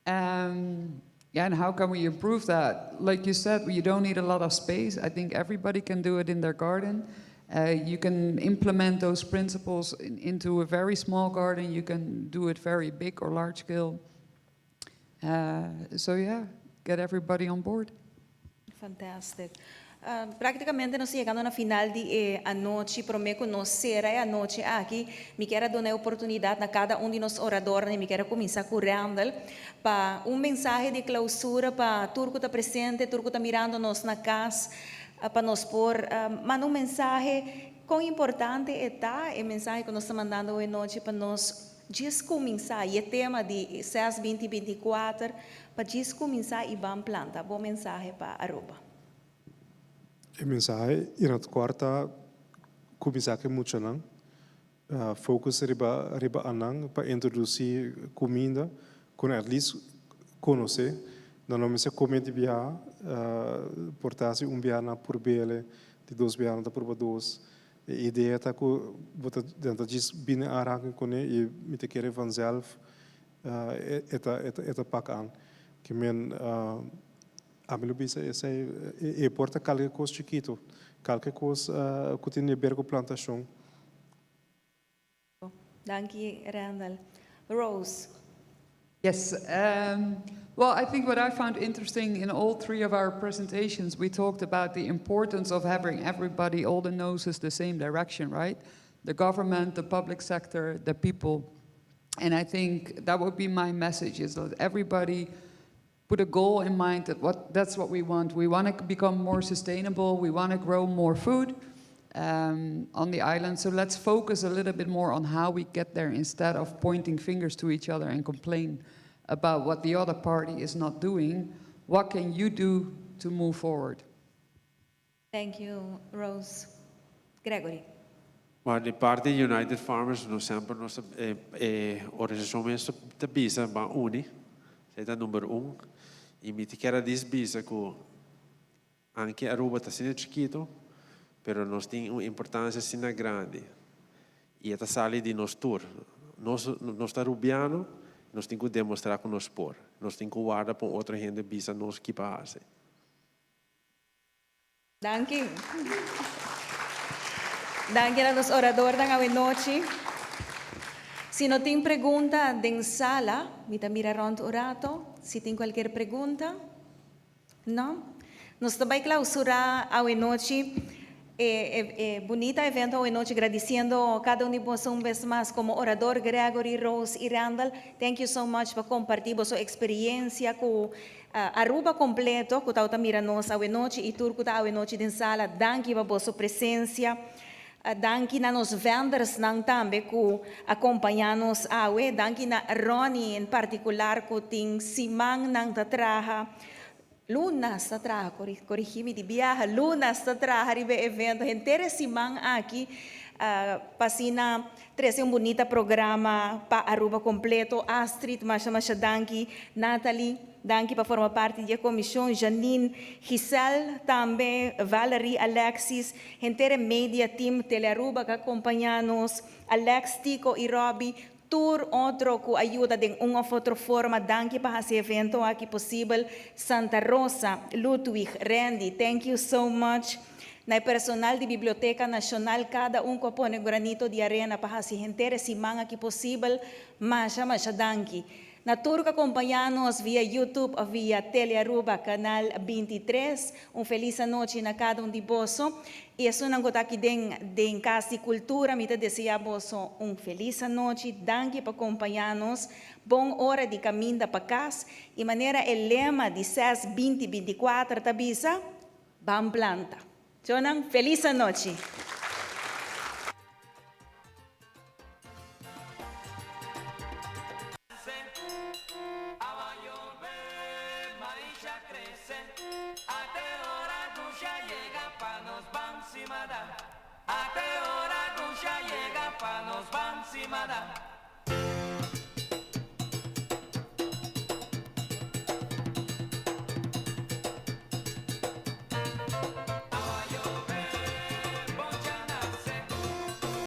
Yeah, and how can we improve that? Like you said, you don't need a lot of space. I think everybody can do it in their garden. You can implement those principles into a very small garden. You can do it very big or large scale. So yeah, get everybody on board. Fantastic. Práktikamente nos ta yegando na final di anochi, promé ku nos sera e anochi aki, mi ke duna oportunidat na kada un di nos oradónan, mi ke kuminsá ku Randall, pa un mensahe di klousura pa tur ku ta presente, tur ku ta mirando nos na kas, pa nos por manda un mensahe kon importante ta e mensahe ku nos ta mandando awe nochi pa nos djis kuminsá, e tema di CES 2024, pa djis kuminsá i ban planta. Bo mensahe pa Aruba. E mensahe in het kort ta kuminsá ku muchanan. Focus riba nan pa introdusí kuminda ku at least konosé. No no mester kome di bia, por ta un bia nan prob'é, di dos bia nan proba dos. E idea ta ku bo ta djis bin aanraking kuné i mi ta kere vanzelf e ta pak aan. Ke men ami lo bisa esei e por ta kualke kos chikitu, kualke kos ku tin di aber ku plantashon. Danki, Randall. Rose. Yes. Well, I think what I found interesting in all three of our presentations, we talked about the importance of having everybody, all the noses the same direction, right? The government, the public sector, the people. And I think that would be my message, is that everybody put a goal in mind that that's what we want. We want to become more sustainable. We want to grow more food on the island. So let's focus a little bit more on how we get there instead of pointing fingers to each other and complain about what the other party is not doing. What can you do to move forward? Thank you, Rose. Gregory. Maar di parti United Farmers, nos semper nos organisashon mes ta bisa ban uni, esei ta number 1. I mi ke djis bisa ku Anke Aruba ta asina chikito, pero nos tin un importancia asina grandi. Y e ta sali di nos tur. Nos, nos ta Rubiano, nos tin cu demostra cu nos por. Nos tin cu warda pa un otro hende bisa nos ki pa haci. Danki. Danki na nos oradornan awenochi. Si no tin pregunta den sala, mi ta mira rond un rato, si tin cualkier pregunta. No? Nos ta bay clausura awenochi e, e, e bunita evento awenochi gradiciendo cada un di boso un bes mas como orador Gregory, Rose y Randall. Thank you so much pa comparti boso experiencia cu Aruba completo cu tawata mira nos awenochi y tur cu ta awenochi den sala, danki pa boso presencia. Danki na nos vendersnan tambe cu a compaña nos awe. Danki na Ronnie en particular cu tin simannan ta traha, lunas ta traha, corigi mi di biaha, lunas ta traha riba e evento. Henter e siman aki pa asina trece un bunita programa pa Aruba completo. Astrid, masha masha danki. Nathalie, danki pa forma parti di e comision. Janine, Giselle tambe, Valerie, Alexis, henter e media team Telearuba cu a acompaña nos, Alex, Tico y Robbie, tur otro cu a yuda den un of otro forma, danki pa haci e evento aki posibel. Santa Rosa, Ludwig, Randy, thank you so much. Na e personal di Biblioteca Nacional, cada un cu a pone granito di arena pa haci henter e siman aki posibel, masha masha danki. Na tur cu a compaña nos via YouTube of via Telearuba canal 23, un feliz anochi na cada un di boso. Y esunnan cu ta aki den den Cas di Cultura, mi ta desea boso un feliz anochi. Danki pa compaña nos. Bon ora di caminda pa cas. Y manera e lema di ses 20 24 ta bisa, Ban planta. Chonan, feliz anochi.